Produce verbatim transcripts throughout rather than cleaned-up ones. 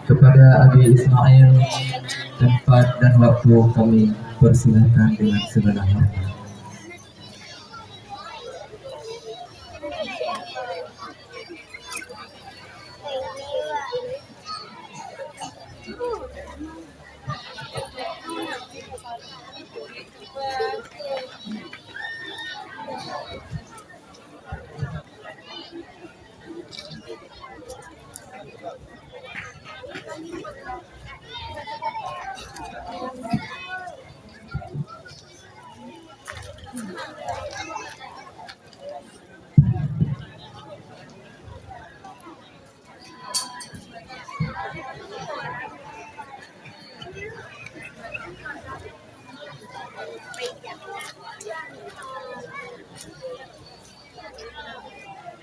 Kepada Abi Ismail, tempat dan waktu kami persilakan dengan segala hormat.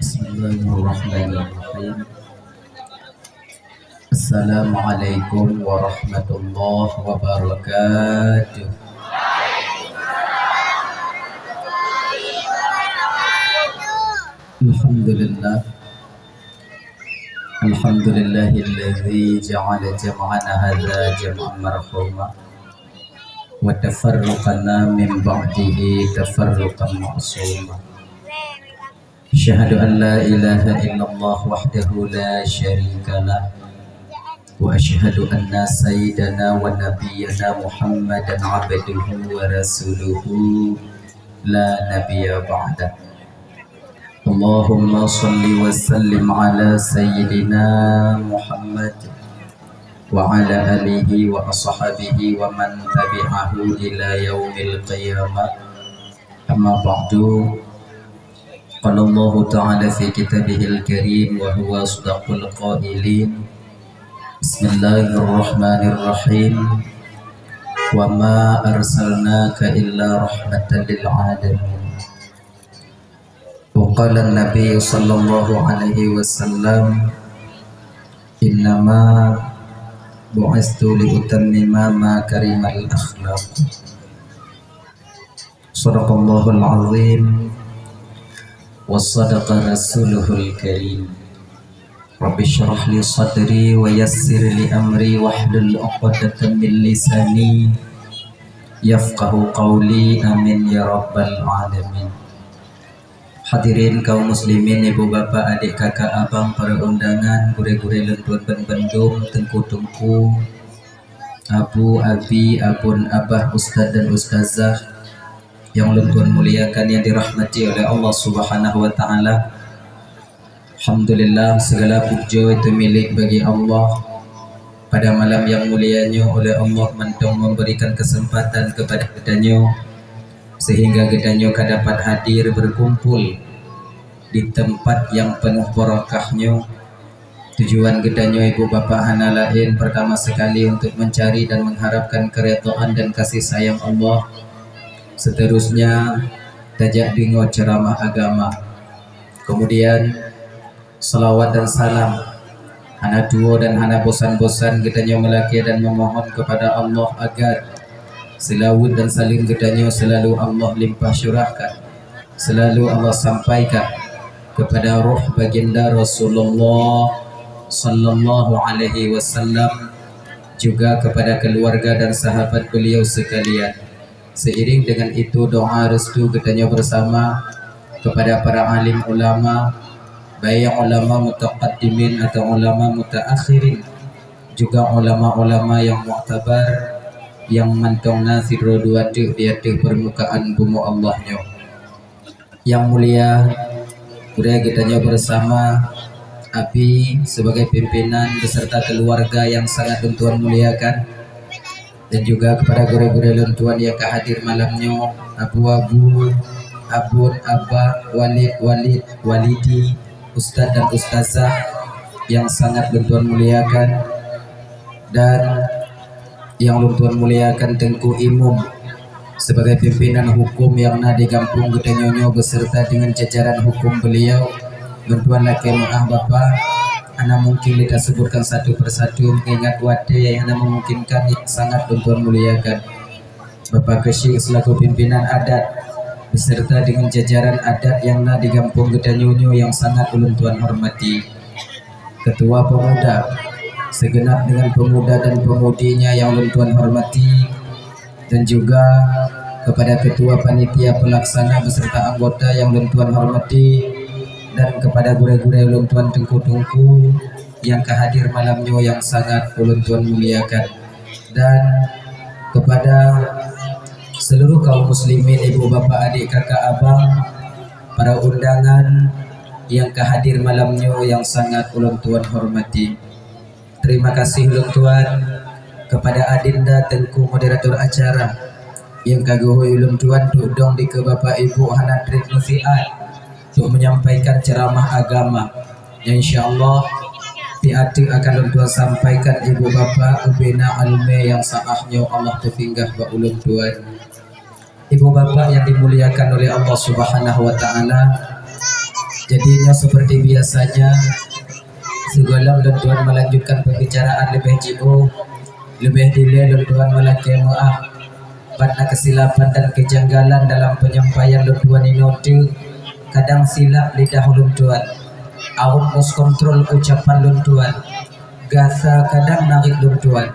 Bismillahirrahmanirrahim. Assalamualaikum warahmatullahi wabarakatuh. Alhamdulillah. Alhamdulillahilladzi ja'ala jam'ana hadza jam'an marhuma, wa tafarruqana min ba'dihi tafarruqan ma'suma. Asyhadu an la ilaha illallah wahdahu la syarika lah, wa asyhadu anna sayyidana wa nabiyyana Muhammadan abduhu wa rasuluhu la nabiyya ba'dah. Allahumma shalli wa sallim ala sayyidina Muhammad wa ala alihi wa ashabihi wa man tabi'ahu ila yaumil qiyamah. Amma ba'du. Qala Allahu ta'ala fi kitabihil karim wa huwa asdaqul qailin. Bismillahirrahmanirrahim. Wa ma arsalnaka illa rahmatan lil alamin. Wa qala Nabi sallallahu alaihi wasallam, "Innama bu'istu li utammima makarimal akhlaq." Sadaqallahul azim wa sadaqa rasuluhul karim. Rabbi syrah li sadri wa yassir li amri wahlul 'uqdatam min lisani yafqahu qawli. Amin ya rabbal alamin. Hadirin kaum muslimin, ibu bapak, adik kakak abang, para undangan, gurée-gurée lôn tuan ban bandum, teungku-teungku, abu, abi, abon, abah, ustaz dan ustazah nyang lôn tuan muliakan, nyang dirahmati oleh Allah Subhanahu wa Ta'ala. Alhamdulillah, segala puji itu milik bagi Allah. Pada malam yang mulia nyoe, oleh Allah mantong memberikan kesempatan kepada geutanyoe, sehingga geutanyoe ka dapat hadir berkumpul di tempat yang penuh barakah nyoe. Tujuan geutanyoe, ibu bapak, hana laén, pertama sekali untuk mencari dan mengharapkan keridhaan dan kasih sayang Allah. Seterusnya, tajak deungoe ceramah agama. Kemudian, salawat dan salam hana tuwoe dan hana bosan-bosan geutanyoe meulakée dan memohon kepada Allah agar seulaweuet dan saleuem geutanyoe selalu Allah limpah curahkan, selalu Allah sampaikan kepada roh baginda Rasulullah sallallahu alaihi wasallam, juga kepada keluarga dan sahabat beliau sekalian. Seiring dengan itu, doa restu geutanyoe bersama kepada para alim ulama, baik ulama mutaqaddimin atau ulama mutaakhirin, juga ulama-ulama yang muktabar, yang mantong na sidroe dua teuk di ateueh permukaan bumoe Allah nyoe. Yang mulia, gurée geutanyoe bersama, Abi sebagai pimpinan beserta keluarga yang sangat lôn tuan muliakan, dan juga kepada gurée-gurée lôn tuan yang ka hadir malam nyoe, abu-abu, abon, abah, walid, walid, walidi, ustaz dan ustazah yang sangat lôn tuan muliakan, dan yang lôn tuan muliakan Teungku Imum sebagai pimpinan hukum yang na di gampông geutanyoe nyoe beserta dengan jajaran hukum beliau. Lôn tuan lakée meu'ah Bapak, hana mungkin lé tasebutkan satu persatu mengingat watée hana memungkinkan, yang sangat lôn tuan muliakan Bapak Keuchik selaku pimpinan adat beserta dengan jajaran adat yang na di gampông geutanyoe nyoe yang sangat ulôn tuan hormati. Ketua Pemuda, segenap dengan pemuda dan pemudinya yang ulôn tuan hormati, dan juga kepada Ketua Panitia Pelaksana beserta anggota yang ulôn tuan hormati, dan kepada gurée-gurée ulôn tuan, teungku-teungku yang ka hadir malam nyoe yang sangat ulôn tuan muliakan. Dan kepada seluruh kaum muslimin, ibu, bapak, adik, kakak, abang, para undangan yang ka hadir malam nyoe yang sangat ulôn tuan hormati. Terima kasih ulôn tuan kepada Adinda Teungku moderator acara yang ka geuhôi ulôn tuan untuk dong dikeue bapak ibu hana treb meusiat untuk menyampaikan ceramah agama. Insya Allah, siat teuk akan lôn tuan sampaikan ibu bapak ubena almé nyang saah nyoe Allah teusinggah bak ulôn tuan. Ibu bapak yang dimuliakan oleh Allah Subhanahu wa Ta'ala, jadinya seperti biasanya, sigohlom lôn tuan melanjutkan pembicaraan leubeh jiôh, leubeh dilée lôn tuan meulakée meuáh. Pat na keusilapan dan keujanggalan dalam penyampaian lôn tuan inoe teuk, kadang silap lidah lôn tuan, awak lost control ucapan lôn tuan, gasa kadang narit lôn tuan,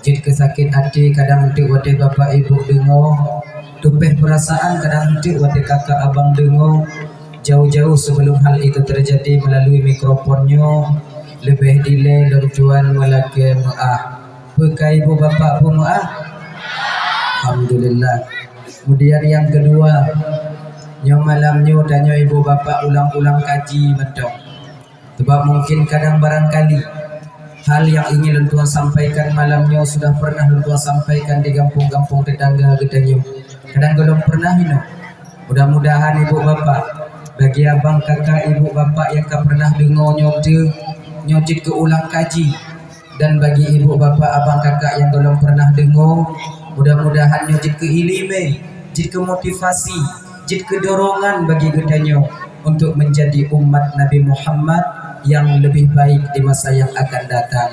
jeuet keu sakét até kadang teuk watée bapak ibu deungoe, tupéh peurasaan kadang teuk watée kakak abang deungoe. Jauh-jauh sebelum hal itu terjadi, melalui mikrofon nyoe, leubeh dilée lôn tuan meulakée meuáh. Peu ka ibu bapak peumeuáh? Alhamdulillah. Kemudian yang kedua, nyoe malam nyoe tanyoe ibu bapak ulang-ulang kaji mantong. Sebab mungkin kadang barangkali hal yang ingin lôn tuan sampaikan malam nyoe sudah pernah lôn tuan sampaikan di gampông-gampông tetangga geutanyoe. Kadang gohlom pernah inoe. Mudah-mudahan ibu bapak, bagi abang kakak ibu bapak yang ka pernah deungoe nyoe teuk, nyoe jeuet keu ulang kaji. Dan bagi ibu bapak abang kakak nyang gohlom pernah deungoe, mudah-mudahan nyoe jeuet keu iéleumé, jeuet keu motivasi, jeuet keu dorongan bagi geutanyoe untuk menjadi umat Nabi Muhammad yang lebih baik di masa yang akan datang.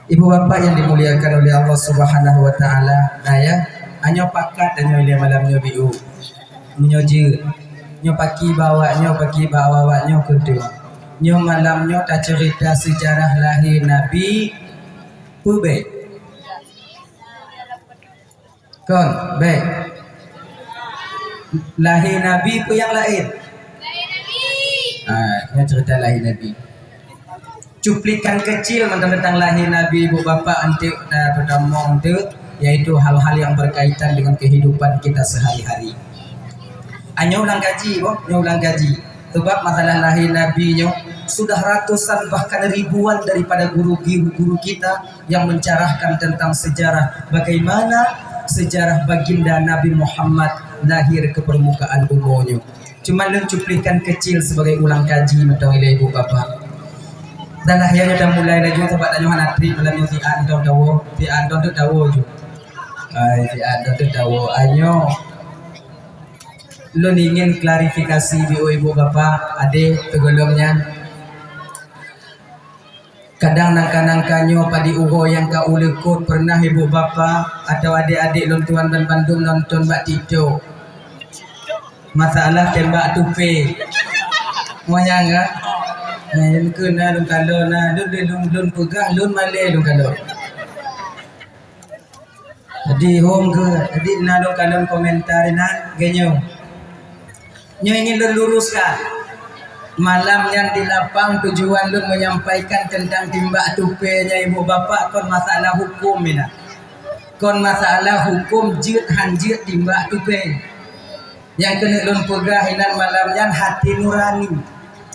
Ibu bapak yang dimuliakan oleh Allah Subhanahu wa Ta'ala, nah ya, anyoe pakat anyoe ilée malam nyoe biu. Meunyoe jeuet, nyoe paki bak awak nyoe, paki bak awak nyoe keudeue. Nyoe malam nyoe taceurita seujarah lahé Nabi peue bék? Kon, bék. Lahé Nabi peue nyang laén? Ah, nyoe ceurita lahé Nabi. Cuplikan kecil mantong teuntang lahé Nabi, ibu bapak, anteuk, eh, peutamong teuk, yaitu hal-hal yang berkaitan dengan kehidupan kita sehari-hari. Ah, nyoe ulang kaji, boh, nyoe ulang kaji. Sebab masalah lahé Nabi nyoe sudah ratusan bahkan ribuan daripada guru-guru kita yang mencarahkan tentang sejarah bagaimana sejarah baginda Nabi Muhammad lahir ke permukaan bumi nyoe. Cuma lôn cuplikan kecil sebagai ulang kaji mantong ilée ibu bapak. Dan akhirnya dah mulai laju sebab tanyoe hana treb malam nyoe siat dong tawoe, siat dong tu tawoe ju. Ai, siat dong tu tawoe. Anyoe lôn ingin klarifikasi bak ibu bapak, adé, teugohlom nyan. Kadang nangka-nangka nyoe padum uroe nyang ka ulée kot pernah ibu bapak atawa adék-adék lôn tuan banmandum nonton bak TikTok. Masalah tembak tupe. Moh nyang ka? Nah, nyang keu na lôn kalon na, lôn, lôn, lôn peugah, lôn malée lôn kalon. Jadi, hom keu, jadi na lôn kalon komentar inan, geunyoe. Nyoe ingin lôn luruskan. Malam nyan di lapang tujuan lôn menyampaikan tentang timbak tupe nyan ibu bapak kon masalah hukum inan. Kon masalah hukum jeuet han jeuet timbak tupe. Nyang keuneuk lôn peugah inan malam nyan hati nurani,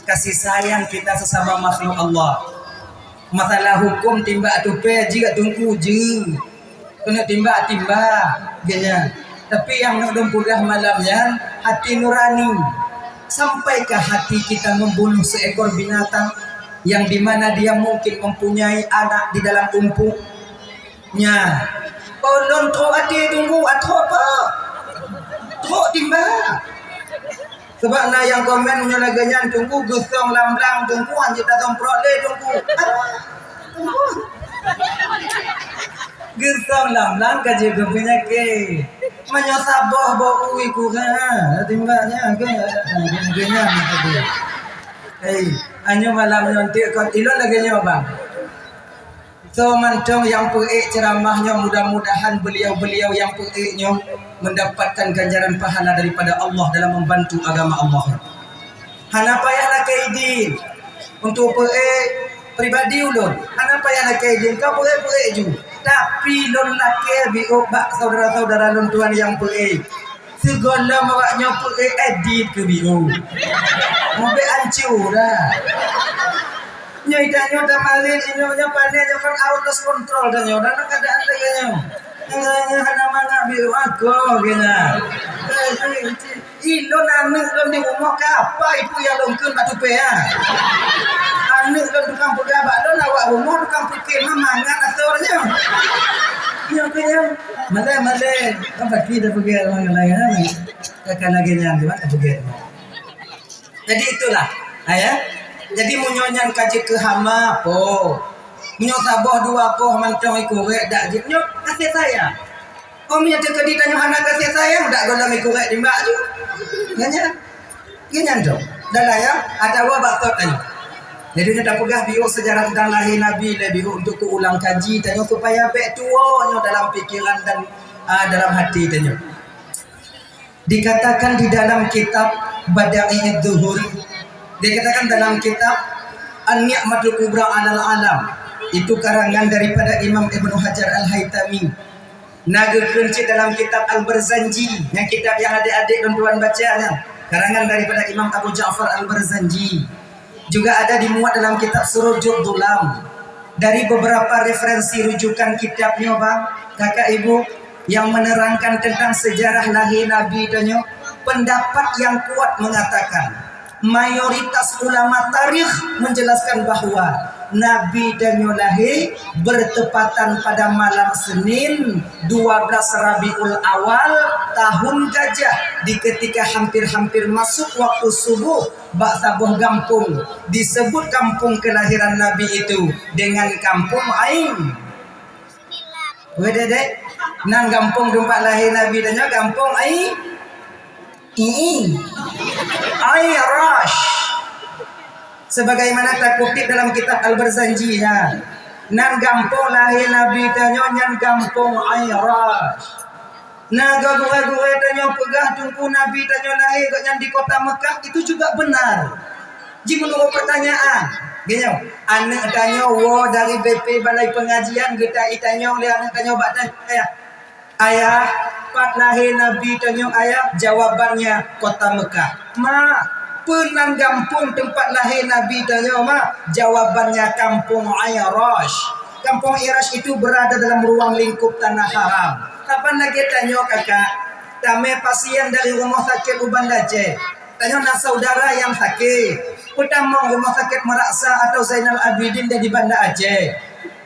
kasih sayang kita sesama makhluk Allah. Masalah hukum timbak tupe jeuet teungku jeuet. Keuneuk timbak, timbak, geuhnyan. Tapi nyang neuk lôn peugah malam nyan, hati nurani. Sampaikah hati kita membunuh seekor binatang yang di mana dia mungkin mempunyai anak di dalam umpung? Nyan. Oh, lôn trok até teungku, ah, trok apa? Trok timbak. Sebab na nyang komen meunyoe lagée nyan, teungku, geusong lam blang, teungku, hanjeuet tasemprot lé, teungku. Ah, teungku. Geusong lam blang ka jeuet keu peunyakét. Meunyoe saboh bak ui kurang, timbak nyan, keu, keu nyan tadi. Hei. Anyoe malam nyoe enteuk kon ilôn lagèe nyoe, bang. Soe mantong nyang peuék ceuramah nyoe, mudah-mudahan beliau-beliau nyang peuék nyoe mendapatkan ganjaran pahala daripada Allah dalam membantu agama Allah. Hana payah lakèe idin untuk peuék pribadi ulôn. Hana payah lakèe idin, ka peuék-peuék ju. Tapi lôn lakèe biôh bak saudara-saudara lôn tuan nyang peuék. Sigohlom awak nyoe peuék, edit keu biôh. Mubek ancu dah. Nyoe ita nyoe tamalin, nyoe, nyoe pané nyoe kan out of control dah nyoe. Dalam keadaan lagèe nyoe. Nyoe, nyoe hana mangat biôh aku kena. Eh, eh, eh. Ilôn aneuk lôn di rumoh ka apa ibu nyang lôn kheun bak tupée, ha? Aneuk lôn tukang peugah bak lôn, awak rumoh tukang pike mah mangat asoe nyoe. Nyoe keu nyoe. Malèe-malèe. Kan pasti dah peugah orang lain, ha? Takkan lagèe nyan, di mana peugah? Jadi itulah, ha, ya. Jadi meunyoe nyan ka jeuet keu hama, po. Meunyoe saboh dua boh mantong ikurek dak jeuet nyoe, kasih sayang. Oh, meunyoe teukeudi tanyoe hana kasih sayang, dak gohlom ikurek timbak ju. Nyan, nyan. Nyan tu. Dah lah, ya, atawa bak tot tanyoe. Jadi, nyoe tapeugah biôh sejarah tentang lahé Nabi lé biôh untuk keuulang kaji tanyoe supaya bèk tuwoe nyoe dalam pikiran dan, ah, dalam hati tanyoe. Dikatakan di dalam kitab Bada'i'id Duhur, dikatakan dalam kitab An-Ni'matul Kubra 'alal Alam, itu karangan daripada Imam Ibnu Hajar Al-Haitami. Na geukheun cit dalam kitab Al-Barzanji, nyang kitab nyang adék-adék lôn tuan baca nyan, karangan daripada Imam Abu Ja'far Al-Barzanji. Juga ada dimuat dalam kitab Surujud Dulam. Dari beberapa referensi rujukan kitab nyoe, bang, kakak ibu, yang menerangkan tentang sejarah lahé Nabi tanyoe, pendapat yang kuat mengatakan, mayoritas ulama tarikh menjelaskan bahwa Nabi tanyoe lahé bertepatan pada malam Senin, dua belas Rabiul Awal, tahun gajah, di ketika hampir-hampir masuk waktu subuh, bak saboh gampông, disebut kampung kelahiran Nabi itu dengan Kampung Ain. Weh, dek, dek. Nan gampông teumpat lahé Nabi tanyoe, Kampung Ai-, Ai-, Airash. Sebagaimana takutip dalam kitab Al-Barzanji, ya. Nan gampông lahé Nabi tanyoe nyan Kampung Airash. Na gurée-gurée tanyoe peugah Teungku Nabi tanyoe lahé gobnyan di kota Mekah, itu juga benar. Ji meunurot pertanyaan, geutanyoe, aneuk tanyoe woe dari B P Balai Pengajian geutai tanyoe lé aneuk tanyoe bak tanyong, "Ayah, ayah, pat lahé Nabi tanyoe, ayah?" Jawabannya, "Kota Mekah." "Ma, peue nan gampông teumpat lahé Nabi tanyoe, ma?" Jawabannya, "Kampung Airash." Kampung Airash itu berada dalam ruang lingkup Tanah Haram. Kapan lagée tanyoe, kakak? Tamé pasien dari rumah sakit u Banda Aceh. Tanyoe na saudara nyang sakét. Peutamong rumah sakit Meraksa atau Zainal Abidin di Banda Aceh.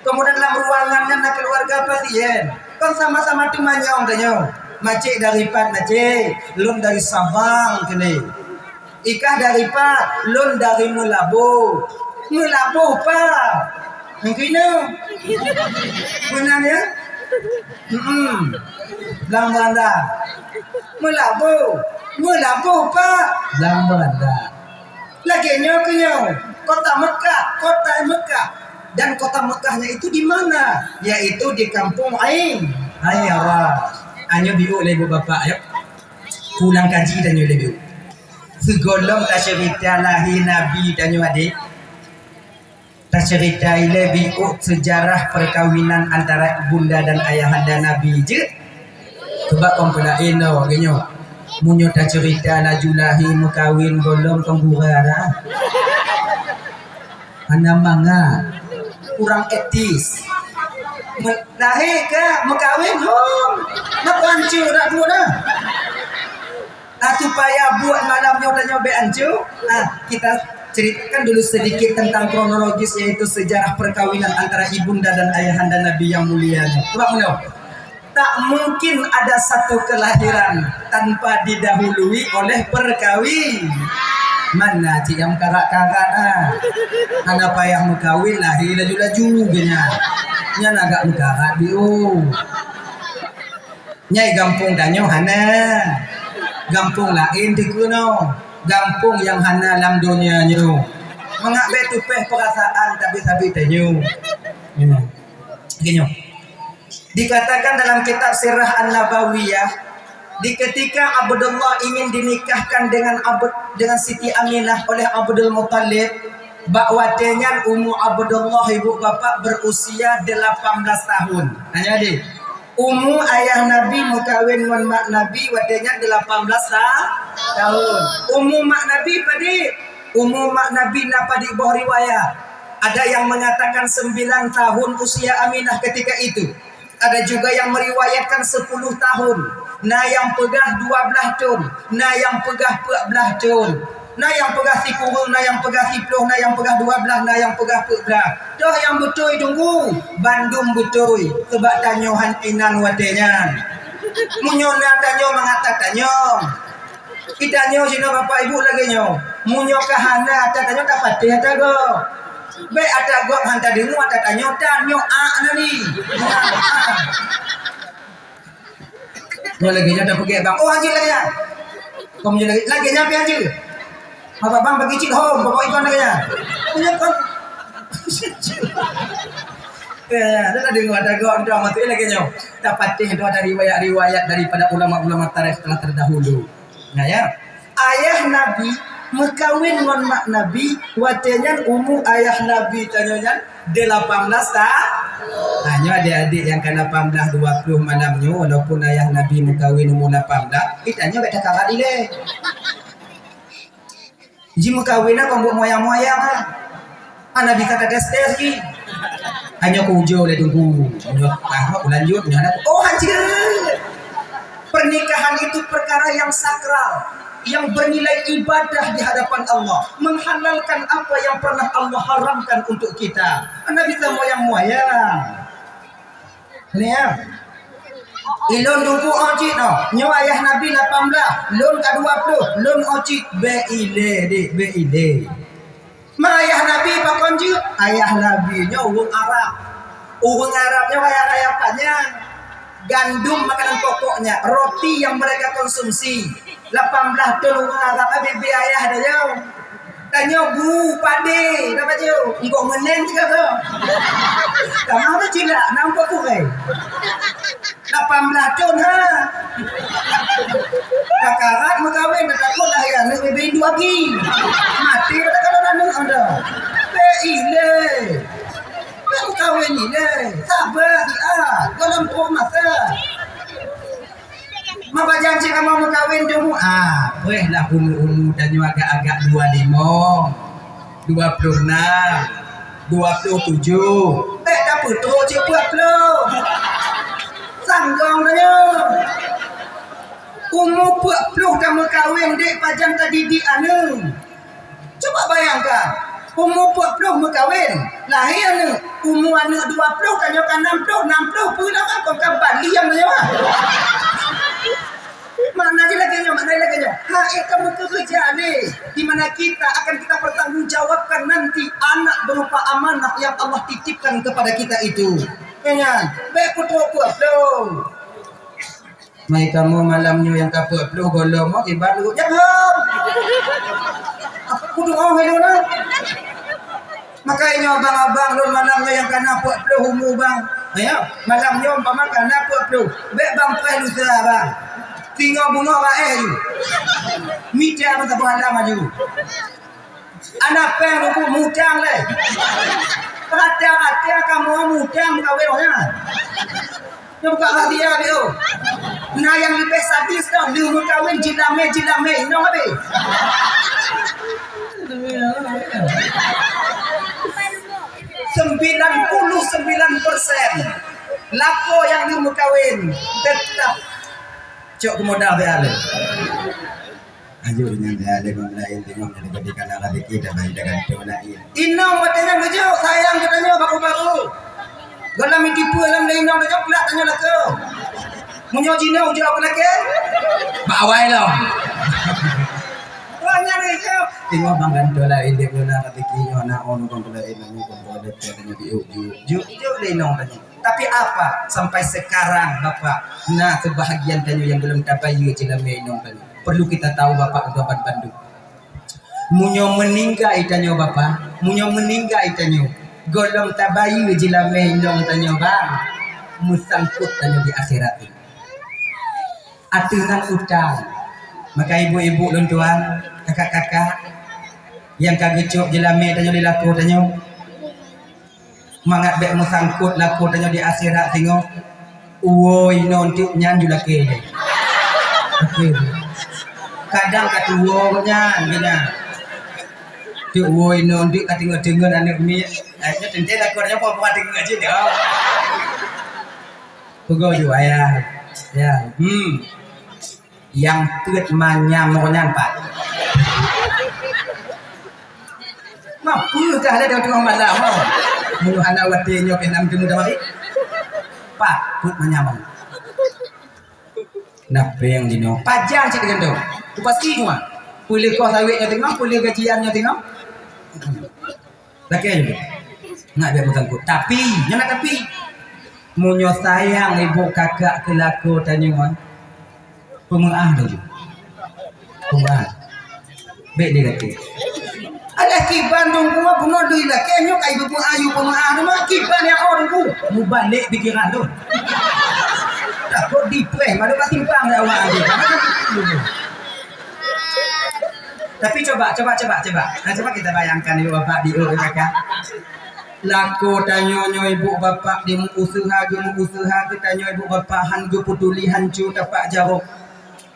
Kemudian dalam ruangan nyan na keluarga pasien. Kon sama-sama teumanyong tanyoe. "Macik dari pat, Macik?" "Lôn dari Sabang," kheun lé. "Ikah dari pat?" "Lôn dari Meulaboh." "Meulaboh pat?" Mungkin tu. Meunan, ya? Hmm. Lam Belanda. Meulaboh. Meulaboh pat? Lam Belanda. Lagée nyoe keuh nyoe. Kota Mekah, kota Mekah. Dan kota Mekahnya itu di mana? Yaitu di Kampung Ain. Ain Aras. Anyoe biôh lé bu bapak, ya. Pulang kaji tanyoe lé biôh. Sigohlom taceurita lahé Nabi tanyoe, adék. Taceurita ilée biôh sejarah perkawinan antara ibunda dan ayahanda Nabi jeuet. Coba kon peulaén lom geutanyoe. Meunyoe taceurita laju lahé meukawen gohlom kon gura dah. Hana mangat. Kurang etis. Me-, lahé ka meukawen lom. Napa ancu dak tu dah? Ah, supaya buet malam nyoe tanyoe bék ancu, ah, kita ceritakan dulu sedikit tentang kronologis, yaitu sejarah perkawinan antara ibunda dan ayahanda Nabi yang mulia nyoe. Coba meunoe. Tak mungkin ada satu kelahiran tanpa didahului oleh perkawi-, mana cit nyang meukarat-karat, ah. Hana payah meukawen, lahé laju-laju geuh nyan. Nyan agak meukarat biôh. Nyai gampông tanyoe hana. Gampông laén dikeunoe. Gampông nyang hana lam donya nyoe. Mangat bèk tupèh peurasaan tapi-tapi tanyoe. Ya. Gini. Dikatakan dalam kitab Sirah An-Nabawiyah, di ketika Abdullah ingin dinikahkan dengan Abd-, dengan Siti Aminah oleh Abdul Muttalib, bak watèe nyan umu Abdullah ibu bapak berusia delapan belas tahun. Nah, jadi, umu ayah Nabi meukawen ngon mak Nabi watèe nyan delapan belas ta-, tahun. Umu mak Nabi padit? Umu mak Nabi na padit boh riwayat. Ada yang mengatakan sembilan tahun usia Aminah ketika itu. Ada juga yang meriwayatkan sepuluh tahun. Na nyang peugah dua belas thon, na nyang peugah peuet belas thon. Na nyang peugah sikureueng, na nyang peugah siplôh, na nyang peugah dua belas, na nyang peugah peuet belas. Toh nyang beutôi teungku? Bandum beutôi, sabab tanyoe han inan watèe nyan. Meunyoe na tanyoe mangat tatanyong. Geutanyoe sinoe bapak ibu lagèe nyoe. Meunyoe ka hana ata tanyoe, tapatéh ata gob. Bèk ata gob han tadeungoe, ata tanyoe, tanyoe ak na ni. Nyoe lagèe nyoe tapeugèt bang. Oh, hanjeuet lagèe nyan. Kau meunyoe lagèe, lagèe nyan pih hanjeuet. Bapak bang bagi cit hom, bapak ikon lagèe nyan. Meunyoe kon. Ya, ya, dah deungoe ata gob, ata maksud lagèe nyoe. Tapatéh ata riwayat-riwayat daripada ulama-ulama tarikh telah terdahulu. Nah, ya. Ayah Nabi meukawen ngon mak Nabi, watèe nyan umu ayah Nabi tanyoe nyan delapan belas ta-, nah, nyoe adék-adék nyang ka lapan belas dua puluh malam nyoe, walaupun ayah Nabi meukawen umu lapan belas, geutanyoe bèk takarat ilèe. Jimeukawen na kon buet moyang-moyang, ha. Hana bisa tates-tes jih. Hanya kujok lé teungku. Nyoe tahu lanjut, nyoe ada. Oh, hanjeuet. Pernikahan itu perkara yang sakral, yang bernilai ibadah di hadapan Allah, menghalalkan apa yang pernah Allah haramkan untuk kita. Hana bisa moyang-moyang. Ni ya. Ilôn teungku oh cit noh. Nyoe ayah Nabi lapan belas, lôn ka dua puluh, lôn oh cit. Bèk ilèe, dek, bèk ilèe. Ma ayah Nabi pakon jeuet? Ayah Nabi nyoe ureueng Arab. Ureueng Arab nyoe kaya-kaya panyang. Gandum makanan pokoknya, roti yang mereka konsumsi. Lapan belas thon ureueng Arab habéh bri ayah tanyoe. Tanyoe bu, padé, dapat jeuh. Engkau meneng juga tu. Tamah tu cilak, nampak kurai. Lapan belas thon ha. Kakarat meukawen, dah takot lah ya, nak bibir induk lagi. Mati pada kalau nak nak ada. Bèk ilèe. Bèk meukawen ilèe. Sabar siat. Dalam pom masa. Meubajan cit kamoe meukawen teungku, ah, preh lah umu-umu tanyoe agak-agak dua limong, dua puluh enam, dua puluh tujuh. Bèk tapeutrok cit peuet ploh. Sanggong tanyoe. Umu peuet ploh tameukawen dek pajan tadidik aneuk. Cuba bayangkan, umu peuet ploh meukawen, lahé aneuk, umu aneuk dua ploh, tanyoe ka nam ploh, nam ploh, peue lom kon ka baliang nyoe. Makna jih lagèe nyoe, makna lagèe nyoe. Hai ka meukeureuja lé, di mana kita akan kita pertanggungjawabkan nanti anak berupa amanah yang Allah titipkan kepada kita itu. Ya kan? Bèk peutrok peuet ploh. Mai kamoe malam nyoe nyang ka peuet ploh gohlom, oh, iban ureueng nyang hom. Kudu oh ilôn na. Maka nyoe abang-abang lôn malam nyoe nyang ka na peuet ploh umu bang. Ya, malam nyoe umpama ka na peuet ploh. Bèk bang preh lusa bang. Singoh beungoh raéh ju. Mita meusaboh alam aju. Aneuk péng buku mutang lé. Rata-rata kamoe mutang meukawen nyan. Nyoe buka rahsia dia. Na nyang leubeh sadis tau, lheueh meukawen jilamé-jilamé inong habéh. Sembilan puluh sembilan persen lakoe nyang lheueh meukawen teutap cok keumodal bèk alèh. Ayo dengan dia ada yang lain tengok jadi kana rezeki dan lain dengan tu lain. Inong watèe nyan geujok sayang geutanyoe baru-baru. Gohlom mitipu lam lé inong geujok pula tanyoe lakoe. Meunyoe jinoe ujok keu lakèe, bak awai lom. Wah nyan geujok. Tengok bang gantoe lain dia guna rezeki nyoe na on kon keu lain nyoe kon keu ada tanyoe diuk juk. Juk juk lé inong tanyoe. Tapi apa sampai sekarang Bapak na sebahagian tanyoe nyang belum tabayeue jilamé inong tanyoe. Perlu kita tahu Bapak untuk bandum. Meunyoe meuninggai tanyoe Bapak, meunyoe meuninggai tanyoe, gohlom tabayeue jilamé inong tanyoe bang, meusangkot tanyoe di akhirat. Ateueh nan utang. Maka ibu-ibu lôn tuan, kakak-kakak, nyang ka geucok jilamé tanyoe di lakoe tanyoe, mangat bék meusangkot lakoe tanyoe di akhirat singoh. Uwoe inong teuk nyan ju lakée lé. Lakée lé. Kadang ka tuwoe nyan, nyan. Teuk uwoe inong teuk ka teungeut-teungeut aneuk miet. Eh, nyoe teuntée lakoe tanyoe peue-peue teungeut cit dah. Peugah ju ayah. Ya. Hmm. Nyang peuet manyam nyan pat. Mapeukah lé teungoh malam, ha? Meunyoe hana watée nyoe pih na meuteumé tamari. Pat, peuet manyam. Na péng jinoe. Pajang cit deungon tu. Kupasi cuma. Peuleueh koh sawét nyoe teungoh, peuleueh gajian nyoe teungoh. Lakée lé. Ngat bék meusangkot. Tapi, nyan na tapi. Meunyoe sayang ibu kakak keu lakoe tanyoe, peumeu'ah laju. Peumeu'ah. Bék dilakée. Alah kiban dong bunoe dui lakée nyoe kai peumeu'ah yu peumeu'ah teuma kiban nyang oh dong. Mubalek pikiran tu. Takot dipreh malu bak simpang dak awak tu. Tapi coba, coba, coba, coba. Nah, coba kita bayangkan ibu bapak di kakak. Lakoe tanyoe nyoe ibu bapak di meu-useuha geumeu-useuha geutanyoe ibu bapak han geupeuduli hanco tapak jaroe.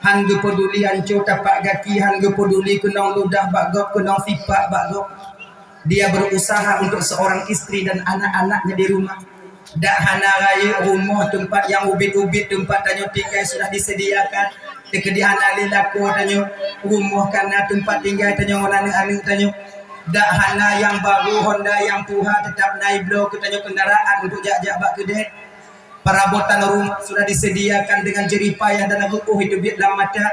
Han geupeuduli hanco tapak gaki, han geupeuduli keunong ludah bak gob, keunong sipak bak gob. Dia berusaha untuk seorang istri dan anak-anaknya di rumah. Dak hana rayeuk rumoh teumpat nyang ubit-ubit teumpat tanyoe tinggai sudah disediakan. Teukeudi hana lé lakoe tanyoe, rumoh ka na teumpat tinggai tanyoe ngon aneuk-aneuk tanyoe. Dak hana nyang baru Honda nyang tuha, teutap na ibloe keu tanyoe keundaraan untuk jak-jak bak keudè. Perabotan rumah sudah disediakan dengan jerih payah dan reuôh iteubiet lam mata.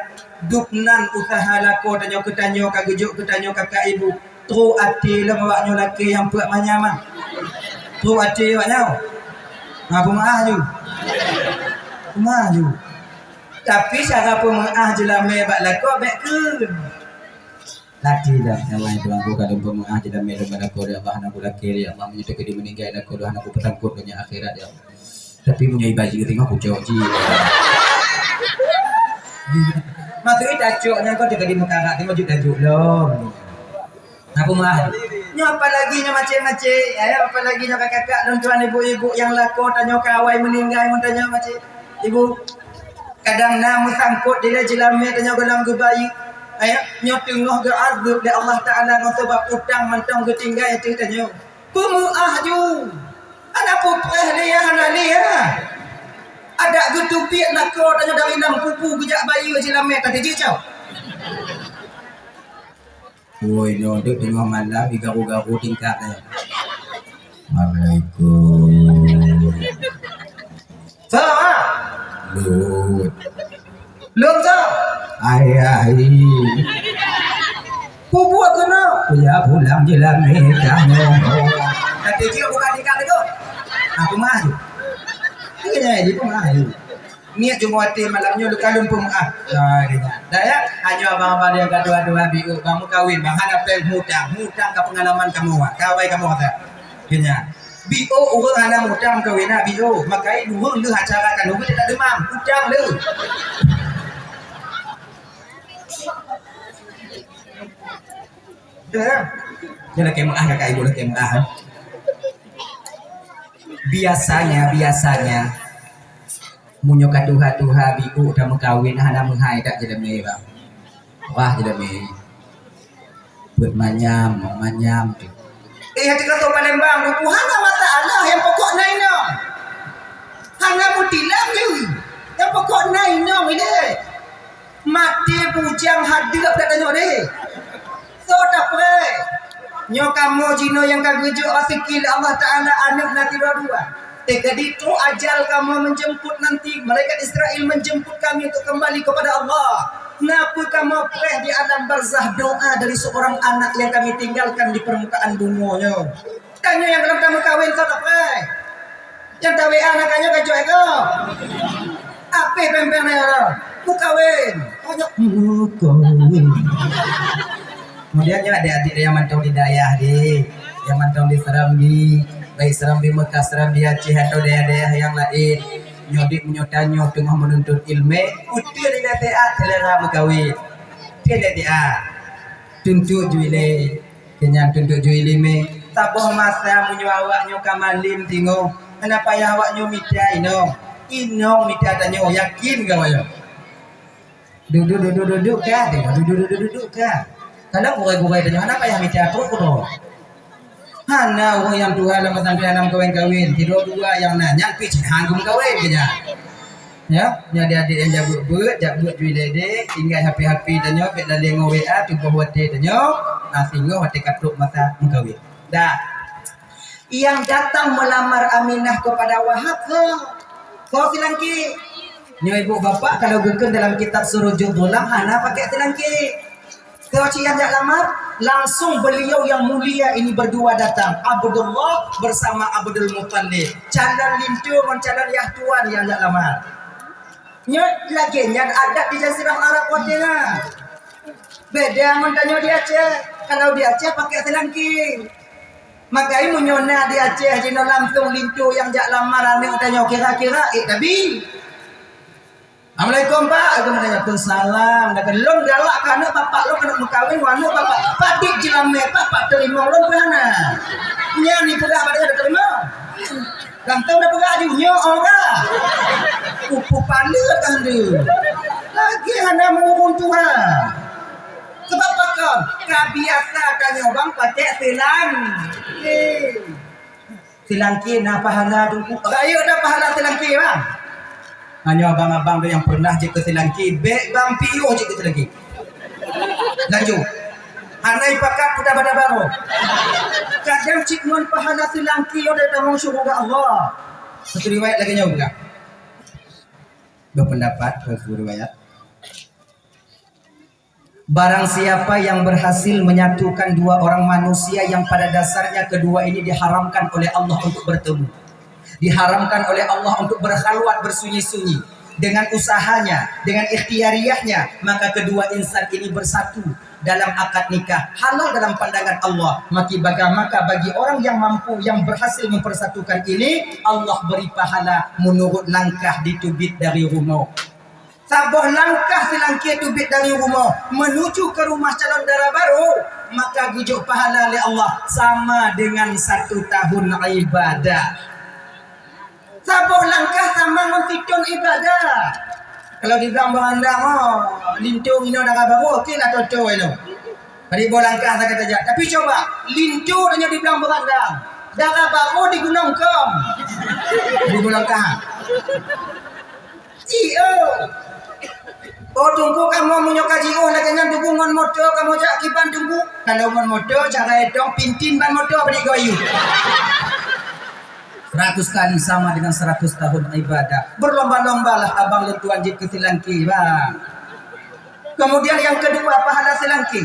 Dub nan useuha lakoe tanyoe keu tanyoe ka geujok keu tanyoe kakak ibu. Trok até lom awak nyoe lakée nyang peuet manyam ah. Trok até awak nyoe. Ha, peumeu'ah ju. Peumeu'ah ju. Tapi cara peumeu'ah jeulamé bak lakoe bék kheun. Lati dah nyawai tuanku ka lôn peumeu'ah jeulamé lôn bak lakoe, ya Allah, hana kulakée, ya Allah, meunyoe teukeudi meuninggai lakoe lôn hana kupeusangkot donya akhirat, ya Allah. Tapi meunyoe iba jih teurimong kucok jih. Maksud ita cok nyan kau teukeudi meukarat teurimong jeuet tajok lom. Apa mah? Nyoe apalagi nyoe macé-macé, ya, apalagi nyoe kakak-kakak lôn tuan ibu-ibu nyang lakoe tanyoe ka awai meuninggai ngon tanyoe macé. Ibu, kadang na meusangkot dilèe jeulamé tanyoe gohlom geubayeue. Ya, nyoe teungoh geuazeueb lé Allah Taala ngon sabab utang mantong geutinggai ateueh tanyoe. Peumeu'ah ju. Hana peue preh lé, hana lé, ha. Adak geuteubiet lakoe tanyoe dari lam kubu geujak bayeue jeulamé tadi jicok. Woi, nyoe deuek teungoh malam, digaru-garu tingkat nyoe. Assalamualaikum. Salam, ah. Lut. Lôn sa? Ai, ai. Peubuet keunoe. Ya, pulang je lah, meh, kamoe. Kata dia bukan tingkat tu. Aku mah. Dia jadi pun mah. Niat cuma hati malam nyoe leuka lôn peumeu'ah. Nah, dia. Dah ya, hanya abang-abang dia gaduh-gaduh habis, oh, bang meukawen, bang hana péng hutang. Hutang ka pengalaman kamu, Wak. Kawai kamu kata. Dia. Biôh ureueng hana mutang kawin na biôh, makai ureueng lheueh acara kanu geuh tak deumam, utang le. Dah. Dia lagi meu'ah kakak ibu lagi meu'ah. Biasanya, biasanya, meunyoe ka tuha-tuha biôh tameukawen hana meuhai tak jeulemé bang. Wah, jeulemé. Buet manyam, manyam tu. Eh, hati kata Palembang, buku hana masalah, yang pokok na inong. Hana mutilang je. Yang pokok na inong ni deh. Mati bujang hadeup dah tanyok deh. So, tak payah. Nyoe kamoe jinoe nyang ka geujok raseuki lé Allah Taala aneuk na sidroe dua. Teukeudi trok ajal kamoe menjemput nanti, malaikat Israel menjemput kami untuk kembali kepada Allah. Napa kamoe preh di alam barzah doa dari seorang anak yang kami tinggalkan di permukaan bumoe nyoe? Tanyoe nyang gohlom tameukawen, soe tapreh? Nyang ta-W A na ka nyoe ka jok ego. Apeh peng-peng na ya Allah. Meukawen. Meukawen. Kemudian nyoe adik-adik nyang mantong di dayah di, nyang mantong di Serambi, baik Serambi Mekah, Serambi Aceh atau dayah-dayah nyang laén. Nyoe dik meunyoe tanyoe teungoh meununtut ileumèe, peue teuh lé siat selera meukawen. Teuh lé siat. Tuntot ju ilèe, keunyan tuntot ju ileumèe. Saboh masa meunyoe awak nyoe ka malem teungoh, hana payah awak nyoe mita inong. Inong mita tanyoe, yakin keu awak nyoe. Dudu, dudu, dudu ka, dudu, dudu, dudu, dudu ka. Kadang gurèe-gurèe tanyoe hana payah mita trok keudroe. Hana ureueng nyang tuha lam pesantren hana meukawen-kawen, sidroe dua nyang na, nyan pih cit han geumeukawen keu nyan. Ya, nyan adik-adik nyang jak beuet-beuet, jak beuet ju ilèe deh, tinggai H P-H P tanyoe, bèk laleng ngon W A, tuboh watèe tanyoe, ah, singoh watèe ka trok masa meukawen. Dah. Yang datang melamar Aminah kepada Wahab, ho, ho silangki. Nyoe ibu bapak, kalau geukheun dalam kitab Surujul Dulam, hana pakai silangki. Keu cit nyang jak lamar, langsung beliau yang mulia ini berdua datang, Abdullah bersama Abdul Muttalib. Calon linto ngon calon yah tuan nyang jak lamar. Nyoe lagèe nyan adat di Jazirah Arab watèe nyan. Beda ngon tanyoe di Aceh. Kalau di Aceh pakai silangki. Makajih meunyoe na di Aceh jinoe langsung linto nyang jak lamar aneuk tanyoe, kira-kira, eh, tabi. "Assalamualaikum, Pak." Waalaikumsalam. Dah lôn galak keu aneuk bapak lôn keuneuk meukawen ngon aneuk bapak. "Padit jeulamèe, Pak, pat teurimong lôn peue hana?" Nyan ipeugah padahai teurimong. Ganteng dah peugah aju nyoe orang. Upu paleut anda. Lagi hana mengurung Tuhan. Sebab pakon? Ka biasa tanyoe bang pakai selang. Eh. Silangki na pahala tu. Rayeuk na pahala silangki, bang. Hanya abang-abang tu yang pernah jeuet keu silangki, bèk bang piôh jeuet keu silangki. Laju. Hana ipakat peudah bada barô. Kadang cit ngon pahala silangki, yo dari tamong syuruga Allah. Satu riwayat lagi nyoe bukan? Berpendapat, satu riwayat. Barang siapa yang berhasil menyatukan dua orang manusia yang pada dasarnya kedua ini diharamkan oleh Allah untuk bertemu, diharamkan oleh Allah untuk berkhalwat, bersunyi-sunyi, dengan usahanya, dengan ikhtiariyahnya, maka kedua insan ini bersatu dalam akad nikah, halal dalam pandangan Allah. Maki baga-, maka bagi orang yang mampu, yang berhasil mempersatukan ini, Allah beri pahala menurut langkah diteubiet dari rumoh. Saboh langkah silangki teubiet dari rumoh menuju ke rumah calon dara barô, maka geujok pahala lé Allah sama dengan satu tahun ibadah. Saboh langkah sama ngon sithon ibadah. Kalau di Blang Beurandang, oh, linto inoe dara barô, oke lah, toto inoe. Padahai boh langkah sagai tajak. Tapi cuba, linto tanyoe di Blang Beurandang. Dara barô di Gunong Kom. Di boh langkah. Ji, oh. Oh, Teungku, kamoe meunyoe ka jiôh lagèe nyan, Teungku, ngon moto kamoe jak kiban, Teungku. Kalau ngon moto, cara etong pintin ban moto bri goyuh. Seratus kali sama dengan seratus tahun ibadah. Berlomba-lombalah abang lôn tuan jeuet keu silangki, bang. Kemudian yang kedua, pahala silangki.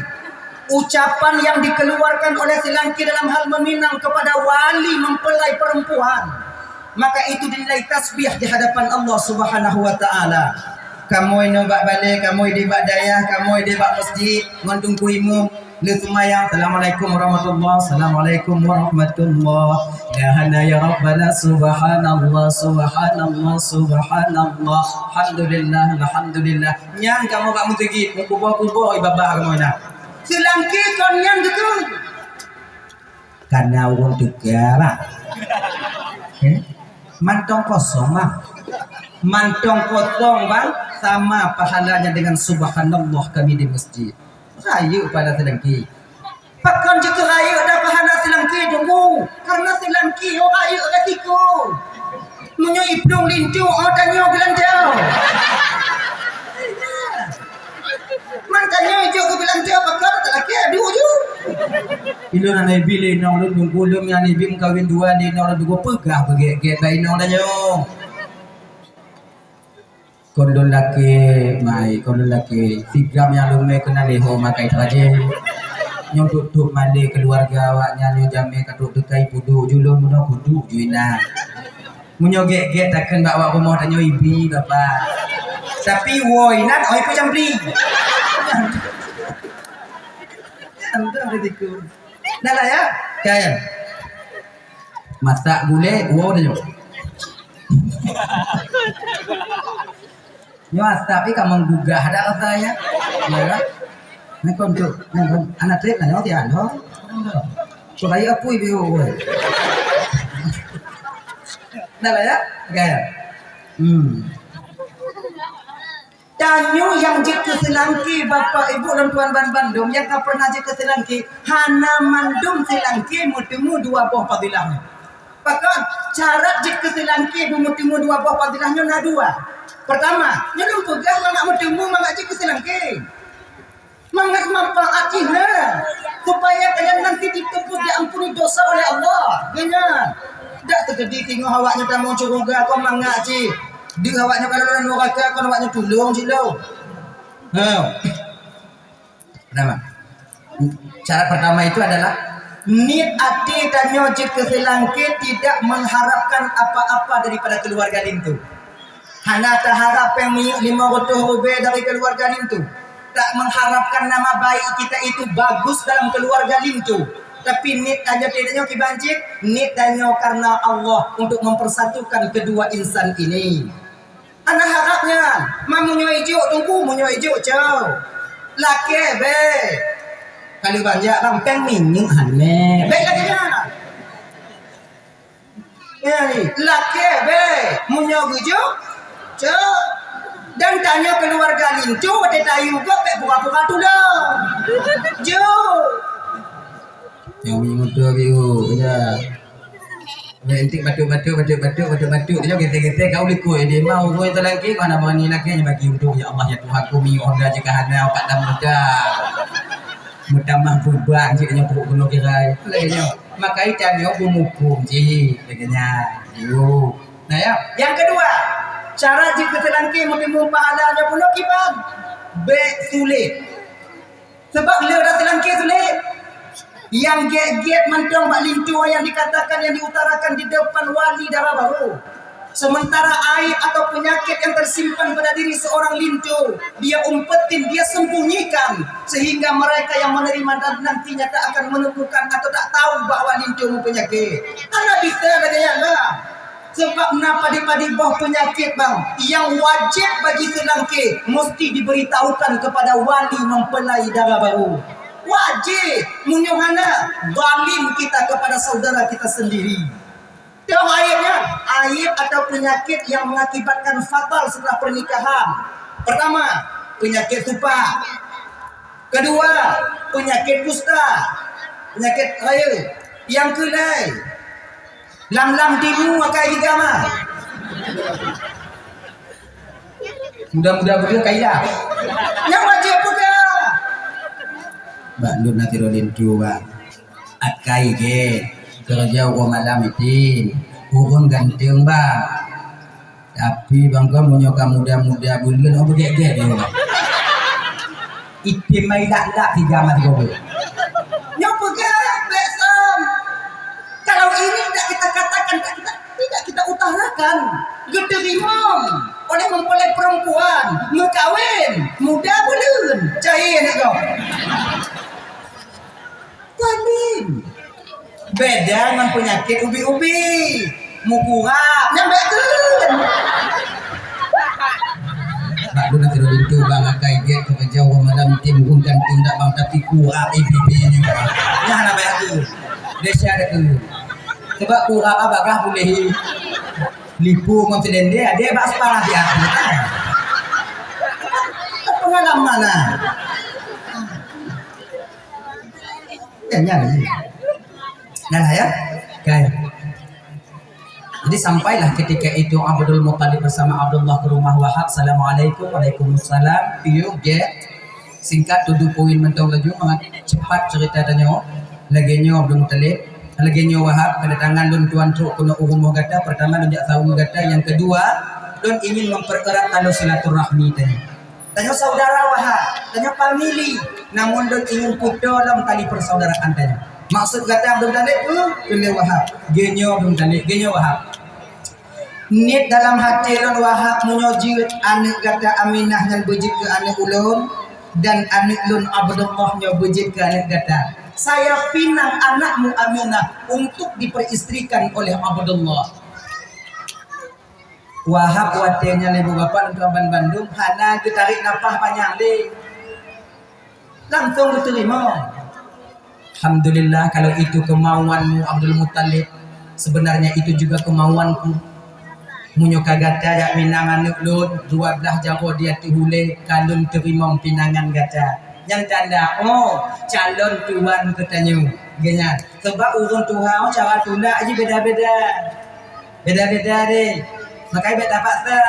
Ucapan yang dikeluarkan oleh silangki dalam hal meminang kepada wali mempelai perempuan, maka itu dinilai tasbih di hadapan Allah Subhanahu wa Ta'ala. Kamoe nyoe bak balè, kamoe di bak dayah, kamoe di bak masjid, ngon Teungku Imum, lheuh seumayang, "Assalamualaikum warahmatullah, assalamualaikum warahmatullah. La hana ya Rabbana, subhanallah, subhanallah, subhanallah. Alhamdulillah, alhamdulillah." Nyan kamoe bak meuseujid, meukuba-kuba ié babah kamoe na. Silangki kon nyan geukheun. Kana ureueng teuka, bang. Eh? Mantong kosong, bang. Mantong kosong, bang. Sama pahalanya dengan subhanallah kami di masjid. Rayeuk pahala silangki. Pakon jeuet keu rayeuk dah pahala silangki, Teungku? Karena silangki nyoe rayeuk resiko. Meunyoe iplueng linto, oh, tanyoe geulantoe. Man tanyoe jok keu geulantoe, pakon talakèe adu ju. Ilôn hana ibi lé inong lôn, Teungku, lôn nyang ibi meukawen dua lé inong lôn, Teungku, peugah beugèt-gèt bak inong tanyoe. Kon lôn lakèe, mai, kon lôn lakèe. Sigram nyang lôn mè keunan lé ho makai teuraje. Nyoe duek-duek malèe keuluwarga awaknyan nyoe jamèe ka trok teuka ipeuduek ju lôn meunoe peuduek ju inan. Meunyoe gèt-gèt takheun bak awak rumoh tanyoe ibi, Bapak. Tapi woe inan oi peucampli. Anda risiko. Dah lah ya? Kan? Masak gulai, wow dah jom. Nyoe asap ni ka menggugah dah rasanya. Ya kan? Nyoe kon tu, nyoe kon anak trip lah nyoe tian ho. Kok bayi apui biu woi. Dah lah ya? Okey. Hmm. Tanyoe nyang jeuet keu seulangké, Bapak Ibu lôn tuan ban bandum, nyang ka pernah jeuet keu seulangké, hana mandum seulangké meuteumé dua boh fadilah nyoe. Pakon? Syarat jeuet keu seulangké beumeuteumeue dua boh fadilah nyoe na dua. Pertama, nyoe lôn peugah mangat meuteumé mangat jeuet keu seulangké. Mangat manfaat jih na, supaya kalian nanti ditebus diampuni dosa oleh Allah. Ingat, dak teukeudi teungoh awak nyoe tamong syeuruga kon mangat jih. Di awak nyoe kalau dalam neraka kon awak nyoe tulông jih lom. Ha. Pertama, syarat pertama itu adalah niet até tanyoe jeuet keu seulangké tidak mengharapkan apa-apa daripada keluarga linto. Hana taharap péng minyeuk lima reutôh rubée dari keluarga linto. Tak mengharapkan nama baik kita itu bagus dalam keluarga linto. Tapi niet tanyoe, tanyoe kiban cit, niet tanyoe karena Allah untuk mempersatukan kedua insan ini. Hana harap nyan. Man meunyoe ijok teungku, meunyoe ijok cok. Lakée bée. Kalau banyak bang péng minyeuk hana. Bée lagée nyan. Ya, ni. Lakée bée. Meunyoe geujok, cok. Dan tanyoe keluarga linto watée tayue gob bék pura-pura tulông. Jok. Nyang minyeuk moto biu, ya. Weh, entik batuk-batuk, batuk-batuk, batuk-batuk. Dia getek-getek, kau likui. Dia mau gue tu lagi, mana berani lagi yang bagi untuk, "Ya Allah, ya Tuhan, kami honda jika hana, opat dan muda. Mutamah beban, jika nya pokok gunung kirai." Lagi nya, maka ikan dia bumukung, ji. Lagi nya, yo. Nah, ya. Yang kedua, cara jika terlangkir menerima pahala nya pun kiban. Bek sulit. Sebab le rasa langkée sulet. Nyang gét-gét mantong bak linto nyang dikatakan, nyang diutarakan di depan wali dara barô. Sementara aib atau penyakit yang tersimpan pada diri seorang linto, dia umpetin, dia sembunyikan, sehingga mereka yang menerima dan nantinya tak akan menemukan atau tak tahu bahwa linto mempunyakit. Hana bisa lagée nyan lah. Sebab na padub-padub boh peunyakét bang, nyang wajéb bagi seulangké musti diberitahukan kepada wali mempelai dara barô. Wajéb, meunyoe hana, zalim kita kepada saudara kita sendiri. Toh aib nyan, aib atau peunyakét nyang mengakibatkan fatal setelah pernikahan. Pertama, peunyakét supak. Kedua, peunyakét kusta, peunyakét rayek. Nyang keulhèe, lam-lam timu akai di gama. Muda-muda beudeuh kaidah. Nyang wajéb peugah. Bak lôn na sidroe linto, bang. Akai gét, keureuja uroe malam item. Ureueng ganteng, bang. Tapi bang, kon meunyoe ka muda-muda buleuen, oh, beugét-gét lé. Item mai lak-lak tiga mah tiga buleuen. Nyoe peugah, bèk sam. Kalau ini tidak kita katakan, tidak kita, tidak kita utarakan, geuteurimong oleh mempelai perempuan, meukawen, muda buleuen, cai aneuk gob. Paling beda ngon peunyakét ubi-ubi. Mukurap, nyang bèk kheun. Bak lôn sidroe linto bang akai gét keureuja uroe malam item ureueng ganteng dak bang, tapi kurap item nyoe bang. Nyan hana bèk kheun. Desya dak kheun. Sebab kurap bagah puléh. Lipu ngon silendé, adé bak seupara siat. Pengalaman lah. Ya, ya, ya. Dah lah, ya. Kan. Jadi sampailah ketika itu Abdul Muttalib bersama Abdullah ke rumah Wahab. "Assalamualaikum." "Waalaikumsalam." Piye, gét. Singkat tujuh poin mantong laju, mangat cepat cerita tanyoe. Lagèe nyoe Abdul Muttalib, lagèe nyoe Wahab, kedatangan lôn tuan trok keunoe u rumoh gata, pertama lôn jak saweue gata, yang kedua lôn ingin mempererat tali silaturahmi tanyoe. Tanyoe saudara Wahab, tanyoe famili, namun lôn ingin putôh lom tali persaudaraan tanyoe. Maksud gata Abdul Muttalib, eh, keuneuk Wahab. Geuh nyoe Abdul Muttalib, geuh nyoe Wahab. Niet dalam até lôn Wahab, meunyoe jeuet aneuk gata Aminah nyan beujeuet keu aneuk ulôn, Dan aneuk lôn Abdullah nyoe beujeuet keu aneuk gata. Saya pinang anakmu Aminah untuk diperistrikan oleh Abdullah. Wahab watée nyan ibu bapak lôn tuan bandum hana geutarek nafah panyang lé. Langsung geuteurimong. Alhamdulillah, kalau itu kemauanmu Abdul Muttalib, sebenarnya itu juga kemauanku. Meunyoe ka gata jak minang aneuk lôn, dua blaih jaroe di ateueh ulée, ka lôn teurimong pinangan gata. Nyan tanda, oh, calon tuan geutanyoe. Geuhnyan. Sebab ureuëng tuha, oh, cara tulak jih beda-beda. Beda-beda deh. Makanya beda paksa.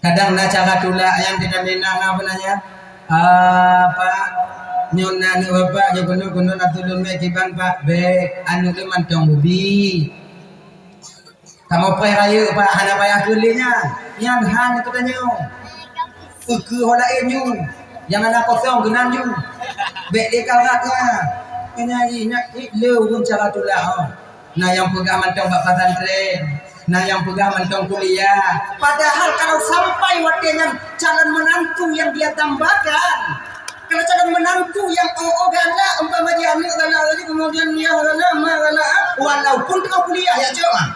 Kadang na cara tulak nyang teuka minang apa nanya? Ah, Pak, nyoe na aneuk bapak, nyoe keunoe, keunoe na tulun mek kiban, Pak. Bék, aneuk lôn mantong ubi. Kamoe preh rayeuk, Pak, hana payah keu lé nyan. Nyan han keu tanyoe. Peukeu ho laén nyoe. Nyang hana kosong keunan nyoe. Bék lé ka rat nyan. Keunan jih, nyan, eh, le ureuëng cara tulak, oh. Na nyang peugah mantong bak pesantren, na nyang peugah mantong kuliah. Padahal kalau sampai watée nyan calon menantu yang dia dambakan, kalau calon menantu yang oh, oh galak, umpama dia aneuk galak lagi, kemudian dia galak, ma galak, walaupun tengah kuliah, ya cok ah.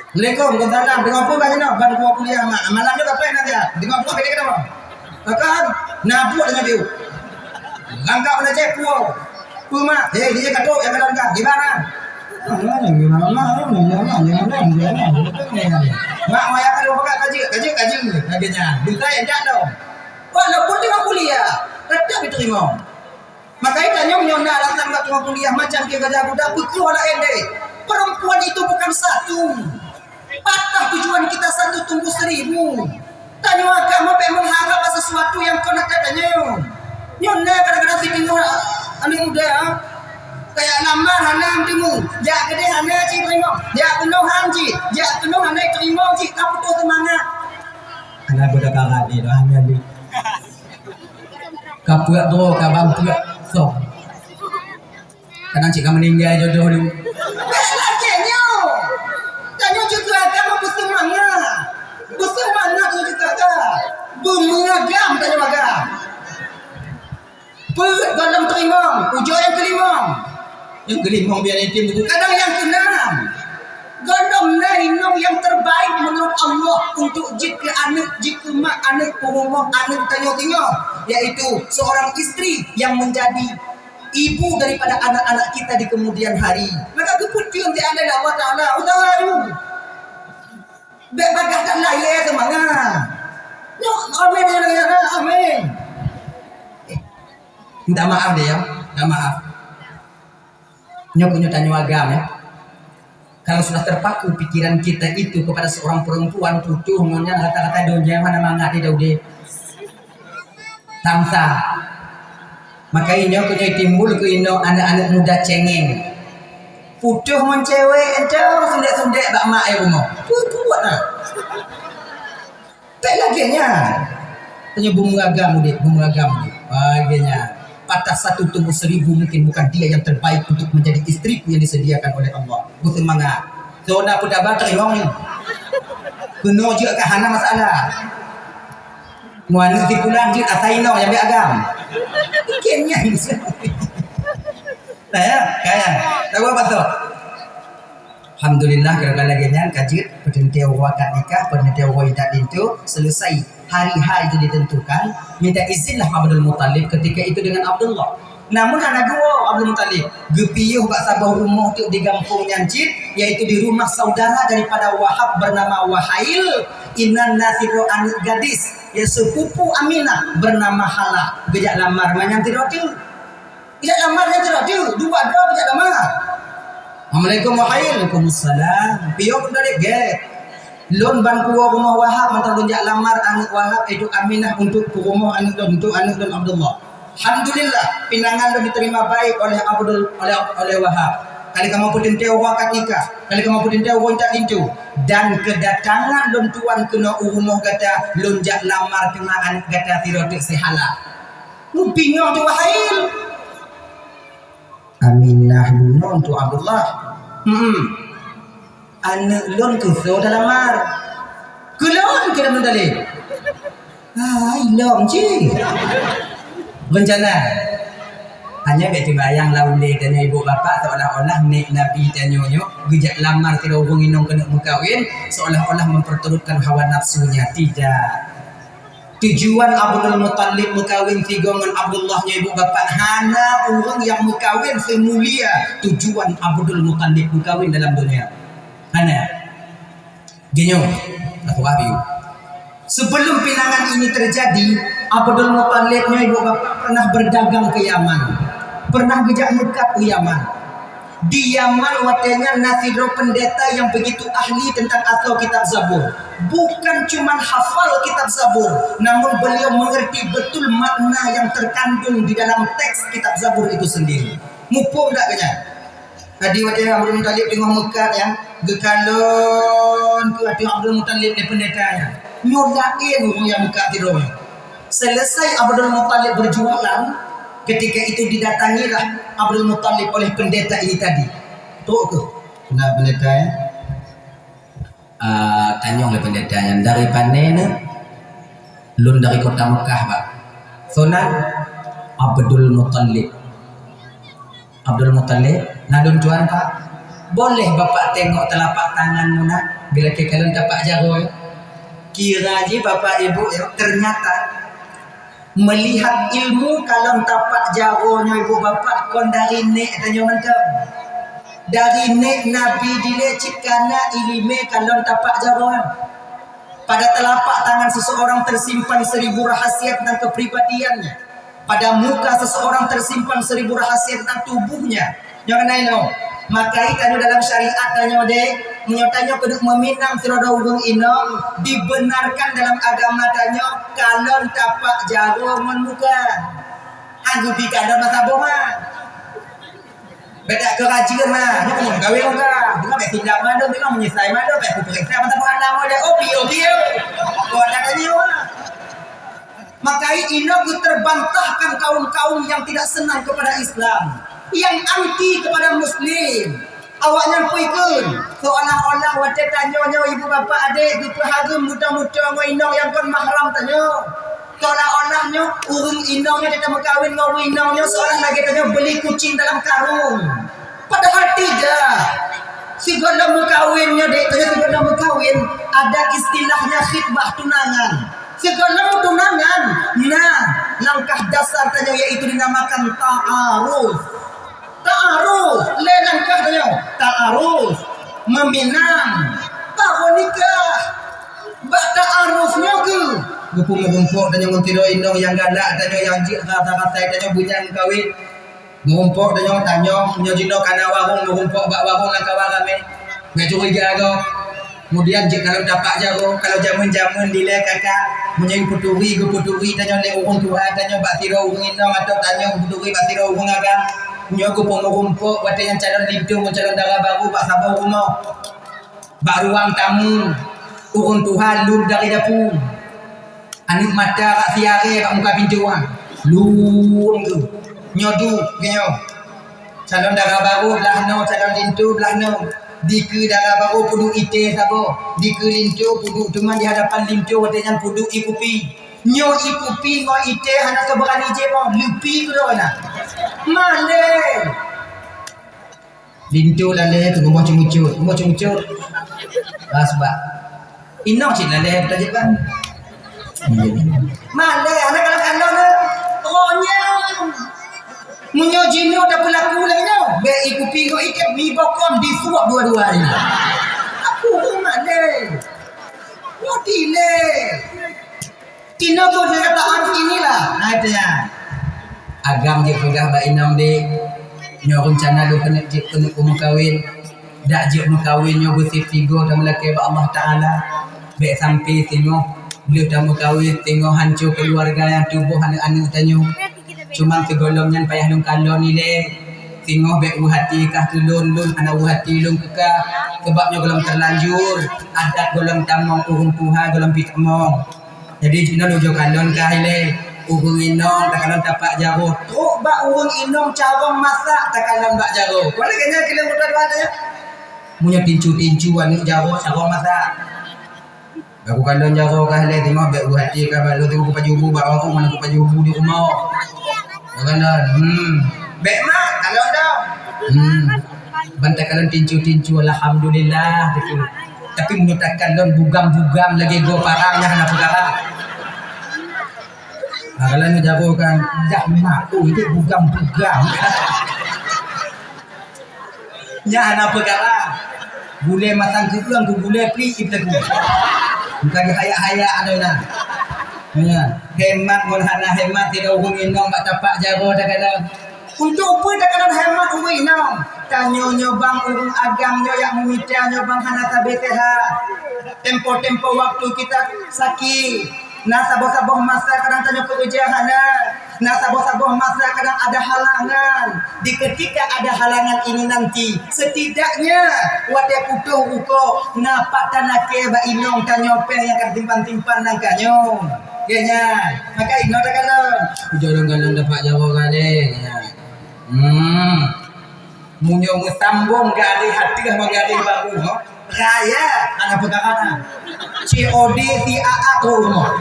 Assalamualaikum, waalaikumsalam. Tengok apa kat sini? Ban kuliah mak. Malam ni apa nak dia? Tengok apa kita kenapa? Takkan? Nabuk dengan dia. Langkah mana cek pulau. Puma, eh, dia kata yang kata langkah. Di mana? Mak wayang ada buka kaji, kaji, kaji. Lagi nya. Buka yang tak dong. Walaupun tengah kuliah, tetap diterima. Maka tanyoe nyoe na alasan bak tuha kuliah macam dia gajah guda peukeuh laén deh. Perempuan itu bukan satu. Patah tujuan kita satu tumbuh seribu. Tanyoe agam ape mengharap sesuatu yang kau nak tanyoe. Nyoe na kadang-kadang si bingung aneuk muda. Kayak lamar hana temu. Jak keudeh hana cit temu. Jak keunoe han cit. Jak keunoe hana terima cit. Ka putus semangat. Hana budak karat ni dah hana ni. Ka peuet droe, ka bang peuet song. Kadang cit ka meuninggai jodoh lu. Bèk lagèe nyoe. Tanyoe juga agama beuseumangat. Beuseumangat tanyoe juga agama. Beumeuagam tanyoe agama. Peuet gohlom teurimong, ujoe nyang keulimong. Nyang keulimong biar yatim buku. Kadang nyang keunam. Gohlom na inong yang terbaik menurut Allah untuk jeuet keu aneuk, jeuet keu mak aneuk, peurumoh aneuk tanyoe-tanyoe, yaitu seorang istri yang menjadi ibu daripada anak-anak kita di kemudian hari. Maka geupeuteun di Allah Taala, usaha dulu. Bèk bagah that lahé seumangat. Nyoe, amin, amin, amin. Eh, minta maaf deh ya, minta maaf. Nyoe keuh nyoe tanyoe agam ya. Kalau sudah terpaku pikiran kita itu kepada seorang perempuan, putôh ngon nyan rata-rata donya mana mangat di Daudi. Tamsa. Maka inyoe keuh nyoe timbul keu inong aneuk-aneuk muda cengeng. Putôh ngon cewek entong sundek-sundek bak mak ayah rumoh. Peuet-peuet nah. Tak lagèe nyan. Hanya beumeuagam udép, beumeuagam udép. Lagèe nyan. Patah satu tumbuh seribu mungkin bukan dia yang terbaik untuk menjadi istriku yang disediakan oleh Allah. Beuseumangat. Soe na peudaba teurimong ni. Keunoe jeuet ka hana masalah. Ngon aneuk sipulang jeuet asai inong nyang bèk agam. Mungkin nyan. Nah ya, kaya. Tahu apa tu? Alhamdulillah, kalau lagèe nyan ka jeuet peuteuntèe uroe akad nikah, peuteuntèe uroe idat linto, selesai hari H itu ditentukan, minta izinlah Abdul Muttalib ketika itu dengan Abdullah. Namun hana geuwoe Abdul Muttalib, geupiôh bak saboh rumoh teuk di gampông nyan cit, yaitu di rumah saudara daripada Wahab bernama Wahail, inan na sidroe aneuk gadis, ya, sepupu Aminah bernama Hala, geujak lamar ngon nyan sidroe teuk. Geujak lamar nyan sidroe teuk, dua droe geujak lamar. Assalamualaikum, Wahail. Waalaikumsalam. Piôh Muttalib gèt. Lôn ban kuwoe rumoh Wahab, mantong lôn jak lamar aneuk Wahab, yaitu Aminah, untuk peurumoh aneuk lôn, untuk aneuk lôn Abdullah. Alhamdulillah, pinangan lôn diterima baik oleh Abdul, oleh, oleh Wahab. Kali kamoe peuteuntèe uroe akad nikah, kali kamoe peuteuntèe uroe idat linto. Dan kedatangan lôn tuan keunoe u rumoh gata, lôn jak lamar teuma aneuk gata sidroe teuk si Hala. Bingong teuk Wahail. Aminah bunoe untuk Abdullah. Hmm. Aneuk lôn keu soe talamar? Keu lôn keu Abdul Muttalib. Ah, ilom cit. Rencana. Hanya bèk teubayang lam ulèe tanyoe ibu bapak seolah-olah nèk Nabi tanyoe nyoe geujak lamar sidroe ureueng inong keuneuk meukawen, seolah-olah memperturutkan hawa nafsunya. Tidak. Tujuan Abdul Muthalib meukawen sigoe ngon Abdullah nyoe ibu bapak hana ureueng nyang meukawen seumulia tujuan Abdul Muthalib meukawen dalam dunia. Hana. Geunyoe, aku wahyu. Sebelum pinangan ini terjadi, Abdul Muthalib nyoe ibu bapak pernah berdagang ke Yaman. Pernah geujak meukat u Yaman. Di Yaman watèe nyan na sidroe pendeta yang begitu ahli tentang asoe kitab Zabur. Bukan cuman hafal kitab Zabur, namun beliau mengerti betul makna yang terkandung di dalam teks kitab Zabur itu sendiri. Muphom dak keu nyan? Jadi watèe Abdul Muthalib teungoh meukat nyan, geukalon keu ateueh Abdul Muthalib lé pendeta nyan. Nyoe laén ureueng nyang meukat sidroe nyoe. Selesai Abdul Muthalib berjualan, ketika itu didatangilah Abdul Muthalib oleh pendeta ini tadi. Trok keuh, na pendeta nyan. Ah, tanyong lé pendeta nyan, "Dari pane neuh?" "Lôn dari kota Mekah, Pak." "Soe nan?" "Abdul Muthalib." "Abdul Muthalib, na lôn tuan, Pak." "Boleh Bapak tengok telapak tangan meunan?" Geulakèe kalon tapak jaroe. Kira jih Bapak Ibu, ya, ternyata meulihat ilmu kalon tapak jaroe nyoe ibu bapak kon dari nèk tanyoe mantong. Dari nèk Nabi dilèe cit kana ileumèe kalon tapak jaroe. Pada telapak tangan seseorang tersimpan seribu rahasia tentang kepribadiannya. Pada muka seseorang tersimpan seribu rahasia tentang tubuhnya. Nyoe keunan inoe. Maka tanyoe dalam syariat tanyoe deh, meunyoe tanyoe keuneuk meuminang sidroe ureueng inong, dibenarkan dalam agama tanyoe kalon tapak jaroe ngon muka. Han geubi kalon masa boh ma. Beda keurajeuen ma, nyoe keuneuk gawe muka. Tengok bèk tindak mandum, tengok meunyeusai mandum, bèk kupeuriksa masa boh anak model. Oh, piye, oh, piye. Kok ada tanya, wah. Maka inoe geuterbantahkan kaum-kaum yang tidak senang kepada Islam, yang anti kepada Muslim. Awaknyan peue kheun, seolah-olah watèe tanyoe nyoe ibu bapak adék geupeuhareuem muto-muto ngon inong nyang kon mahram tanyoe. Seolah-olah nyoe ureueng inong nyoe teumeukawen ngon ureueng inong nyoe seolah lagèe tanyoe beuli kucing dalam karung. Padahal tidak. Sigohlom meukawen nyoe dek, tanyoe sigohlom meukawen ada istilahnya khitbah, tunangan. Sigohlom meutunangan, nah, langkah dasar tanyoe yaitu dinamakan ta'aruf. Ta'aruf, lhèe langkah tanyoe. Ta'aruf, meuminang, baru nikah. Bak ta'aruf nyoe keuh geupeumeureumpok tanyoe ngon sidroe inong nyang galak tanyoe, nyang jeuet rasa-rasa tanyoe beunyan kawen. Meurumpok tanyoe, tanyoe, nyoe jinoe kana warong, meurumpok bak warong lam kawan ramè. Bèk curiga gob. Kemudian jeuet kalon tapak jaroe, kalau jameun-jameun dilèe kakak, meunyoe geupeuturi, geupeuturi tanyoe lé ureueng tuha tanyoe bak sidroe ureueng inong atau tanyoe geupeuturi bak sidroe ureueng agam. Nyoe geupeumeurumpok watèe nyan calon linto ngon calon dara barô bak saboh rumoh. Bak ruang tamu, ureueng tuha lôn dari dapu. Aneuk mata bak siaré bak muka pintoe. Lôn keuh. Nyoe duek keuh nyoe. Calon dara barô blah noe, calon linto blah noe. Dikeue dara barô peuduek itèe saboh. Dikeue linto peuduek teuma di hadapan linto, watèe nyan peuduek ié kupi. Nyoe ié kupi ngon itèe hana soe beurani jimoe, leupie keudroe na. Malèe. Linto lalèe keu rumoh ceungucut, rumoh ceungucut. Bas bak. Inong cit lalèe tajak kan. Malèe, hana kalon-kalon, eh. Roh nyan. Meunyoe jinoe tapeulaku lagèe nyoe, bèk ié kupi ngon itèe, mibokon disuap dua-dua nyoe. Aku pun malèe. Nyoe dilèe. Inoe peue kata arus inilah. Nah, itu nyan. Agam jeuet peugah bak inong deh. Nyoe reuncana lôn keuneuk jeuet keuneuk meukawen. Dak jeuet meukawen nyoe beusifeuti goe tameulakèe bak Allah Taala. Bèk sampai singoh lheueh tameukawen, singoh hanco keuluwarga nyang tuboh aneuk-aneuk tanyoe. Cuma sigohlom nyan payah lôn kalon ilèe. Singoh bèk u hati kah keu lôn, lôn hana u hati lôn keu kah. Sabab nyoe gohlom teulanjur, adat gohlom tamong, ureueng tuha gohlom pih tamong. Jadi, jinoe lôn jok kalon kah ilèe, ureueng inong takalon tapak jaroe. Trok bak ureueng inong carông masak takalon bak jaroe. Kon lagèe nyan keu lôn meutuah-tuah nyan. Meunyoe tincu-tincu aneuk jaroe carông masak. Aku kalon jaroe ka lé teuma bèk u hati ka bak lôn teungoh kupajoh bu bak aku mana kupajoh bu di rumoh. Kalon, hmm. Bèk mak, kalon dah. Hmm. Ban takalon tincu-tincu, alhamdulillah, gitu. Tapi meunyoe takalon bugam-bugam lagèe goe parang nyan hana peukara. Nah, kalau ni jago kan, dah mak, oh, ini bugam-bugam. Nyan hana peukara. Gulèe masang keueung keu gulèe pli ip lagu. Bukan dihayak-hayak ada na. Ya, hemat ngon hana hemat tidak ureueng inong bak tapak jago takalon. Untuk peue takalon hemat ureueng inong? Tanyoe nyoe bang ureueng agam nyoe nyang meumita nyoe bang hana sabe sehat. Tempo-tempo waktu kita sakit, na saboh-saboh masa kadang tanyoe keureuja hana, na saboh-saboh masa kadang ada halangan. Di ketika ada halangan ini nanti, setidaknya watèe putôh rukok, na pat talakèe bak inong tanyoe pèng nyang ka simpan-simpan nangka nyoe. Keu nyan, maka inong takalon. Ujoe lôn galon dapat jaroe galeng, keu nyan. Hmm. Meunyoe meusambong garéh ateueh ngon garéh bawah, ho, raya hana peukara na. C O D si A A trok rumoh.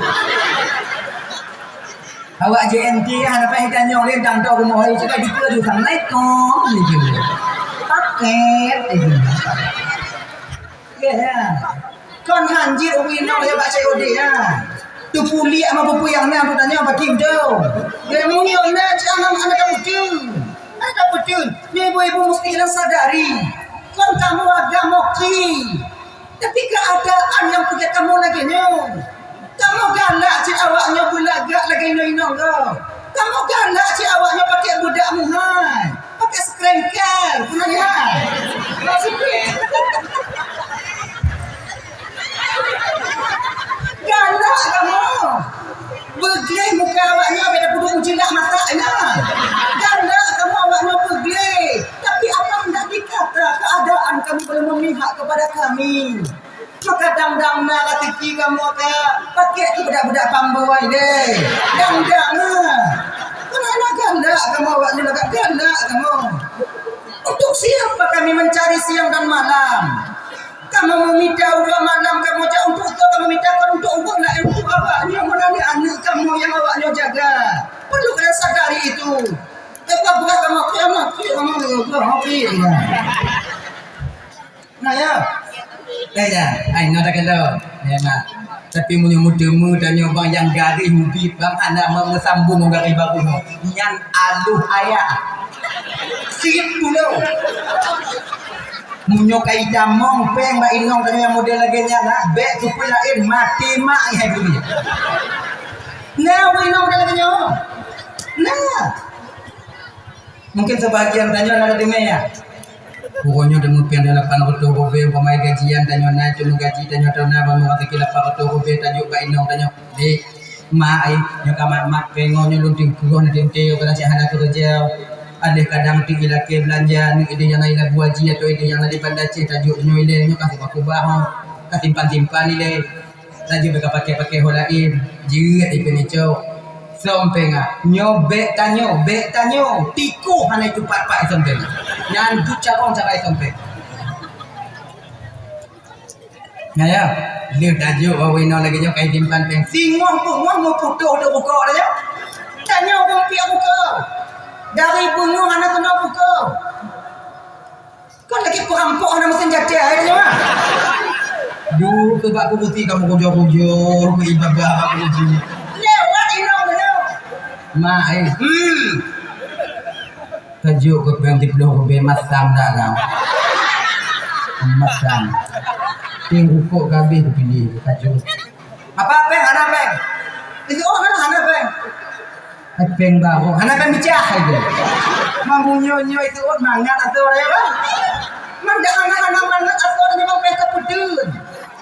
Awak J N T hana payah tanyong lé, dang trok rumoh, hai, cakap dikeue tu, "Assalamualaikum," gitu. Paket, gitu. Ya, ya. Kon hanjeuet ureueng inong lé bak C O D, ya. Teupuliek sama pupuyang na, tanyong bak kim tu. Ya, meunyoe na, jangan hana tapeuteueng. Hana tapeuteueng. Nyoe ibu-ibu mesti kena sadari. Kon kamoe agam oke. Tapi keadaan nyang peugah kamoe lagèe nyoe. Kamoe galak cit awak nyoe beulagak lagèe inong-inong gob. Kamoe galak cit awak nyoe pakai beudak muhai, pakai scrunchie, pernah lihat? Galak kamoe. Beugleh muka awak nyoe beda puduk meucilak mata nyan. Galak kamoe awak nyoe beugleh. Tapi apa hendak dikata keadaan kamu belum memihak kepada kami. Maka dang-dang na rezeki kamoe ka pakai keu budak-budak pamboi deh. Dang-dang na. Kenapa galak kamoe awak nyoe lagak galak kamoe? Untuk siapa kami mencari siang dan malam? Kamoe meumita uroe malam kamoe jak untuk tu kamoe mita kon untuk uroe laén untuk awak nyoe meulani aneuk kamoe nyang awak nyoe jaga. Perlu kalian sadari itu. Tapi bukan kamoe kiamat, kiamat, kiamat, kiamat. Nah, ya. Nah, ya. Ai, nyoe dah kalau. Ya, nah. Tapi meunyoe meuteumé tanyoe bang nyang garéh ubit bang hana meusambung ngon garéh baru nyoe. Nyan aluh ayah. Sip dulu. Meunyoe ka itamong pèng bak inong tanyoe nyang model lagèe nyan, nah, bèk keupeue laén maté mak hai bumi. Nah, inong model lagèe nyoe. Nah. Mungkin sebahagian tanyoe na deungö ya. Pokoknya deungo pian lapan ratus rubé, umpama gajian tanyoe na, cuma gaji tanyoe tahu na, bangun rezeki lapan ratus rubé, tajok bak inong tanyoe. Dek, mak ai, nyoe ka mat-mat pèng nyoe lôn tingkeuh na tinte, kadang cit hana keureuja. Adak kadang ti ilakèe beulanja, ni idéh nyang na ila buaji atau idéh nyang na di Banda Aceh, tajok nyoe ilèe, nyoe ka keubah-keubah, ka simpan-simpan ilèe. Laju bèk ka pakai-pakai ho laén, jeuet ipeunicok. Sompeng ah. Nyoe bèk tanyoe, bèk tanyoe. Tikoh hana itupat-pat sompeng. Nyan tu carông cara sompeng. Nah ya, lheueh tajok bak inong lagèe nyoe kai simpan pèng. Singoh beungoh meuputôh dek rukok dah nyoe. Tanyoe beupiek rukok. Dari beungoh hana keunoe rukok. Kon lagèe peurampok hana meusén jatah, hai nyoe, ah. Duek keu bak kubuti kamoe kujoe-kujoe, keu iba-ba bak kubuti. Lewat inong nyoe. Mak, eh. Hmm. Tajok keu pèng siploh rubé masam dak kau. Masam. Pèng rukok ka habéh kupiléh, tajok. Apa pèng? Hana pèng. Itu oh, hana, hana pèng. Hai pèng barô, hana pèng bicah hai tu. Mamu nyoe-nyoe itu oh, mangat atau orang apa? Mangat hana, hana mangat atau orang memang pèng kepedeun.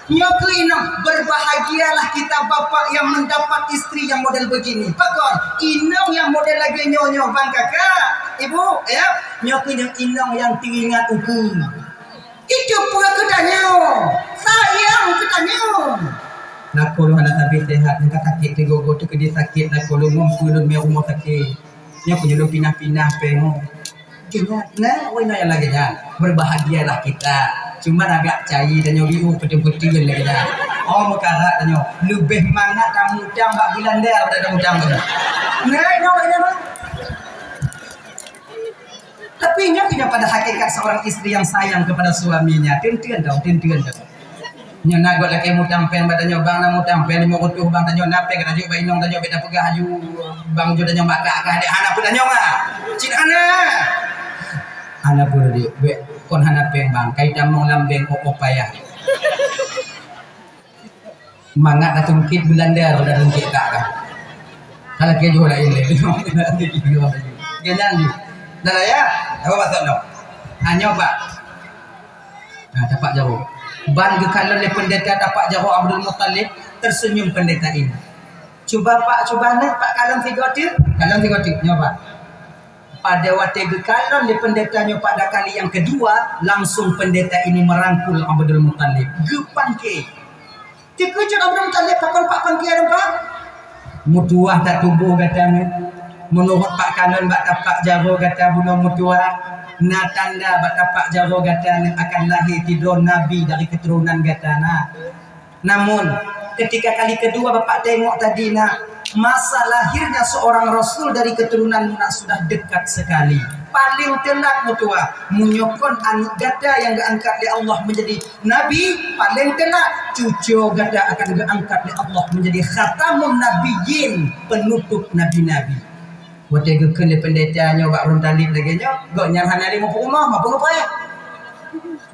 Nyoe keu inong, berbahagialah kita bapak yang mendapat istri yang model begini. Pakon, inong yang model lagèe nyoe-nyoe bang kakak, ibu, ya. Nyoe keu inong, inong yang teuingat ukeue. Itu pue keu tanyoe, sayang keu tanyoe. Lakoe lôn hana sabe sehat, nyang ka sakét teugogo teukeudi sakét lakoe lôn ngon peue lôn mé rumoh sakét. Nyoe peue lôn pinah-pinah pèng. Ingat, nah, weh, nah, nyang lagèe nyan. Berbahagialah kita. Cuma agak cai tanyoe riuh peuteun-peuteun lagèe nyan. Oh, meukarat tanyoe. Leubeh mangat tamutang bak Belanda daripada tamutang tanyoe. Nah, nyoe, nyoe, nyoe. Tapi nyoe, nyoe pada hakikat seorang istri yang sayang kepada suaminya. Teun-teun tau, teun-teun tau. Nyoe na göt lakèe mutang pèng bak tanyoe, bang na mutang pèng limong reutôh, bang tanyoe na pèng, tanyoe bak inong tanyoe bèk tapeugah aju, bang ju tanyoe matak kah dek hana peue tanyoe ah. Cit hana. Hana peue dek, bèk kon hana pèng bang, kai tamong lam bank, oh, oh payah. Mangat dah tungkit Belanda, dah tungkit tak dah. Kalau kejoh lain lé. Ganyan ju. Dah lah ya. Apa maksud tu? Hanya pak. Nah, tapak jaroe. Ban geukalon lé pendeta tapak jaroe Abdul Muttalib, tersenyum pendeta ini. Cuba pak, cuba nak pak kalon tiga tu. Kalon tiga tu. Nyoba. Pada watèe geukalon lé pendeta nyoe pada kali yang kedua, langsung pendeta ini merangkul Abdul Muttalib. Geupangke. Teukeujot Abdul Muttalib pakon pak pangke, Pak? Meutuwah that tuboh gata nyoe. Meunurot pak kalon bak tapak jaroe gata bunoe meutuwah, na tanda bak tapak jaroe gata nyoe akan lahé sidroe nabi dari keturunan gata na. Namun, ketika kali kedua Bapak tengok tadi, nak, masa lahirnya seorang rasul dari keturunan, nak, sudah dekat sekali. Paling telat meutuwah, meunyoe kon aneuk gata nyang geuangkat lé Allah menjadi nabi, paling telat cucoe gata akan geuangkat lé Allah menjadi khatamun nabiyyin, penutup nabi-nabi. Watèe geukheun lé pendeta nyoe bak Abdul Muttalib lagèe nyoe, gobnyan hana lé muphom rumoh, muphom rumoh.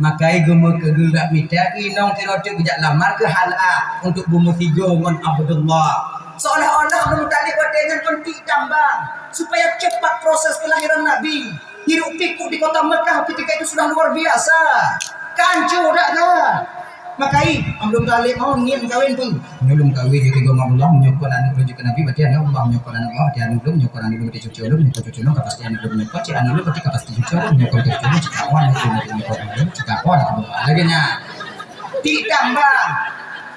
Makai geumeukeugeurak mita inong tirotik geujak lamar keu Hala untuk beumeusigoe ngon Abdullah. Seolah-olah Abdul Muttalib watèe nyan kon tik tambang supaya cepat proses kelahiran Nabi. Hiruk pikuk di kota Mekah ketika itu sudah luar biasa. Kanco dak ka? Makai Abdul Muttalib mau ngieng kawin pun. Nyoe lôn kawin di tiga Abdullah, meunyoe kon aneuk lôn jeuet keu Nabi, berarti aneuk Allah, meunyoe kon aneuk Allah, berarti aneuk lôn, meunyoe kon aneuk lôn, berarti cucu lôn, meunyoe kon cucu lôn, ka pasti aneuk lôn, meunyoe kon cit aneuk lôn, berarti ka pasti cucu lôn, meunyoe kon cucu lôn, cit aneuk lôn, meunyoe kon aneuk lôn, cit aneuk lôn. Lagèe nyan. Tik tambang.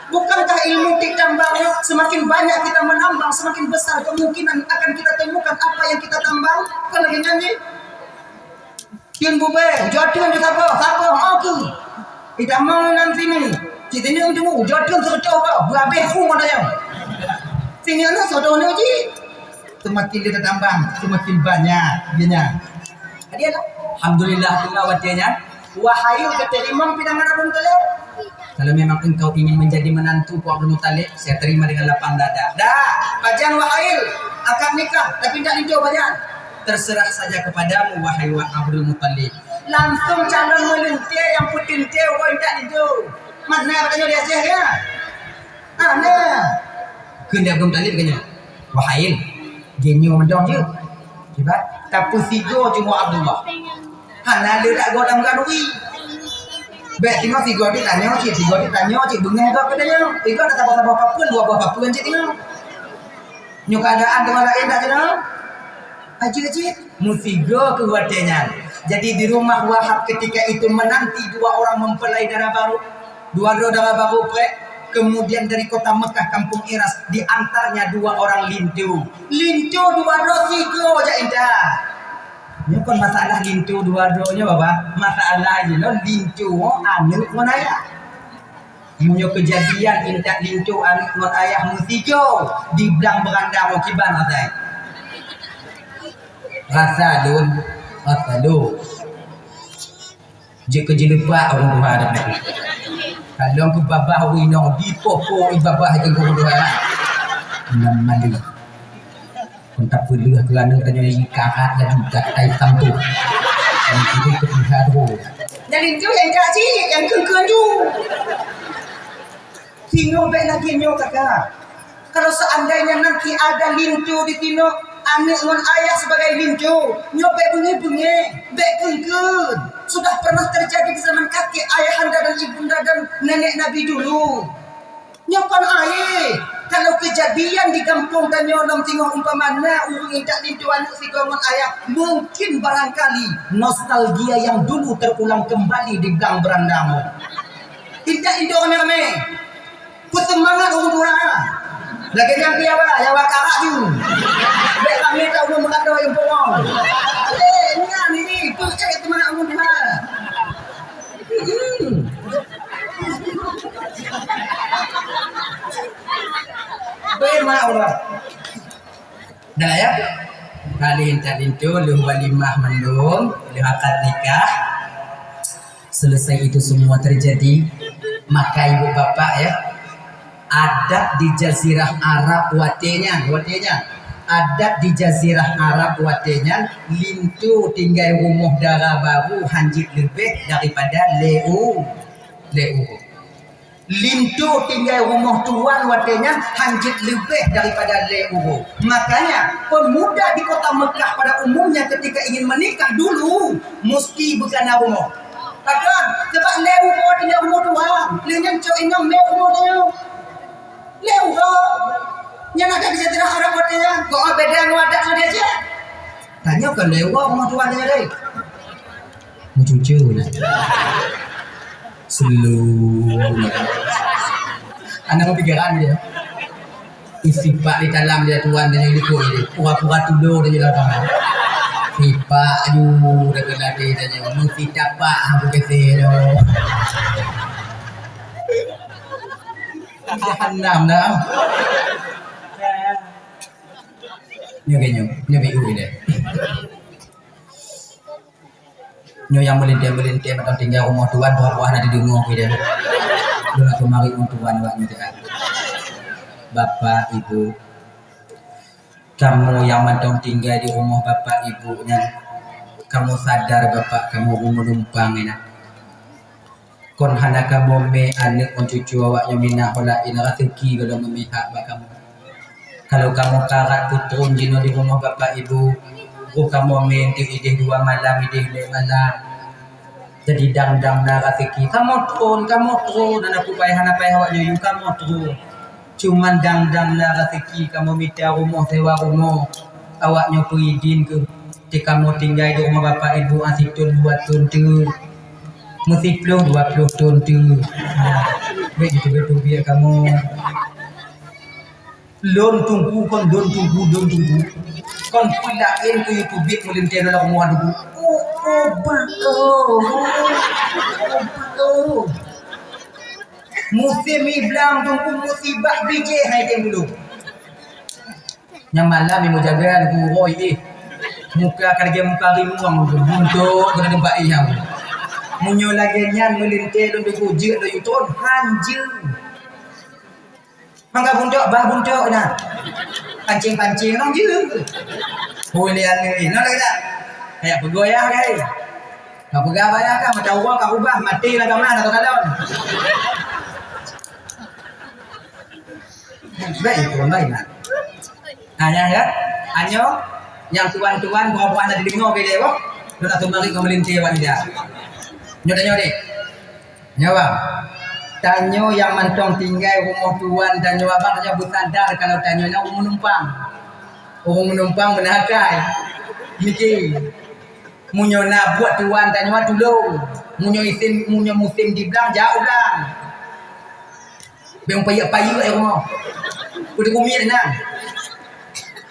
Bukankah ilmu tik tambang nyoe semakin banyak kita menambang, semakin besar kemungkinan akan kita temukan apa yang kita tambang? Kan lagèe nyan, nyoe? Tien bubé, ujoe tien di saboh, saboh, oh, keu. Itamong nan sini. Cit teunyong tunggu, ujoe tien seureutôh boh, beuhabéh khu ngon dayong. Sini aneuk sodoh nyoe cit. Semakin dia tambang, semakin banyak dia nya. Jadi, alhamdulillah, teungoh watèe nyan. Wahai geuteurimong pinangan Abdul Muttalib. Kalau memang engkau ingin menjadi menantuku Abdul Muttalib, saya terima dengan lapang dada. Dah, pajan Wahail, akad nikah, tapi ndak linto pajan. Terserah saja kepadamu, wahai Wa-, Abdul Muttalib. Langsung calon meulintèe nyang peuteuntèe, wahai ndak linto. Mana katanya di Aceh, ya? Hana. Kheun lé Abdul Muttalib keu nyoe, "Wahail, geuh nyoe mantong jeuet. Kiban, tapeusigoe jeuet ngon Abdullah. Hana lé dak goe lam kanduri. Bèk singoh sigoe di tanyoe cit, sigoe di tanyoe cit, beungèh gob keu tanyoe. Sigoe dak saboh-saboh papeuen, dua boh papeuen cit singoh. Nyoe keuadaan teuma laén dak jinoe." Aji-aji, meusigoe keu watèe nyan. Jadi di rumah Wahab ketika itu menanti dua orang mempelai dara barô. Dua droe dara barô preh, kemudian dari kota Mekah kampung Iras diantarnya dua orang linto. Linto dua droe sigoe jak intat. Nyoe kon masalah linto dua droe nyoe, Baba. Masalah jinoe linto aneuk ngon ayah. Meunyoe keujadian intat linto aneuk ngon ayah meusigoe di blang beuranda ngon kiban asai. Rasa lôn, rasa lôn. Jeuet keu jeuleubak ureueng tuha dak. Kalon keu babah ureueng inong dipoh-poh babah ureueng tuha. Nam mandi. Kon tapeuleueh keu aneuk tanyoe ikarat laju gatai sampôh. Nyang kiri keupiha droe. Nyang linto nyang jak cit, nyang keun-keun ju. Singoh bèk lagèe nyoe, Kaka. Kalau seandainya nanti ada linto di tinoe, aneuk ngon ayah sebagai linto, nyoe bèk beungèh-beungèh, bèk keun-keun. Sudah pernah terjadi di zaman kakek, ayahanda dan ibunda dan nenek Nabi dulu. Nyoe kon akhé. Kalau kejadian di gampông tanyoe lom singoh umpama na ureueng intat linto aneuk sigoe ngon ayah, mungkin barangkali nostalgia yang dulu terulang kembali di blang beuranda mo. Intat linto ramé-ramé. Peuseumangat ureueng tuha. Lagèe nyang keu Yawa, Yawa karak ju. Bèk ramé that ureueng meurandoi nyang pungong. Eh, nyan ni, peucék seumangat ureueng tuha. Hmm. Dah lah ya. Kali intat linto lheueh walimah mandum, lheueh akad nikah. Selesai itu semua terjadi, maka ibu bapak ya, adat di Jazirah Arab watée nyan, watée nyan, adat di Jazirah Arab watée nyan, linto tinggai rumoh dara baru hanjeuet leubeh daripada lhée u-, lhée uroe. Linto tinggai rumoh tuan watée nyan hanjeuet leubeh daripada lhée uroe. Makanya, pemuda di kota Mekah pada umumnya ketika ingin menikah dulu, mesti beukana rumoh. Pakon? Sabab lhée uroe tinggai rumoh tuan. Lheueh nyan cok inong lhée uroe tanyoe. Lhée uroe. Nyan adat di Jazirah Arab watée nyan. Kok beda ngon adat ngon di Aceh? Tanyoe kon lhée uroe rumoh tuan tanyoe deh. Meucucu na. Selu. Aneuk pikiran dia. Ih, sipak di dalam dia tuan dia likot dia. Pura-pura tulo dia dalam. Sipak aju dah kena dia tanya. Mesti tapak aku kata dia. Jahanam dah. Nyoe ke nyoe, nyoe ke nyoe. Nyoe nyang meulintée-meulintée mantong tinggai rumoh tuan, buah-buah na dideungoe keu idéh. Lôn akhé marit ngon tuan awak nyoe teuka. Bapak, Ibu, kamoe nyang mantong tinggai di rumoh bapak ibu nyan, kamoe sadar bapak kamoe ureuëng meulumpang inan. Kon hana kamoe mé aneuëk ngon cucu awak nyoe minah ho laén, raseuki gohlom meumihak bak kamoe. Kalau kamoe karat peutrôn jinoe di rumoh bapak ibu, roh kamoe mé teuk idéh dua malam, idéh lhée malam. Jadi dang-dang na raseuki, kamoe trôn, kamoe trôn, hana peubai, hana payah awak nyoe yue, kamoe trôn. Cuman dang-dang na raseuki kamoe mita rumoh, sewa rumoh. Awak nyoe peuidin keu teuka kamoe tinggai di rumoh bapak ibu, ah, sithon dua thon teuk. Meusiploh dua ploh thon teuk. Nah, bék jiteubiet-teubiet kamoe. Lôn teungku, kon lôn teungku, lôn teungku. Kon peue laén keu yue teubiet meulintée dalam rumoh teungku. Oh, oh, beuh, oh, oh, beuh, oh. Musém iblang teungku, musibah bijéh hai tem dulu. Nyang malam ni meujaga teungku uroe ih. Muka ka lagée muka rimueng teungku, buntok keunan bak ih nyang. Meunyoe lagée nyan meulintée lôn teungku jeuet lôn yue trôn hanjeuet. Mangga buntok, bah buntok na. Pancing-pancing nong jeuet. Hui lian ni, nong lagée dak? Kayak peugah ya kai. Ka peugah banyak kan, mata uang ka ubah, mati lah gamah atau kalon. Baik, itu lain lah. Hanya ya, hanya yang tuan-tuan buah-buah nak didengar ke dia, boh. Dia nak kembali ke melintir wanita. Nyoda-nyoda. Nyoe, tanyoe nyang mantong tinggai rumoh tuan tanyoe, abang tanyoe beusadar kalau tanyoe nyan ureuëng meunumpang. Ureuëng meunumpang meunakai. Niki, meunyoe na buet tuan tanyoe tulông. Meunyoe isim, meunyoe musém diblang, jak u blang. Bèk payeuek-payeuek i rumoh. Peue teukumiet nyan.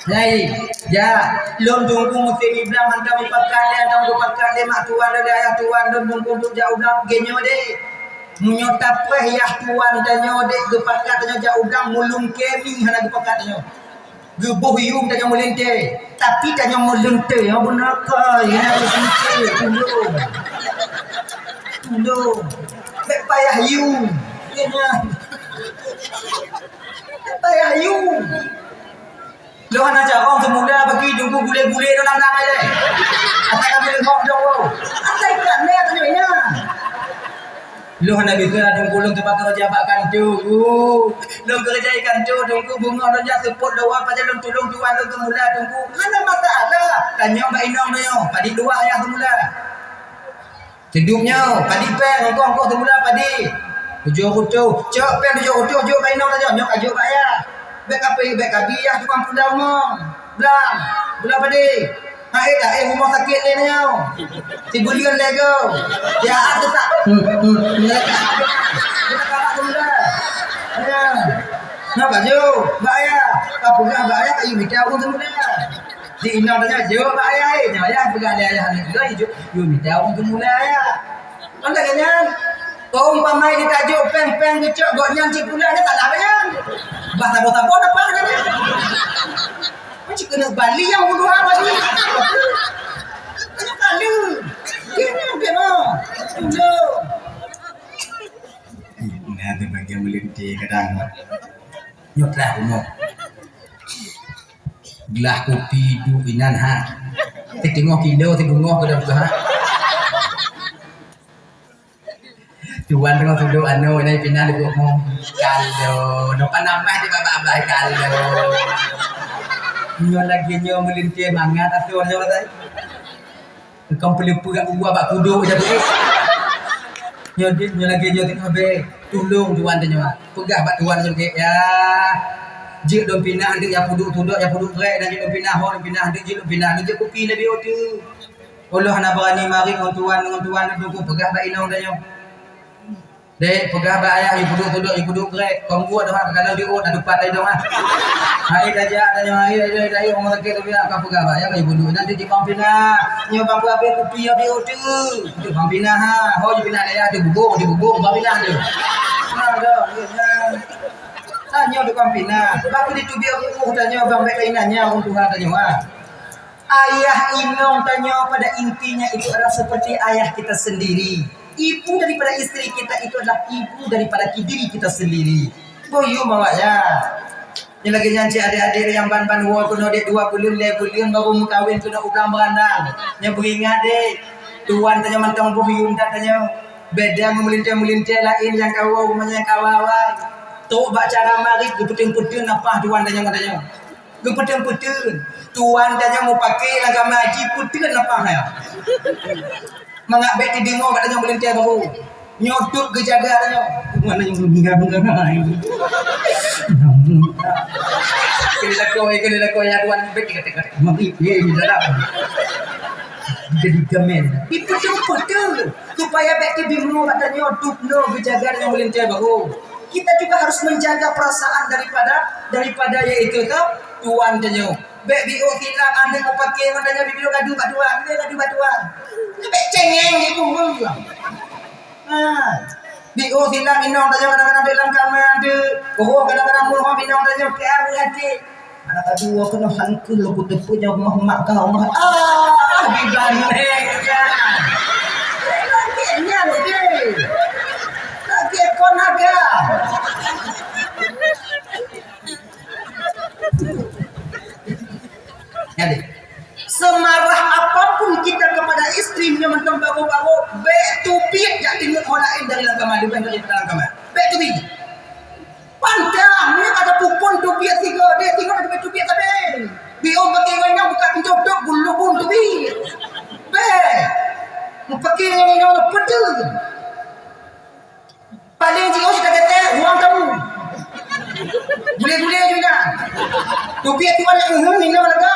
Hai, ya, lôn teungku musém iblang hantom geupakat lé, hantom geupakat lé mak tuan lôn, lé ayah tuan lôn, teungku duek jak u blang geunyoe deh. Meunyoe tapreh yah tuan tanyoe deh geupakat tanyoe jak u blang, meulungkée mi hana geupakat tanyoe. Geuboh yum tanyoe meulintée, tapi tanyoe meulintée nyoe beuna keu, ya, meulintée, tulông. Tulông. Bèk payah yum. Ya, ya. Bèk payah yum. Lôn hana carông seumula bagi teungku gulé-gulé dalam rang ai lé. Asai ka meuleuhok dong woe. Asai ka nèk nyoe nyan. Lôn hana bisa teungku lôn teuba keureuja bak kantô. Lôn keureuja i kantô teungku beungoh lôn jak seupôt lôn pajan lôn tulông tuan lôn seumula teungku. Hana masalah. Tanyong bak inong nyoe, padit luwah ayah seumula. Teuduek nyoe, padi péng, ongkoh-ongkoh teumula padi. Tujoh reutôh. Cok péng tujoh reutôh, jok bak inong tanyoe, nyoe ka jok bak ayah. Bèk kape, bèk kabi yah tukang pula umong. Blang, pula padi. Hai dah, eh, rumoh sakét lé nyoe. Sibuleuen lé go. Ya, aku tak. Hmm, hmm, hmm. Kita kakak teumula. Ya. Napa jok? Bak ayah. Apa gah bak ayah, kayu mita aku teumula. Di inong tanyoe, jok bak ayah, eh. Nyoe ayah peugah lé ayah aneuk geuh, jok, yue mita ureueng teumula ayah. Kon lagèe nyan. Peumpama jitajuk péng-péng geucok gobnyan cit pula, nyan salah nyan. Bah saboh-saboh dapat nyan. Cit keuneuk bali nyang uluwa bali. Keuneuk bali. Keuneuk bali. Nah, tu bagian meulintèe kadang. Nyoe lah rumoh. Glah kupi duek inan ha. Siteungoh kilo, siteungoh kilo ha. Tuan teungoh tudok anu, inan pinah leubuek mo. Kalo, nyoe panah bah di babah-babah kalo. Nyoe lagèe nyoe meulintèe mangat asoe nyoe katai. Engkau peuleupeue bak kudo sabe. Nyoe dit, nyoe lagèe nyoe teungoh bèe. Tulông tuan tanyoe. Peugah bak tuan nyoe, "Ya, jeuet lôn pinah, jeuet ya peuduek tudok, ya peuduek grek, dan jeuet lôn pinah ho, lôn pinah, jeuet lôn pinah, jeuet kupi lé biôh tu." Ulôn hana beurani marit ngon tuan, ngon tuan tu, peugah bak inong tanyoe. Dek, peugah bak ayah, "Yue peuduek tudok, yue peuduek grek." Kong buet doh, kalau diuet, adu pat dong ah. Hai tajak tanyoe, hai, hai, hai, hai, rumah sakit tapi ka peugah bak ayah, "Yue peuduek nanti di bang pinah." Nyoe bang peue habéh kupi ya biôh tu. Di bang pinah ha. Ho di pinah daya di bubung, di bubung bang pinah tu. Nah, dah, ya. Nah, nyoe di bang pinah. Bak di tubiak bubuh tanyoe bang bèk kainan nyan ureueng tuha tanyoe ha. Ayah inong tanyoe pada intinya itu adalah seperti ayah kita sendiri. Ibu daripada isteri kita itu adalah ibu daripada ki-, diri kita sendiri. Boh yum awak ya. Nyoe lagèe nyan cit adék-adék nyang ban-ban woe keunoe dek dua buleuen, lhèe buleuen baru meukawen keunoe u blang beurandang. Nyoe beuingat dek, tuan tanyoe mantong boh yum that tanyoe. Beda ngon meulintèe-meulintèe laén nyang ka woe, meunyoe nyang ka awai-awai. Trok bak cara marit geupeuteun-peuteun nafah tuan tanyoe ngon tanyoe. Geupeuteun-peuteun. Tuan tanyoe mupake lam kama jipeuteun nafah nyan. Mangat bèk teudeungoe bak tanyoe meulintèe baru. Nyoe dub geujaga tanyoe. Tuan tanyoe meuninggai-ninggai. Keuneuk lakoe, keuneuk lakoe ya tuan bèk tika-tika. Mari, ye, di dalam. Jadi gamen. Dipeuteun-peuteun. Supaya bèk teudeungoe bak tanyoe dub nyoe geujaga tanyoe meulintèe baru. Kita juga harus menjaga perasaan daripada, daripada yaitu tu tuan tanyoe. Bèk biôh silap aneuk mupake ngon tanyoe biôh gaduh bak tuan, biôh gaduh bak tuan. Bèk cengeng di bumbung. Ha. Biôh silap inong tanyoe kadang-kadang dalam kamar tu. Oh, kadang-kadang muhom inong tanyoe keu aneuk até. Aneuk adu keunoe han keuh lôn kuteupeu nyoe mah mak kau mah. Ah, dibaneng nyan. Lagèe nyan deh. Lagèe kon agam. Jadi, semarah apapun kita kepada istri meunyoe mantong baru-baru, bèk teubiet jak deungon orang lain dari dalam kamar, leubeh dari dalam kamar. Bèk teubiet. Pantang, nyoe ka tapupon teubiet sigoe, dek sigoe teubiet-teubiet sabe. Biôh bagi ngon nyang buka pintoe tok, bulu pun teubiet. Bèk. Mupake ngon nyang peuteuh. Paling jiôh cita-cita ruang tamu. Gule-gule juga. Teubiet tuan nak ngeuh, minum laga.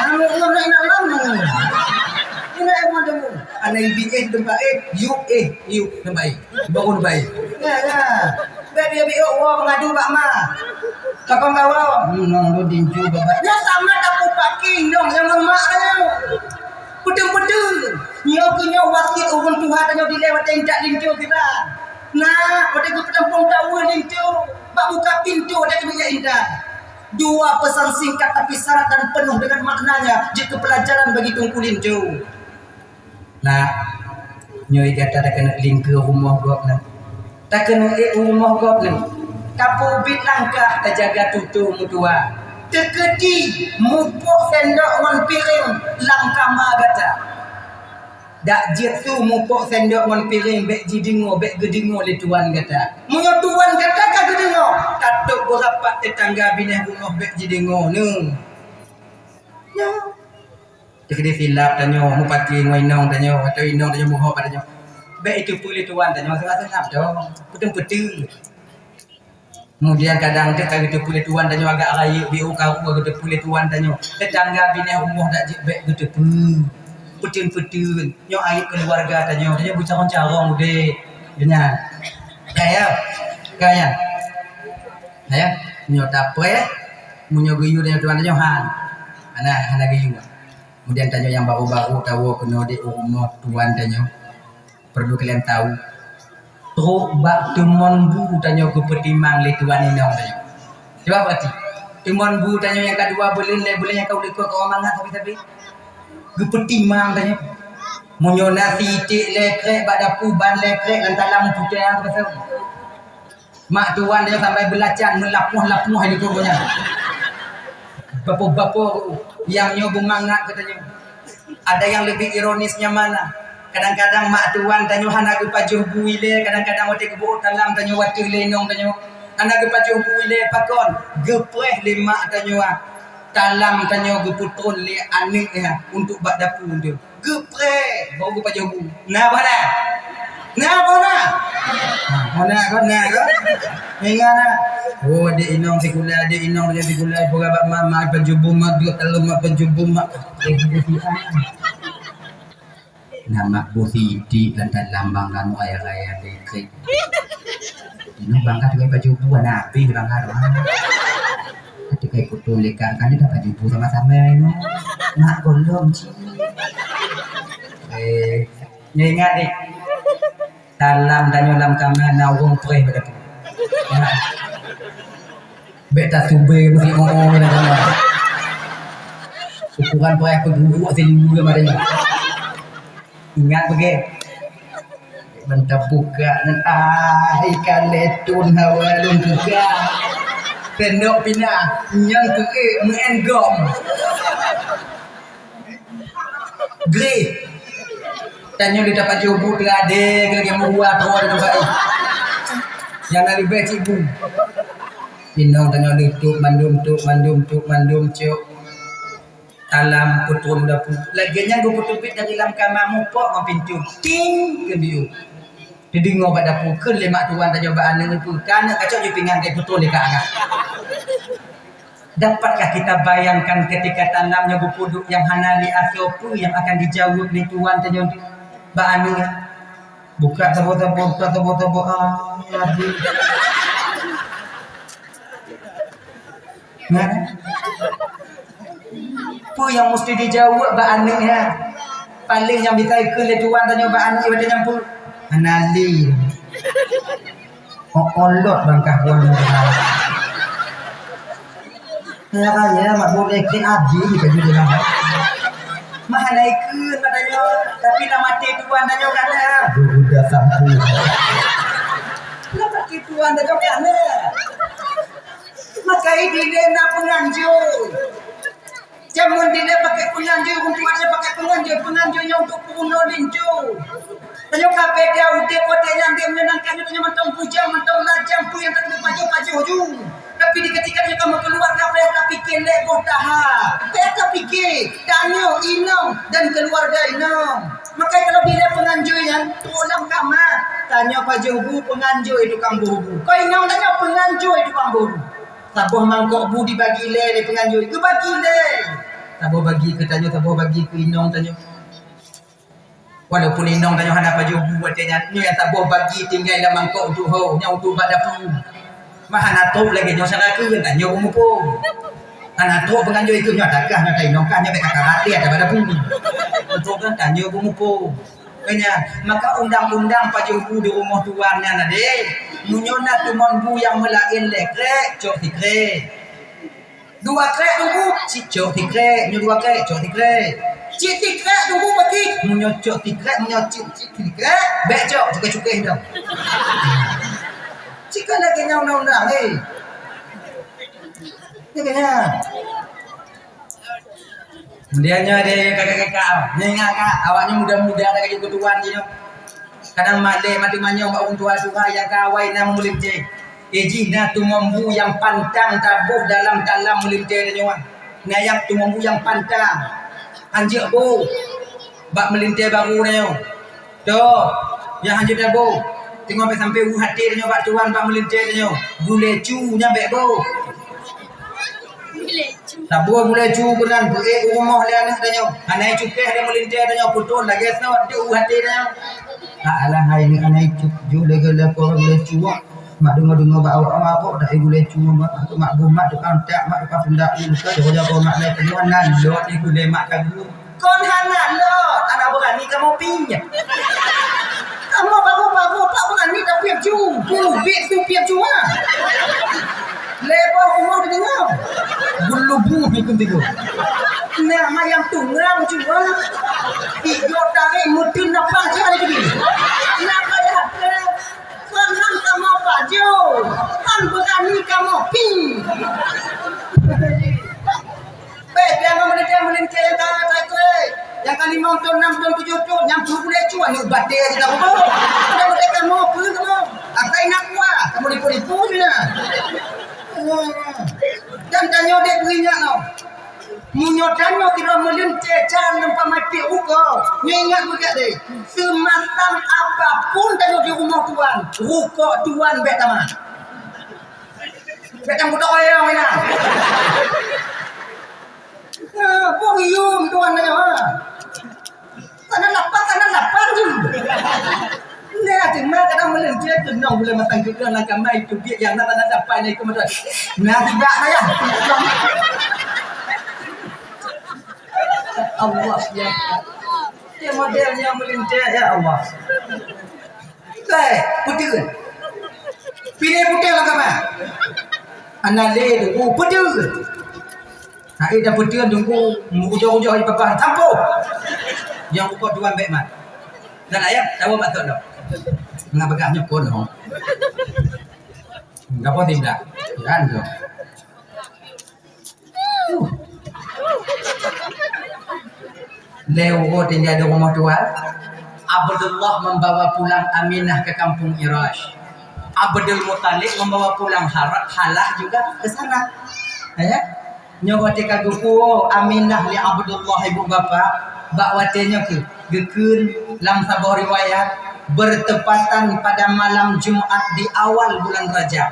Anu ngeuh nak ingat lam. Ina ruang tamu. Ana ibi eh tempat eh, yuk eh, yuk tempat eh. Bangun baik. Ya, ya. Bèk biôh-biôh woe mengadu bak ma. Kakong gawa. Hmm, nong lu dinju baba. Ya sama tak kupaki nong yang lemak aja. Peudeueng-peudeueng. Nyoe keuh nyoe wasiet ureueng tuha tanyoe dilèe watèe intat linto kiban. Nah, watèe geupeudampông tawa linto, bak buka pintoe watèe geubri jak intat. Dua pesan singkat tapi syarat dan penuh dengan maknanya jeuet keu pelajaran bagi Teungku Linto. Nah, nyoe gata takeuneuk lingkeu rumoh gob nyan. Takeuneuk ék u rumoh gob nyan. Tapeubiet langkah tajaga tutoe meutuah. Teukeudi mupok sendok ngon piréng lam kama gata. Dak jeuet su mupok sendok ngon piréng bèk jideungoe, bèk geudeungoe lé tuan gata. Meunyoe tuan gata ka geudeungoe, tatôb beurapat teutangga binéh rumoh bèk jideungoe nyoe. Nyoe. Teukeudi silap tanyoe, mupaki ngon inong tanyoe, atau inong tanyoe muhok bak tanyoe. Bèk iteupeue lé tuan tanyoe, seungab-seungab dong, peuteueng-peuteueng. Kemudian kadang teuk ka geuteupeue lé tuan tanyoe agak rayeuk, biôh karu ka geuteupeue lé tuan tanyoe. Teutangga binéh rumoh dak jeuet bèk geuteupeue. Peuteueng-peuteueng, nyoe aéb keuluwarga tanyoe, tanyoe beucarông-carông udép. Beuna. Ka ya? Ka ya? Ka ya? Nyoe tapreh, meunyoe geuyue tanyoe tuan tanyoe han. Hana, hana geuyue. Kemudian tanyoe nyang baru-baru tawoe keunoe di u rumoh tuan tanyoe, perlu kalian tahu, Trok bak teumon bu tanyoe geupeutimang lé tuan inong tanyoe. Cuba perhati. Teumon bu tanyoe nyang ka dua buleuen, lhèe buleuen nyang ka u likot keu mangat sabe-sabe. Geupeutimang tanyoe. Meunyoe na sitek lhèe krek bak dapu, ban lhèe krek lam talam putèe, ka pasai. Mak tuan tanyoe sampai beulacan meulapoh-lapoh di likot nyan. Bapo-bapo nyang nyoe beumangat geutanyoe. Ada nyang leubeh ironis nyang mana? Kadang-kadang mak tuan tanyoe hana geupajoh bu ilèe, kadang-kadang watèe geuboh talam tanyoe watèe lé inong tanyoe. Hana geupajoh bu ilèe pakon? Geupreh lé mak tanyoe. Talam tanyoe geupeutron lé aneuk nyan untuk bak dapu tu. Geupreh, baru geupajoh bu. Na bah na? Na bah na? Ha, bah na kon, na kon? Ingat na? Oh, adek inong sikula, adek inong sikula, peugah bak mak, mak pajoh bu, mak, duek talon, mak pajoh bu, mak. Eh, bu si A. Nama bu Siti dan dalam bang kamu ayah-ayah dekrek. Ini bangka tu baju bu anak habis bangka tu. Tapi kayak foto leka kan dia dapat jumpa sama-sama ini. Mak golom cik. Eh, ni ingat ni. Dalam dan dalam kamar na ureueng preh pada tu. Bèk tasubé meusi oo lam kamar. Ukuran preh peuguruk sendiri kemarin. Ingat beugèt. Ban tabuka ngon ai ka lhèe thôn hawa lôn buka. Tendok pinah, nyang keuek meu'en gom. Greh. Tanyoe lé tapajoh bu teuradèe lagèe meuruwa thon di teumpat nyan. Nyang na leubeh cit bu. Inong tanyoe lé tuk mandum, tuk mandum, tuk mandum, cok. Talam peutrôn dapu. Lagèe nyan geupeuteubiet dari lam kama, mupok ngon pintoe. Ting! Keu biu. Teudeungoe bak dapu, kheun lé mak tuan tanyoe bak aneuk, "Peue ka aneuk kacok jipingan keu peutrôn lé ka angat?" Dapatkah kita bayangkan ketika talam nyoe geupeuduek nyang hana lé asoe, peue nyang akan dijaweueb lé tuan tanyoe bak aneuk? Buka saboh-saboh, buka saboh-saboh, ah, ya Rabbi. Nah. Peue nyang musti dijaweueb bak aneuk nyan? Paléng nyang bisa ikheun lé tuan tanyoe bak aneuk watèe nyan peue? Hana lé. Oh, olot bangkah buah nyan. Ya, ya, mak boleh ke abi baju dia. Mah hana ikheun bak tanyoe, tapi na maté tuan tanyoe ka na. Guru dah sampu. Na maté tuan tanyoe ka na. Maka idilèe na peunganjô. Jameun dilèe pakèk peunganjô, ureueng tuha dilèe pakèk peunganjô, peunganjô nyan untuk peurunoe linto. Tanyoe ka beda udép watèe nyan, dum nyan nangka nyoe tanyoe mantong bujang, mantong lajang, peue nyang tanyoe pajoh-pajoh ju. Tapi di ketika tanyoe ka meukeuluwarga, payah tapike lhèe boh tahap. Payah tapike, tanyoe, inong, dan keuluwarga inong. Maka kalau dilèe peunganjô nyan, trok lam kama, tanyoe pajoh bu, peunganjô tukang boh bu. Keu inong tanyoe peunganjô tukang boh bu. Saboh mangkok bu dibagi lhèe lé peunganjô, geubagi lhèe. Saboh bagi keu tanyoe, saboh bagi keu inong tanyoe. Walaupun inong tanyoe hana pajoh bu watèe nyan, nyoe nyang saboh bagi tinggai lam mangkok untuk ho, nyang untuk bak dapu. Mah hana trok lagèe nyoe cara keu tanyoe beumuphom. Hana trok peunganjô keu nyoe takah, nyoe ta inong kah, nyoe bèk ka karat lé ata bak dapu. Beutôi kan tanyoe beumuphom. Nyan, maka undang-undang pajoh bu di rumoh tuan nyan adé. Meunyoe na teumon bu nyang meulaén lhèe krek, cok sikrek. Dua krek teungku, cit cok sikrek, nyoe dua krek, cok sikrek. Cit sikrek teungku bagi, meunyoe cok sikrek, meunyoe cit, cit sikrek, bèk cok, cukai-cukai dah. Cit kan lagèe nyan undang-undang, eh. Lagèe nyan. Kemudian nyoe deh kakak-kakak, nyoe ingat kak, awak nyoe muda-muda dah kajut keu tuan jih nyoe. Kadang malèe mati manyong bak ureueng tuha-tuha nyang ka awai na meulintèe. Eh jih na teumon bu nyang pantang taboh dalam talam meulintèe tanyoe. Na nyang teumon bu nyang pantang. Hanjeuet boh bak meulintèe barô tanyoe. Toh, nyang hanjeuet taboh. Teungoh bèk sampai u até tanyoe bak tuan bak meulintèe tanyoe. Gulèe cu nyan bèk boh. Saboh gulèe cu keunan beuék u rumoh lé aneuk tanyoe. Hana cukéh lé meulintèe tanyoe putôh lagèe sot di u até tanyoe. Ka alah hai aneuk hana icup ju lé gulèe cu. Mak deungoe-deungoe bak awak-awak kok dak gulèe cu mak, mak bumat tukang tak, mak tukang sundak ni bukan jago-jago mak lé tanyoe nan lôt gulèe mak kagu. Kon hana lôt, hana beurani kamoe pinjam. Kamoe baru-baru tak beurani Tapi ju, ju, bit tu piep ju, ha. Lé boh umoh teudeungoe. Bulu bu bit tu tiga. Nah, mayang tunggang ju, ha. Tiga tarék meuteun napa je ada jadi. Napa ya? Kon han kamoe pajoh, han beurani kamoe pi. Bèk, jangan meulintèe-meulintèe nyang ka, ka, ka, nyang ka limong thôn, nam thôn, tujoh thôn, nyang peureulèe cuan nyang batèe aja tahu. Udah batèe kamoe, peue kamoe? Asai nak kuah, kamoe lipu-lipu je nah. Dan tanyoe dek beuingat noh. Meunyoe tanyoe sidroe meulintèe cara lom pamaté rukoe, nyoe ingat beugèt deh, seumasang apapun tanyoe di rumoh tuan, rukoe tuan bèk tamat. Bèk tam kutok oyong inan. Ha, boh yum tuan tanyoe, ha. Sana lapan, sana lapan tu. Nah, cuma kadang meulintèe tu nong bulan matang juga langkah mai tu biar yang nak tanda dapat ni kemudian. Nah, tidak saya. Allah ya. Dia model yang meulintèe ya Allah. Teh, betul. Pilih betul langkah mai. Anak le tu, oh, betul. Hai dah beutôi teungku, meuujong-ujong di papan, sampôh! Nyang ukeue dua bèk mat. Dan ayah, tahu mat tok dok. Ngah peugah nyoe kon ho. Enggak apa tidak. Kan tu. Uh. Lé uroe tinggal di rumoh tuan, Abdullah membawa pulang Aminah ke kampung Irash. Abdul Muttalib membawa pulang Har-, Halah juga ke sana. Ya? Nyoe watèe ka geupuwoe Aminah lé Abdullah ibu bapak, bak watèe nyoe keuh geukheun lam saboh riwayat, bertepatan pada malam Jumat di awal bulan Rajab.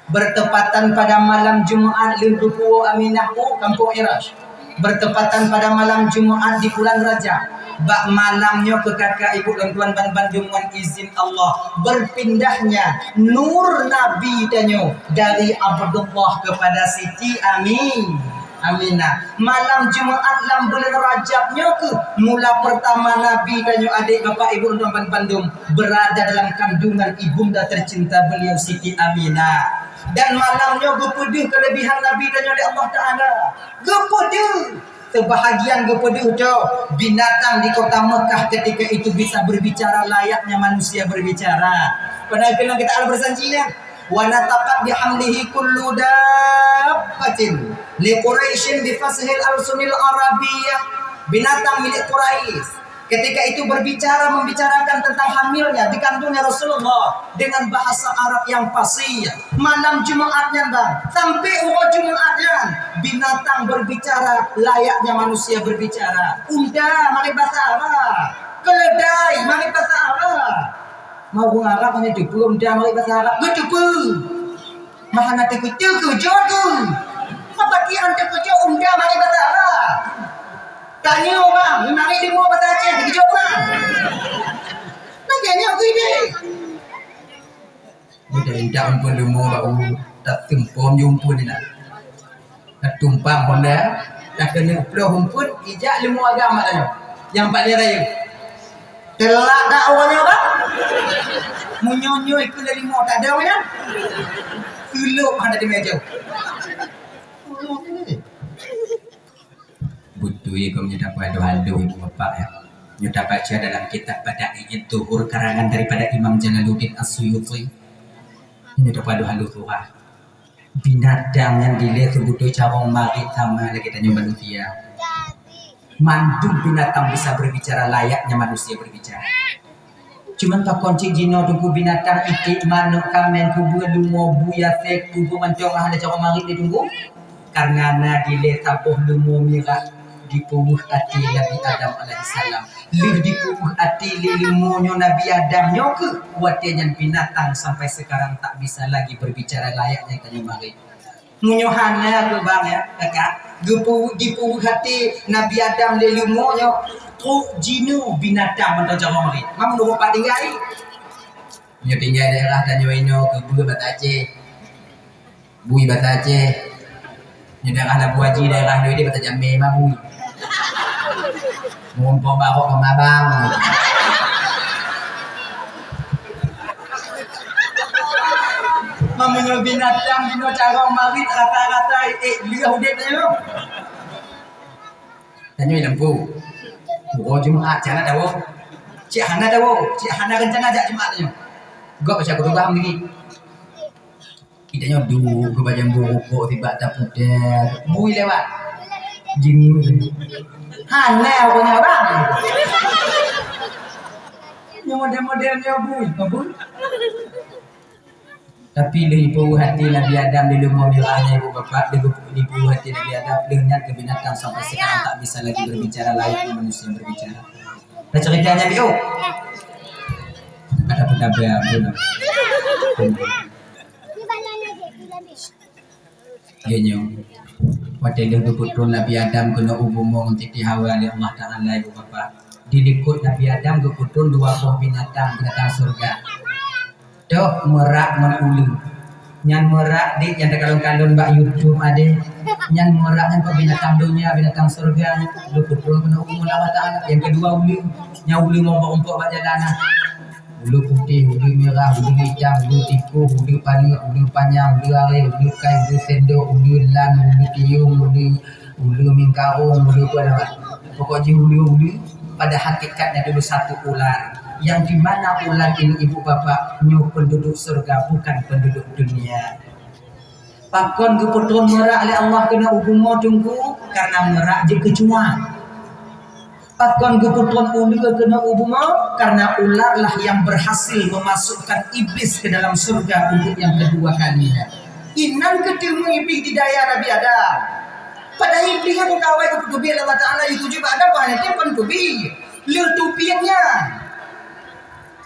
Bertepatan pada malam Jumat lheueh geupuwoe Aminah u kampung Irash. Bertepatan pada malam Jumat di bulan Rajab. Bak malam nyoe keu kakak ibu lôn tuan ban bandum ngon izin Allah, berpindahnya nur Nabi tanyoe dari Abdullah kepada Siti Amin. Aminah. Malam Jumat lam bulan Rajab nyoe keuh mula pertama Nabi tanyoe adek bapak ibu lôn tuan ban bandum berada dalam kandungan ibunda tercinta beliau Siti Aminah. Dan malam nyoe geupeudeuh kelebihan Nabi tanyoe lé Allah Taala. Geupeudeuh. Sebahagian geupeudeuh teuh binatang di kota Mekah ketika itu bisa berbicara layaknya manusia berbicara. Padahal keunan kita ada berjanji kan? Wa nataqat bihamlihi kullu dabbatin li Quraisyin bi fashil alsunil Arabiyyah. Binatang milik Quraisy ketika itu berbicara, membicarakan tentang hamilnya, dikandungnya Rasulullah dengan bahasa Arab yang fasih. Malam Jumat nyan bang, sampai uroe Jumat nyan, binatang berbicara layaknya manusia berbicara. Unta marit basa Arab, keledai marit basa Arab. Mau ureueng Arab hana teupeue unta marit basa Arab, geuteupeue. Mah hana teukeujot tu. Apa tiang teukeujot unta marit basa Arab? Tanyoe bang, marit leumo basa Aceh teukeujot bang. Lagèe nyoe geuh deh. Udah indak umpun leumo bak u, tak tumpom ju umpun indak. Ka tumpang honda, ka keuneuk ploh umpun, ijak leumo agam mak tanyoe. Nyang pat lé rayeuk. Teulak dak awak nyoe, Bang? Meunyoe nyoe ikeu lé limo tak ada awak nyan. Seulok hana di meja. Beutôi keu meunyoe tapeugah lheueh ibu bapak ya. Nyoe tabaca dalam kitab Bada'i'id Duhur karangan daripada Imam Jalaluddin As-Suyuti. Nyoe tapeugah lheueh tuha. Binatang nyang dilèe seubeutôi carông marit sama lagèe tanyoe manusia. Mandum binatang bisa berbicara layaknya manusia berbicara. Cuman pakon cit jinoe teungku binatang iték, manok, kamen, keubeu, leumo, bui, asèe, keubeu mantong hana carông marit lé teungku. Karena na dilèe saboh leumo mirah dipeuweuh até Nabi Adam alaihissalam. Lheueh dipeuweuh até lé leumo nyoe Nabi Adam nyoe keuh watèe nyan binatang sampai sekarang tak bisa lagi berbicara layaknya tanyoe marit. Meunyoe hana keu bang ya, kakak, geupeu-, dipeuweuh até Nabi Adam lé leumo nyoe, trok jinoe binatang mantong carông marit. Mam lôn pat tinggai. Nyoe tinggai daerah tanyoe inoe keubeu bata Aceh. Bui bata Aceh. Nyoe daerah Labu Haji, daerah nyoe di bata Jamé mah bui. Mumpok barok sama abang. Meunyoe binatang jinoe carông marit rata-rata ék lheueh udeb nyoe. Tanyoe lampu. Uroe Jumat cit hana tawoe. Cit hana tawoe. Cit hana rencana jak Jumat nyoe. Gob baca khutubah meunan. Kita nyoe duek keu bajang burukok sibak taputée. Bui lewat. Jingui. Hana ureueng abang. Nyoe model-model nyoe bui, bui. Tapi lheueh ipeue hati Nabi Adam di leumo mirah nyan, ibu bapak, lheueh ipeue hati Nabi Adam, lheueh nyan keu binatang sampai sekarang tak bisa lagi berbicara layaknya manusia berbicara. Dah ceritanya, Biu? Ada pun dah berakhir. Geuh nyoe, watée lheueh geupeutrön Nabi Adam keunoe u bumoe ngon Siti Hawa lé Allah Taala, ibu bapak. Di likot Nabi Adam geupeutrön dua boh binatang, binatang syeuruga. Toh meurak ngon uleue. Nyan meurak dek nyang takalon-kalon bak YouTube adeh. Nyan meurak nyan kok binatang donya, binatang syeuruga. Geupeutrön keunoe u bumoe lé Allah Taala. Nyang keudua uleue. Nyan uleue meuumpok-umpok bak jalan na. Uleue putéh, uleue mirah, uleue itam, uleue tikuh, uleue paneuk, uleue panyang, uleue aré, uleue kai, uleue sendok, uleue lan, uleue tiong, uleue, uleue mingkarong, uleue peue nama. Pokok jih uleue-uleue, pada hakikatnya dulu satu ular. Yang di mana ular ini, ibu bapak, nyoe penduduk syeuruga, bukan penduduk dunia. Pakon geupeutrön meurak lé Allah keunoe u bumoe, Teungku? Karena meurak jeuet keu cuak. Pakon geupeutrön uleue keunoe u bumoe? Karena ular lah yang berhasil memasukkan iblis ke dalam surga untuk yang kedua kalinya. Inan keuh teuma iblis di daya Nabi Adam. Padahai iblis nyan bukan awai geupeutubiet lé Allah Taala, geuteubiet bak Adam, bah nyan teuma geuteubiet. Lheueh tubiet nyan.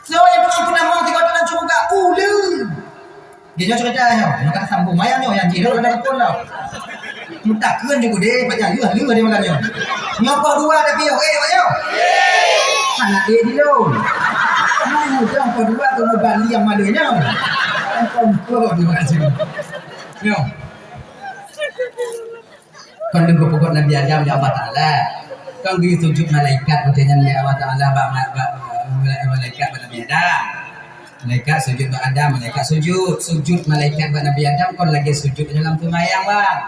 Soe nyang tukang peutamong tiga dalam syeuruga? Uleue. Dia nyoe cerita nyoe, nyoe kan sambung mayang nyoe, yang jih nyoe ada pun tau. Meutakheun juga deh, banyak juga lu ada malam nyoe. Nyoe poh dua ada piôh, eh, banyak. Hana deh di lôn. Lu dah poh dua kena bali yang malu nyoe. Ampun, kau ni macam. Nyoe. Kon lheueh geupeugot Nabi Adam lé Allah Taala. Kon geusujut malaikat watée nyan lé Allah Taala bak ma-, bak, bak malaikat bak Nabi Adam. Malaikat sujut bak Adam, malaikat sujut. Sujut malaikat bak Nabi Adam kon lagée sujut dalam seumayang, bang.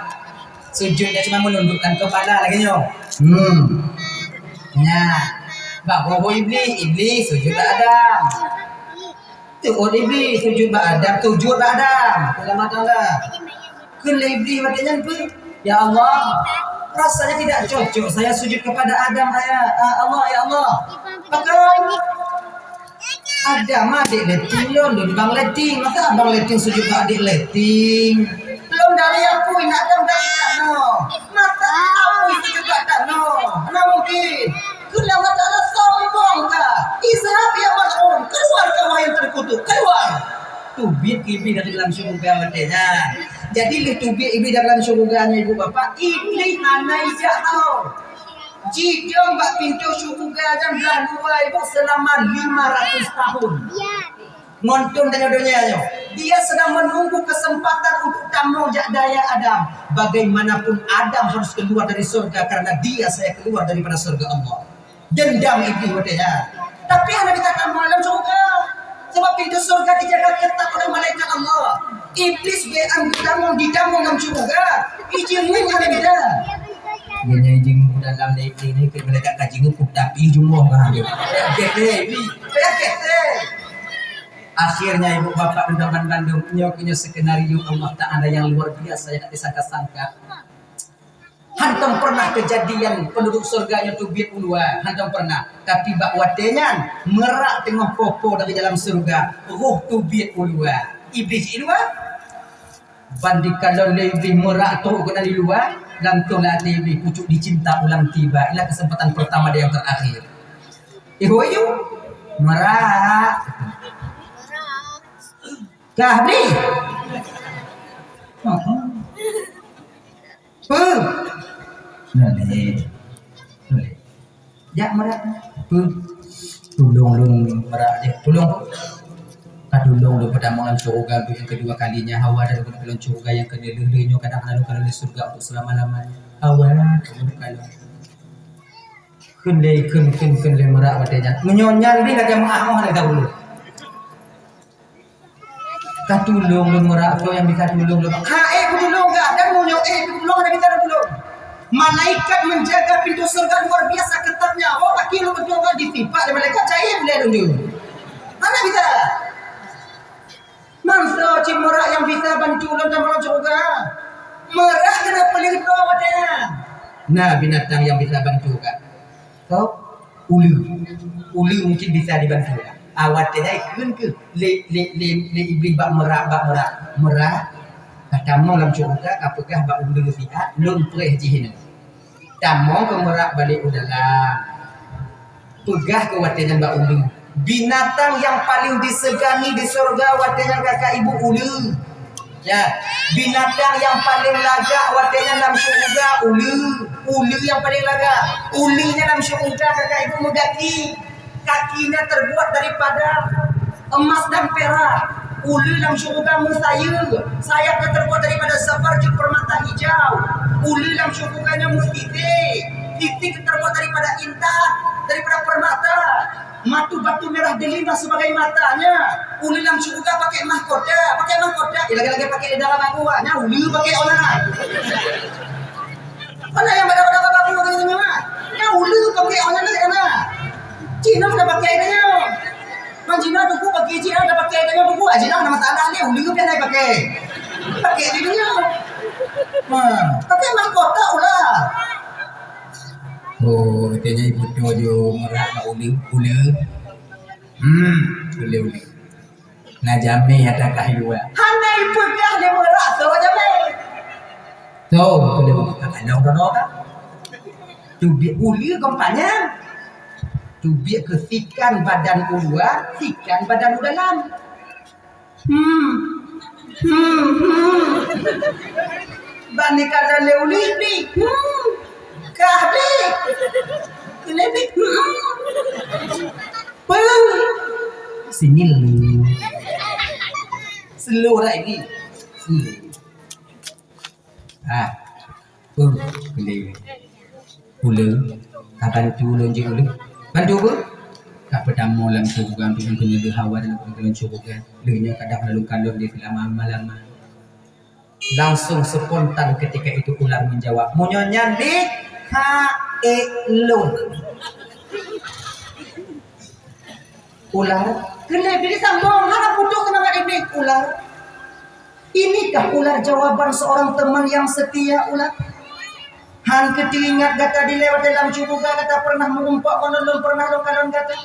Sujut nyan cuma menundukkan kepala lagée nyoe. Hmm. Nyan. Bak boh-boh iblis, iblis sujut bak Adam. Teuôt iblis, sujut bak Adam, sujut bak Adam. Dalam mata Allah. Kheun lé iblis watée nyan peue? Ya Allah, rasanya tidak cocok saya sujud kepada Adam, ya, ah, Allah, ya Allah. Pakon? Adam adék leuting lôn, lôn bang leuting. Masa abang leuting sujud bak adék leuting? Lôn dari apui, nak Adam dari tanoh. Masa apui sujud bak tanoh? Mana mungkin? Kheun lé Allah Taala, sombong ka. Izhab ya mal'un, keluar kamu yang terkutuk, keluar. Tubiet iblis dari dalam syeuruga watée nyan. Jadi lheueh tubiet iblis dari dalam syeuruga nyan, ibu bapak, iblis hana ijak tau. Jidong bak pintoe syeuruga nyan blah luwa ibu selama lima ratus tahun. Ngon thon tanyoe donya nyoe. Dia sedang menunggu kesempatan untuk tamong jak daya Adam. Bagaimanapun Adam harus keluar dari surga karena dia saya keluar daripada surga Allah. Dendam iblis watée nyan. Tapi hana bisa tamong lam syeuruga. Sebab pintoe syeuruga dijaga ketat oleh malaikat Allah. Iblis bean ditamong, ditamong lam syeuruga. Izin hana bisa. Dia nyan izin dalam leuting ni ke malaikat ka jingeukup tapi jumlah kan dia. Penyakit deh, iblis. Penyakit deh. Akhirnya ibu bapak dan teman bandum, nyoe keunoe skenario Allah Taala yang luar biasa yang tak disangka-sangka. Hantom pernah kejadian penduduk surga nyoe tubiet u luwa, hantom pernah. Tapi bak watée nyan, meurak teungoh popo dari dalam surga, roh tubiet u luwa. Iblis di luwa. Ban dikalon lé iblis meurak trok keunan di luwa, lam toh lam até iblis pucuk dicinta ulang tiba. Inilah kesempatan pertama dan yang terakhir. Ibu-ibu, meurak. Kah bri? Peue? Nalé. Nalé. Jak meurak. Peue? Tulông lôn meurak jih. Tulông. Ka tulông lôn peutamong lam syeuruga untuk yang kedua kalinya. Hawa dan lôn syeuruga yang keuneulheueh nyoe kadang hana lôn kalon lé syeuruga untuk selama-lamanya. Hawa, kamu kalon. Kheun lé, kheun, kheun, kheun lé meurak watée nyan. Meunyoe nyan bri lagée meuah-meuah lagée dahulu. Ka tulông lôn, meurasa nyang bisa tulông lôn. Ha, eh, tulông ka. Dan meunyoe, eh, tulông hana bisa tulông. Malaikat menjaga pintu surga luar biasa ketatnya. Oh, kaki lôn beutôi ka ditipak lé malaikat, cai boleh lôn jeuet. Hana bisa. Masa cit meurah nyang bisa bantu lôn dan meurah syurga. Meurah keuneuk peuleueh droe watèe nyan. Na binatang nyang bisa bantu ka. Soe? Uleue. Uleue mungkin bisa dibantu. Ah, watèe nyan ikheun keuh lé, lé, lé, lé Iblih bak meurah, bak meurah. Meurah, ka tamong lam syeuruga, ka peugah bak uleue siat, lôn preh jih nyoe. Tamong keu meurah balik u dalam. Peugah keu watèe nyan bak uleue. Binatang nyang paleng disegani di syeuruga watèe nyan kakak ibu uleue. Ya, binatang nyang paleng lagak watèe nyan lam syeuruga uleue. Uleue nyang paleng lagak. Uleue nyan lam syeuruga kakak ibu meugaki. Kakinya terbuat daripada emas dan perak. Uleue lam syeuruga meusayeueng. Sayapnya terbuat daripada zabarjud permata hijau. Uleue lam syeuruga nyan meutitik. Titik terbuat daripada intan, daripada permata. Mata batu merah delima sebagai matanya. Uleue lam syeuruga pakai mahkota, pakai mahkota. Eh, lagèe-lagèe pakai dara bagoe, nyan uleue pakai ôn nan. Mana nyang dara-dara bagoe tu nyan? Nyan uleue pakai ôn nan, nyan. Cina dah pakai dah nyan. Kan Cina tu pakai, Cina dah pakai dah nyan tu. Ah, Cina ada masalah ni, uleue pih nak pakai. Pakai di dunia. Ha, pakai mahkota ular. Oh, katanya ibu tu je meurah kat uleue, uleue. Hmm, uleue, uleue. Na jamé ata kah luwa. Hana ipeugah lé meurah, soe jamé? Soe, uleue, ka kalong droe ka. Teubiet uleue kon panyang. Teubiet keu sikan badan u luwa, sikan badan u dalam. Hmm. Hmm, hmm. Bani kada lé uleue bi. Hmm. Kah bi. Keuneuk bi. Hmm. Peuh. Singil ni. Slow dah ini. Singil. Ah. Oh, boleh. Uleue, ka bantu lôn jih uleue. Bantu apa? Ka peutamong lam syeuruga, untuk lôn keuneuk lheueh hawa dan lôn keuneuk syeuruga. Lheueh nyoe kadang lôn kalon di seulama malam. Langsung spontan ketika itu ular menjawab, "Meunyoe nyan di ha ék lôn." Ular, keuneuk bri sambong, hana putus seumangat Iblih, ular. Inikah ular jawaban seorang teman yang setia, ular? Han keu teuingat gata dilèe watèe lam syeuruga gata pernah meurumpok ngon lôn, lôn pernah lôn kalon gata.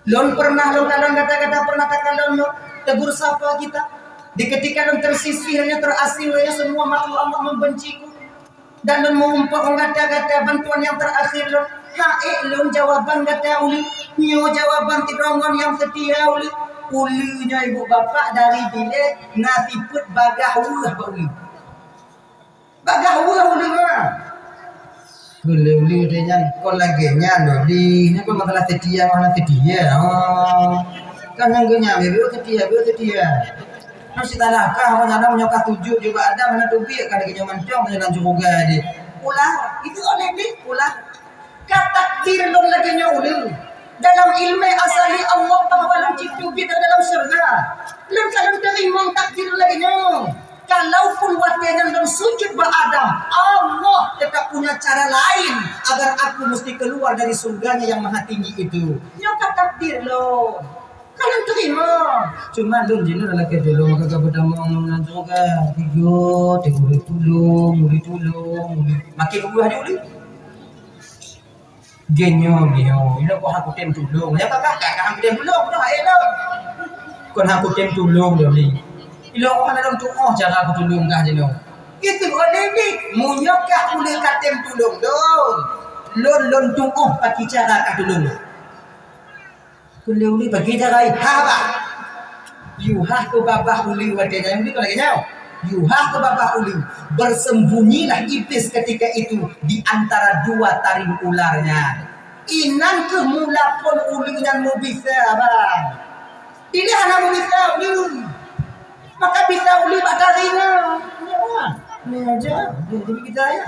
Lôn pernah lôn kalon gata, gata pernah takalon lôn, tegur sapa kita. Di ketika lôn tersisih, hanya terasing, hanya semua makhluk Allah membenciku. Dan lôn meurumpok ngon gata-gata bantuan nyang teurakhir lôn. Ha ék lôn jawaban gata uleue. Nyoe jawaban sidroe ngon nyang seutia uleue. Uleue nyoe ibu bapak dari dilèe na sifeuet bagaih weueh bak uleue. Bagaih weueh uleue nyan. Keu lé uleue nyan kon lagèe nyan lé. Nyan kon masalah seutia ngon hana seutia. Oh. Kan nyang geuh nyan, beu seutia, beu seutia. Nyoe sitalah kah, meunyoe nyoe ka sujud juga Adam, hana teubiet ka lagèe nyoe mantong, ka dalam syeuruga jih. Ulah, itu oleh deh, ulah. Ka takdir lôn lagèe nyoe uleue. Dalam ileumèe azali Allah bahwa lôn jiteubiet dalam syeuruga. Lôn ka lôn teurimong takdir lagèe nyoe. Kalaupun watèe nyan lôn sujud bak Adam, Allah tetap punya cara lain agar aku mesti keluar dari surganya yang maha tinggi itu. Nyoe ka takdir lôn. Ka lôn teurimong. Cuma lôn jinoe lakèe tulông ka, ka peutamong lôn lam syeuruga. Tiga, tiga uleue tulông, uleue tulông, uleue. Makin uleue aja uleue. Geuh nyoe, geuh nyoe. Ilôn kon han kutem tulông. Nyoe kakak, kakak han kutem tulông. Nyoe hai lôn. Kon han kutem tulông lôn ni. Ilôn kon hana lôn tuoh cara kutulông kah jinoe. Itu oleh ni. Meunyoe kah uleue katem tulông lôn. Lôn, lôn tuoh paki cara kah tulông lôn. Keu lé uleue bagi jagai haba. Yuha keu babah uleue watèe nyan, uleue kon lagèe nyoe. Yuha keu babah uleue, bersembunyilah iblis ketika itu di antara dua taring ular nyan. Inan keuh mula phon uleue nyan meubisa, bang. Dilèe hana meubisa uleue. Maka bisa uleue bak taring nyan. Nyoe, nyoe aja, jadi bisa ya.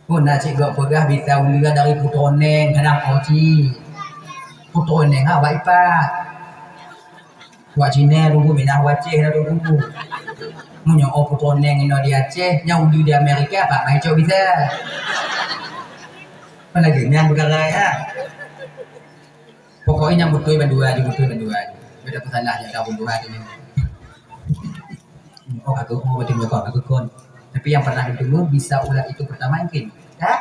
Oh, na cit gok peugah bisa uleue dari putroe neng, kadang oh cit. Putroe neng awak ipat. Wak Cina tunggu, minah wak Aceh dah tunggu. Meunyoe oh putroe neng inoe di Aceh, nyang ulu di Amerika, apa main cok bisa. Apa lagi? Nyang peugah ya. Pokoknya nyang beutôi bandua je, beutôi bandua je. Beda pesalah je, dah bandua je. Oh, aku, oh, betul, betul, aku kon. Tapi yang pernah dulu bisa ular itu pertama mungkin. Ha?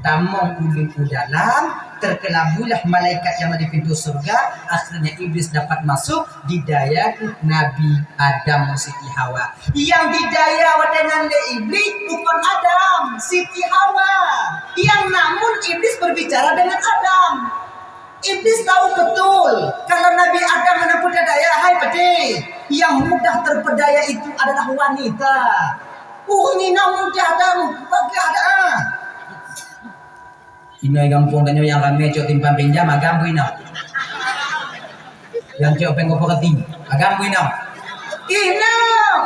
Tamong ulun u dalam, terkelabuilah malaikat yang ada di pintu surga, akhirnya iblis dapat masuk, didaya Nabi Adam dan Siti Hawa. Yang didaya watée nyan lé iblis bukan Adam, Siti Hawa. Yang namun iblis berbicara dengan Adam. Iblis tahu betul kalau Nabi Adam hana peudaya, hai padé, yang mudah terpedaya itu adalah wanita. Ureueng inong mudah dah, bagah dah. Inong gampông tanyoe nyang ramé cok timpang pinjam, agam pun inong. Nyang cok péng operasi, agam pun inong. Inong.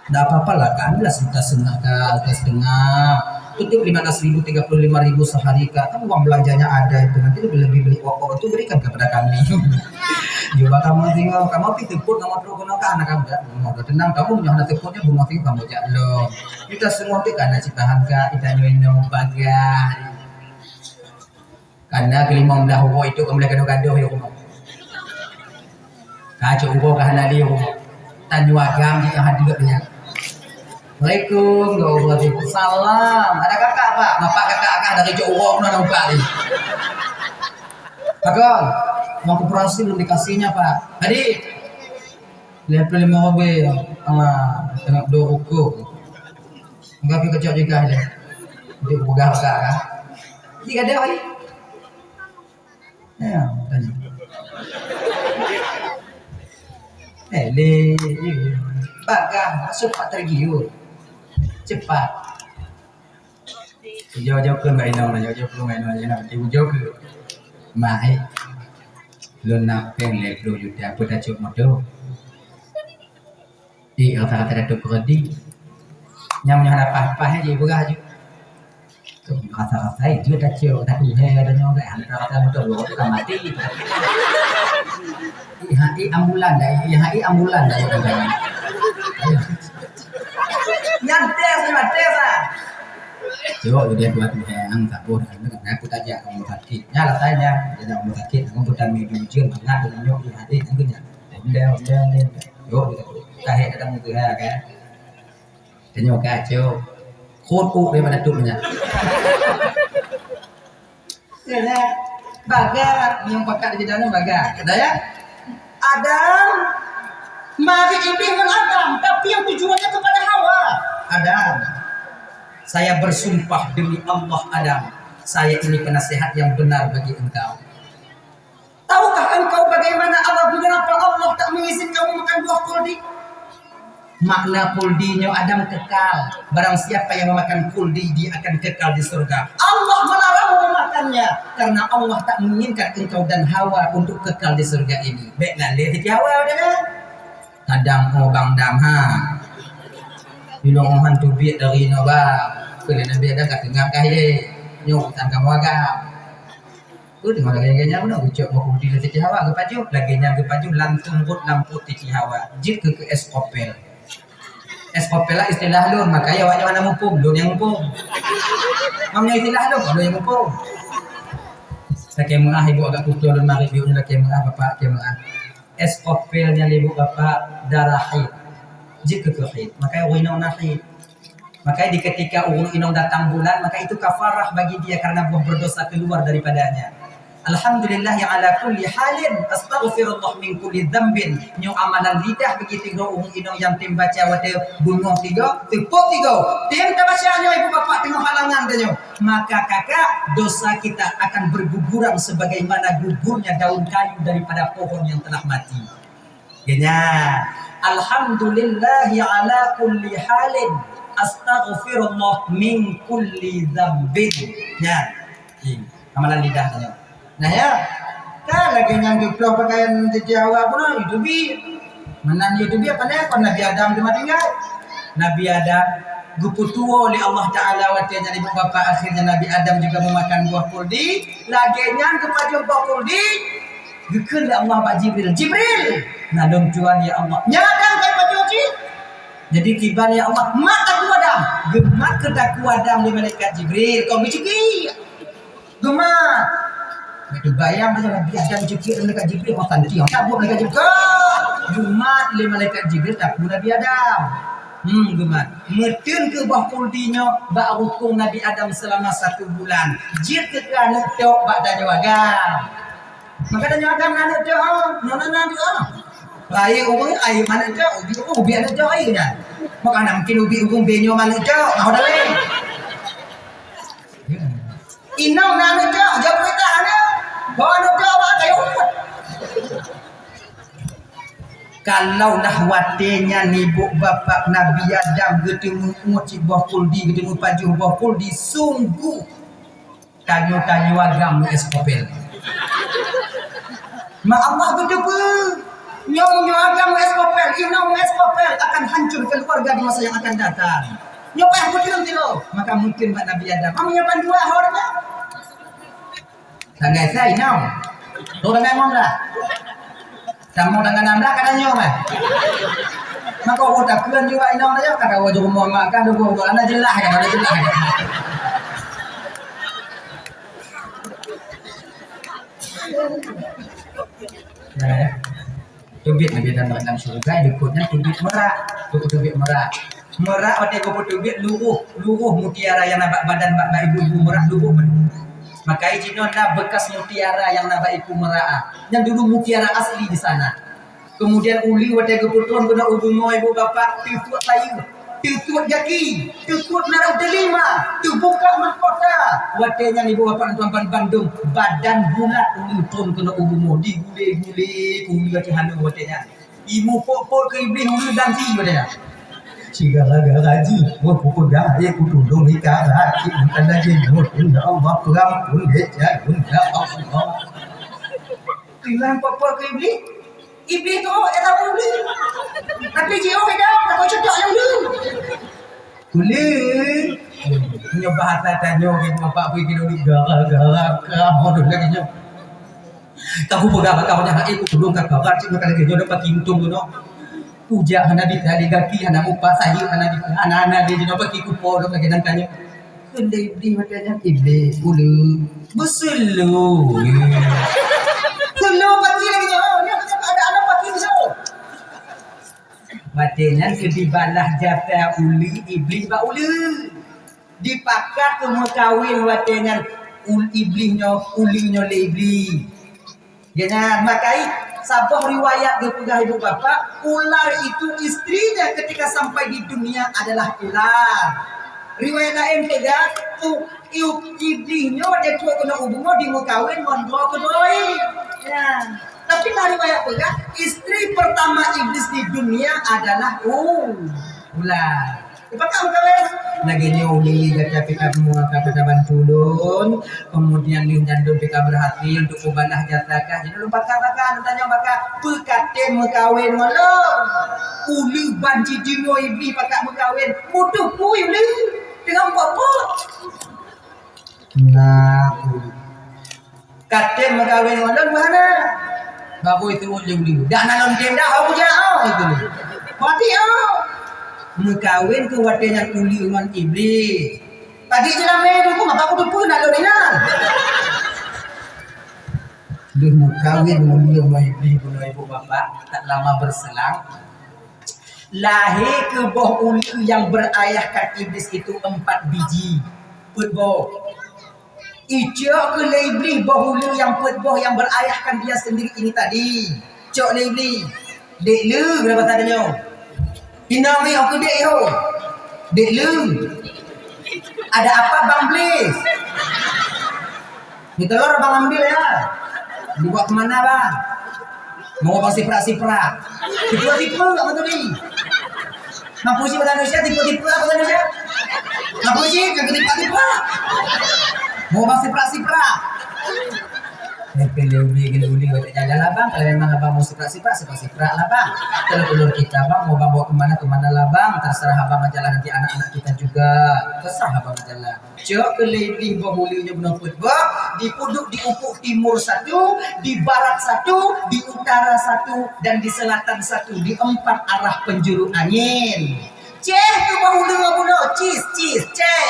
Ndak apa-apa lah, kan, belas juta setengah, kan, setengah. Tutup lima belas ribu, tiga puluh lima ribu sehari, kan. Kan uang belanjanya ada itu, nanti lebih, lebih beli rokok itu berikan kepada kami. Cuba kamu tengok, kamu pi teupot, kamu terus kena kan, anak kamu dah, kamu dah tenang, kamu punya anak teupotnya bunga tinggi, kamu jak lo. Kita semua tu kan, citahan ka, kita nyoe inong bagah. Kana keulimong blah uroe itu ka mulai gadoh-gadoh di rumoh. Ka cok uroe ka hana di rumoh. Tanyoe agam jih nyang hadir nyan. Assalamualaikum, waalaikumsalam. Ada kakak, Pak? Bapak kakak kah dari cok uroe keunoe nampak ni? Pak Kong, uang koperasi belum dikasihnya, Pak. Tadi lhèe plôh limong ribèe, alah, tengok dua rukuk. Enggak, pi keucok juga aja. Dia peugah-peugah, kan? Jadi, ada lagi. Ya, tanya. Eh, le, le. Bagah, maksud Pak tergiur. Cepat. Jauh-jauh ke Mbak Inong, jauh-jauh ke Mbak Inong, jauh-jauh ke. Mai. Lôn na péng lhèe plôh juta, peue tacok moto? Ih, rasa-rasa Datuk Kodi. Nyang meunyoe hana paih-paih, jih peugah ju. Rasa-rasa jeuet tacok, tapi hai ada nyoe, rasa-rasa moto lôn ka mati. Ih, hai ambulan dah, ih, hai ambulan dah. Nyan tes, nyan tes ah. Cok, udah buat yang sabar, kenapa tak jak rumah sakit? Nya lah tanya, dia nak rumah sakit, aku bukan minggu ujian, bangat dengan nyok di hati, nanti nya. Udah, udah, udah. Yuk, kita tarik datang ke ya, kan? Tanya kacau. Khot kok daripada tu nya. Ya, ya. Bagah, yang pakat di dalam bagah. Ada ya? Adam, mari iblis ngon Adam, tapi yang tujuannya kepada Hawa. Adam, saya bersumpah demi Allah, Adam, saya ini penasehat yang benar bagi engkau. Tahukah engkau bagaimana Allah, mengapa Allah tak mengizinkan kamu makan buah kuldi? Makna kuldi nyoe Adam kekal. Barang siapa yang memakan kuldi, dia akan kekal di surga. Allah melarang memakannya karena Allah tak menginginkan engkau dan Hawa untuk kekal di surga ini. Bèk lalé Siti Hawa, udah kan? Tadang oh bang dam ha. Bilong oh han teubiet dari noba. Keu lé Nabi Adam ka teungang kah ye. Nyoe urusan kamoe agam. Peue teuma lagèe nyan meunan geucok bak kuldi Siti Hawa geupajoh, lagèe nyan geupajoh langsung rhot lam pruet Siti Hawa, jeuet keu, keu es kopel. Es kopel lah istilah lôn, makanya awak nyoe hana muphom, lôn nyang muphom. Meunyoe istilah lôn, lôn nyang muphom. Lakèe meu'ah ibu agak kuto lôn marit, ibu lakèe meu'ah, bapak lakèe meu'ah. Es kopel nyan lé ibu bapak darah haid. Jeuet keu, keu haid. Makanya ureueng inong na haid. Maka di ketika ureueng inong datang bulan, maka itu kafarah bagi dia karena buah berdosa keluar daripadanya. Alhamdulillah ya ala kulli halin, astaghfirullah min kulli dzambin. Nyoe amalan lidah bagi tiga ureueng inong nyang tem baca watèe beungoh tiga, teupok tiga. Tem tabaca nyoe ibu bapak teungoh halangan tanyoe. Maka kakak, dosa kita akan berguguran sebagaimana gugurnya daun kayu daripada pohon yang telah mati. Geunya, alhamdulillahi ala kulli halin, astaghfirullah min kulli dzambin. Nya, hi, amalan lidah nyoe. Nah ya, kan lagèe nyang geuploh pakaian Siti Hawa pun YouTube. Meunan YouTube apa ni? Kon Nabi Adam teuma tinggai. Nabi Adam geupeutuwo lé Allah Taala watèe nyan ibu bapak, akhirnya Nabi Adam juga memakan buah kuldi. Lagèe nyan geupajoh buah kuldi. Geukheun lé Allah bak Jibril, "Jibril!" "Na lôn tuan, ya Allah." "Nyan Adam, kai pajoh cit?" Jadi kiban, "Ya Allah, mat takue Adam." Geumat keu takue Adam lé malaikat Jibril, kon geucekik. Geumat. Itu bayang saja Nabi Adam cekik lé malaikat Jibril, oh, santi, oh, cabut malaikat Jibril. Geumat lé malaikat Jibril takue Nabi Adam. Hmm, geumat. Meuteun keu boh kuldi nyoe bak rukong Nabi Adam seulama satu bulan. Jeuet keu aneuk tok bak tanyoe agam. Maka tanyoe agam na aneuk tok, oh, nyoe na aneuk tok, oh. Rayeuk ureueng, rayeuk aneuk tok, ubit ureueng, ubit aneuk tok, rayeuk nyan. Maka na mungkin ubit ureueng, bèe nyoe aneuk tok, oh, dah laén. Inong na aneuk tok, jaweueb peurintah aneuk. Bawa aneuk tok, awak kayu umpet. Kalaulah watèe nyan ibu bapak Nabi Adam geuteumeu'ue cit boh kuldi, geuteumeupajoh boh kuldi, sungguh tanyoe-tanyoe agam ngon es kopel. Mak Allah geuteupeue, nyoe, nyoe agam ngon es kopel, inong ngon es kopel akan hancur keluarga di masa yang akan datang. Nyoe payah peutreun sidroe, maka mungkin bak Nabi Adam. Amun nyoe ban dua ho deungoe. Tanggai sa inong. Tu tanggai mong dah. Kamoe tanggai nam blah ka tanyoe mah. Maka ureueng takheun juga inong dah, ka kawa jeurumoh mak ka dua-dua, ana jeulaih ka, ana jeulaih ka. Nah, ya. Teubiet Nabi Adam lam syeuruga, dikeue nyan teubiet merak. Teubiet merak. Merak watèe geupeuteubiet luroh, luroh mutiara nyang na bak badan bak, bak ibu-ibu merak luroh. Maka jinoe na bekas mutiara nyang na bak iku merak. Nyan dulu mutiara asli di sana. Kemudian uleue watèe geupeutron keunoe u bumoe ibu bapak, teusuet layeue, teusuet gaki, teusuet narah delima, teubuka mahkota. Watèe nyan ibu bapak tuan ban bandum badan bulat uleue tron keunoe u bumoe, digulé-gulé uleue watèe hana watèe nyan. Imupot-pot keu Iblih uleue dan si pada. Sigara-gara jih, wah, kupeugah, eh, kutulông ikara, cit bukan lagi nyuruh, ya Allah, peurampun, eh, ya Allah. Tinggai pot-pot keu Iblih. Iblih tu, eh, tak boleh. Tapi jiôh dah, tak boleh cetak yang dulu. Boleh. Punya bahasa tanya, orang bapak pergi dulu, gara-gara kamu dulu lagi nyoh. Ka kupeugah bak kawan nyan, "Hai, kutulông kah kawan, cit meukalan lagèe nyoe, nyoe paki untông nyoe." Ujak hana bisa lé gaki, hana mupat, sayeuek hana bisa, hana-hana lé jinoe paki kupo lom lagèe nyan ka nyoe. Kheun lé Iblih watèe nyan, "Iblih, uleue." Beuseuloe. Seuloe paki lagèe nyoe, nyoe ada, ada paki beuseuloe. Watèe nyan keu dibalah jasa uleue Iblih bak uleue. Dipakat keu meukawen watèe nyan ul-, Iblih nyoe, uleue nyoe lé Iblih. Nyan, makai saboh riwayat geupeugah ibu bapak, ular itu istrinya ketika sampai di dunia adalah ular. Riwayat laén peugah, u-, iu-, Iblih nyoe watèe trok keunoe u bumoe dimeukawen ngon droe keudroe. Ya. Tapi na riwayat peugah, istri pertama Iblis di dunia adalah u-, ular. Pakak meukawen? Lagèe nyoe uleue gata pih ka meukawen, ka bantu lôn, kemudian lheueh nyan lôn pih ka berhasil untuk kubalah jasa kah. Jadi lôn pakak-pakak, lôn tanyong pakak, "Peu ka tem meukawen ngon lôn?" Uleue ban jideungoe Iblih pakak meukawen, mudoh pui uleue, teungoh pot-pot. Nah, uleue. Ka tem meukawen ngon lôn, bah na. Babui teuôt lé uleue. Dak na lôn tem dak, ho bujang, ho, itu lé. Pati, ho. Meukawen keu watèe nyan uleue ngon Iblih. Padi jeulamé tu pun, apa aku tu pun nak lôn inan. Lheueh meukawen uleue ngon Iblih, bunoe ibu bapak, tak lama berselang, lahé keu boh uleue nyang berayahkan Iblis itu empat biji. Peuet boh. Icok keu lé Iblih boh uleue nyang peuet boh nyang berayahkan dia sendiri ini tadi. Cok lé Iblih. Dek le, kena bahasa tanyoe. Inong ni aku dek yo. Dek le. Ada apa Bang Blis? Ni telur Bang ambil ya. Dibawa ke mana Bang? Mau Bang siprak-siprak. Tipe-tipe kat Batu Duri. Mampu sih bahasa Indonesia, tipe-tipe apa bahasa Indonesia? Mampu sih, kagak tipe-tipe. Mau Bang siprak-siprak. Pilih uli, pilih uli, banyak jalan lah bang. Kalau memang abang mau siprak-siprak, siprak-siprak lah bang. Kalau ulur kita bang, mau bang bawa kemana, kemana lah bang. Terserah abang aja lah nanti anak-anak kita juga. Terserah abang aja lah. Cok ke lady boh uli nyob nopot bah. Di puduk, di ufuk timur satu, di barat satu, di utara satu, dan di selatan satu. Di empat arah penjuru angin. Ceh tu boh uli ngon bunoe, cis, cis, ceh.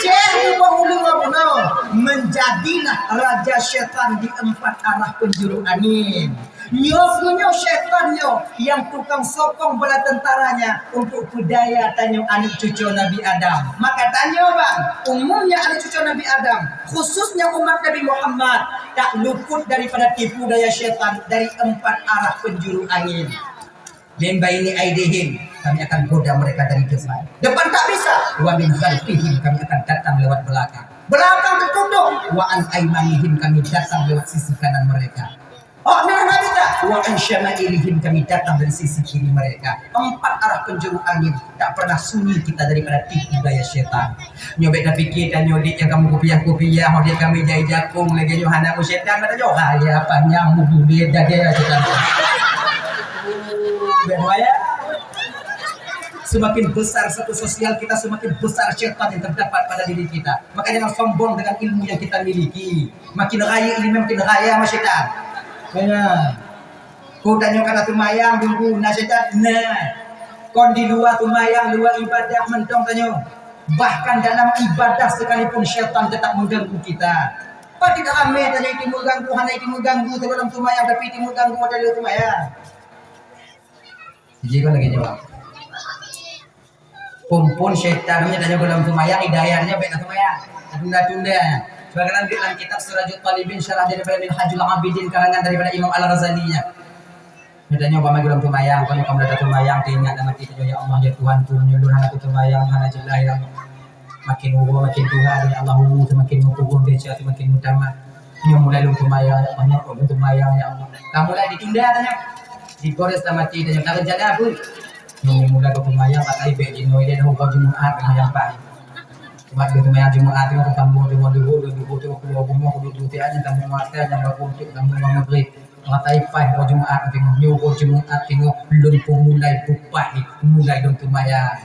Ceh tu boh uli ngon bunoe. Menjadilah raja syaitan di empat arah penjuru angin. Nyoe, nyoe syaitan nyoe yang tukang sokong bala tentaranya untuk peudaya tanyoe aneuk cucu Nabi Adam. Maka tanyoe bang, umumnya aneuk cucu Nabi Adam, khususnya umat Nabi Muhammad, tak luput daripada tipu daya syaitan dari empat arah penjuru angin. Min baini aidihim, kami akan goda mereka dari depan. Depan tak bisa. Wa min khalfihim, kami akan datang lewat belakang. Belakang tertutup. Wa an aimanihim, kami datang lewat sisi kanan mereka. Oh, nah, nah, kita. Wa an syama'ilihim, kami datang dari sisi kiri mereka. Empat arah penjuru angin. Tak pernah sunyi kita daripada tipu daya syaitan. Nyoe bèk tapikir tanyoe dik nyang kamoe kupiah-kupiah, nyoe dik kami jai jakong lagèe nyoe hana meusyaitan, mata nyoe raya panyang meubulet dada syaitan. Bèk raya. Semakin besar satu sosial kita, semakin besar syaitan yang terdapat pada diri kita. Maka jangan sombong dengan ilmu yang kita miliki. Makin raya ilmu, makin raya mah syaitan. Ya. Kon tanyoe ka taseumayang, tunggu, na syaitan, na. Kon di luwa seumayang, luwa ibadah mantong tanyoe. Bahkan dalam ibadah sekalipun syaitan tetap mengganggu kita. Padahai ramé tanyoe itu mengganggu, hana itu mengganggu sebelum seumayang, tapi itu mengganggu pada luwa seumayang. Jadi kan lagi jawab. Phôn-phôn syaitan nyan tanyoe gohlom seumayang, hidayah nyan bèk na seumayang. Tunda-tunda nyan. Sebagaimana di dalam kitab Sirajut Talibin, syarah daripada Minhajul Abidin, karangan daripada Imam Al-Ghazali nyan. Nyan tanyoe umpama gohlom seumayang, umpama kamoe datang seumayang, teuingat dalam hati tanyoe, "Ya Allah, ya Tuhanku, meunyoe lôn hana kuseumayang, hana jeulaih, ya Allah." Makin uroe makin tuha, ya Allah, umu seumakin meukurong, desya seumakin meutamah. Nyoe mulai lôn seumayang, ya Allah, nyoe lôn seumayang, ya Allah. Ka mulai ditunda tanyoe. Digores dalam hati tanyoe, ka rencana peue? Nyoe mulai lôn seumayang, ka tai bèk jinoe, dia dah uroe Jumaat, seumayang pah. Uroe Jumaat, Jumaat, tengok sambung, Jumaat duhur, duhur, tengok keluar rumoh, duhur, duhur, tiap hari tambah mata, tambah kuntuk, tambah maghrib. Ka tai pah uroe Jumaat, tengok nyoe uroe Jumaat, tengok lôn pun mulai bupah, mulai lôn seumayang.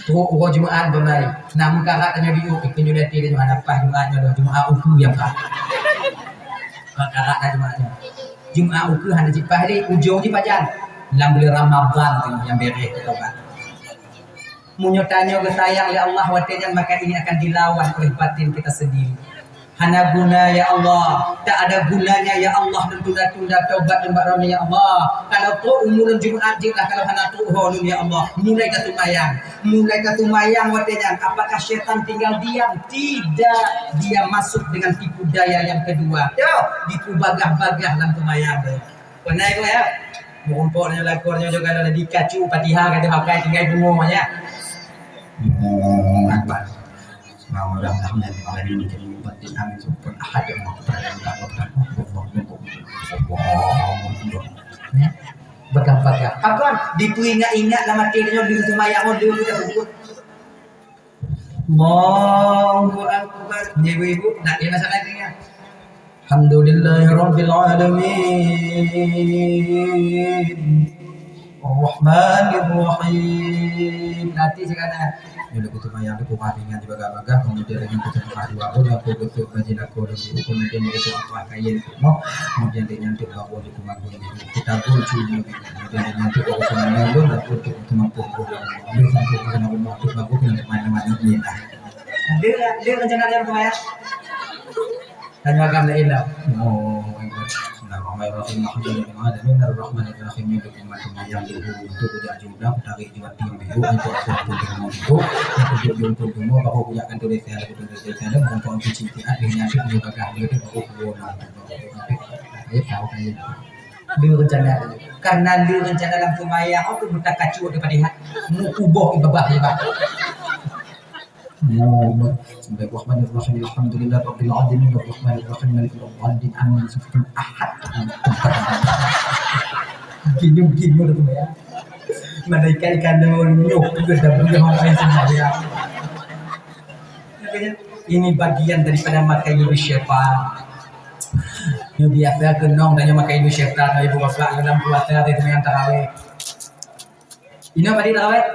Trok uroe Jumaat beunai. Na meukarat tanyoe di ukeue, keuneuk lati tanyoe hana paih Jumaat nyoe, Jumaat ukeue nyang paih. Meukarat dah Jumaat nyoe. Jumaat ukeue hana jipah lé, ujong jih pajan. Lam buleuen Ramadhan tanyoe nyang beureh taubat. Meunyoe tanyoe geusayang lé Allah watèe nyan, maka ini akan dilawan oleh batin kita sendiri. Hana guna, ya Allah. Tak ada gunanya, ya Allah, lôn tunda-tunda taubat lôn bak Droeneuh, ya Allah. Kalau trok umu lôn Jumaat jeuet lah, kalau hana trok ho lôn, ya Allah. Mulai ka seumayang. Mulai ka seumayang watèe nyan. Apakah syaitan tinggal diam? Tidak. Dia masuk dengan tipu daya yang kedua. Yo, dipubagah-bagah lam seumayang tu. Pernah ikut, ya? Meurumpok nyoe lakoe nyoe, kalau lagi kacu Fatihah ka teupakai, tinggai bungoh, ya. Allahu Akbar. Bagah-bagah. Apa? Dipeuingat-ingat lam até tanyoe, lheueh seumayang, lheueh udah pukul. Allahu Akbar. Ni ibu-ibu, nak dia masak lagi ya? Alhamdulillahirabbil alamin. Ar-Rahmanir Rahim. Nanti sekarang. Nyoe lôn kuteumanyang di peumah ringan di bagah-bagah, kemudian lagi kuteumanyang dua pun aku betul bagi lakoe lagi, kemudian itu apa kain semua, kemudian dia nyantuk baru di peumah ringan. Kita pun cuma kemudian dia nyantuk baru peumah ringan, baru tu teumampu pulang. Dia sampai ke dalam rumah tu baru kena mana-mana ni lah. Dia, dia rencana dia apa ya? Tanyoe agam laén dah. Oh, Bismillahirrahmanirrahim. Alhamdulillahirabbil alamin. Arrahmanirrahim. Nyoe seumayang duhur, untuk kujak jumlah, tarék juat tiang biru, untuk aku pun tengok biru, untuk jumpa semua, baru kujak kan tulis saya, aku tulis saya, dan untuk aku cinta, ada yang nyantik, dia bagah, dia tu baru dua orang. Saya tahu saya. Dia rencana tu. Karena dia rencana lam seumayang, aku minta kacu daripada hak. Mu ubah ibadah, ibadah. Bismillahirrahmanirrahim. Alhamdulillahirabbil alamin. Arrahmanirrahim. Maliki yaumiddin. Amin. Gini, gini udah tu ya. Malaikat ikan daun nyuh juga dah boleh orang lain semua ya. Ini bagian daripada makan syaitan. Nyoe biasa keunong tanyoe makai ilmu syaitan, ibu bapak, dalam puasa teuh seumayang tarawih. Ingat bak tarawih?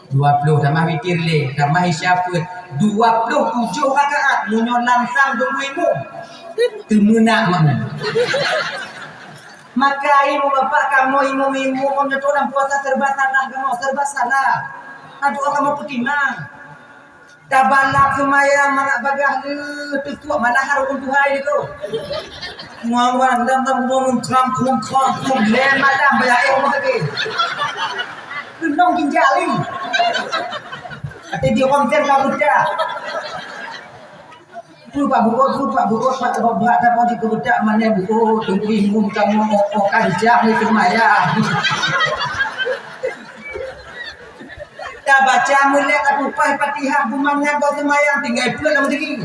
Dua puluh, tamah witir lé, tamah isya peuet. Dua puluh tujoh rakaat, meunyoe langsang dua puluh imum. Teumeunak makmum. Maka ibu bapak kamoe imum-imum, meunyoe dalam puasa serba salah kamoe, serba salah. Aduh, kamoe peutimang. Tabalap seumayang mangat bagaih lheueh teusuak, mana hareuem tuha itu. Muang-muang dam dam muang muang kram krum kram krum lé malam baya eh rumah sakit. Keunong ginjal ni. Ati di konten ka budak. Rupa buku, rupa buku, pak buat apa di budak mana buku tunggu imum kamu oh kan jam itu seumayang. Tabaca mulai ka tupai Fatihah, beumangat bak seumayang, tinggai peuet lam diri.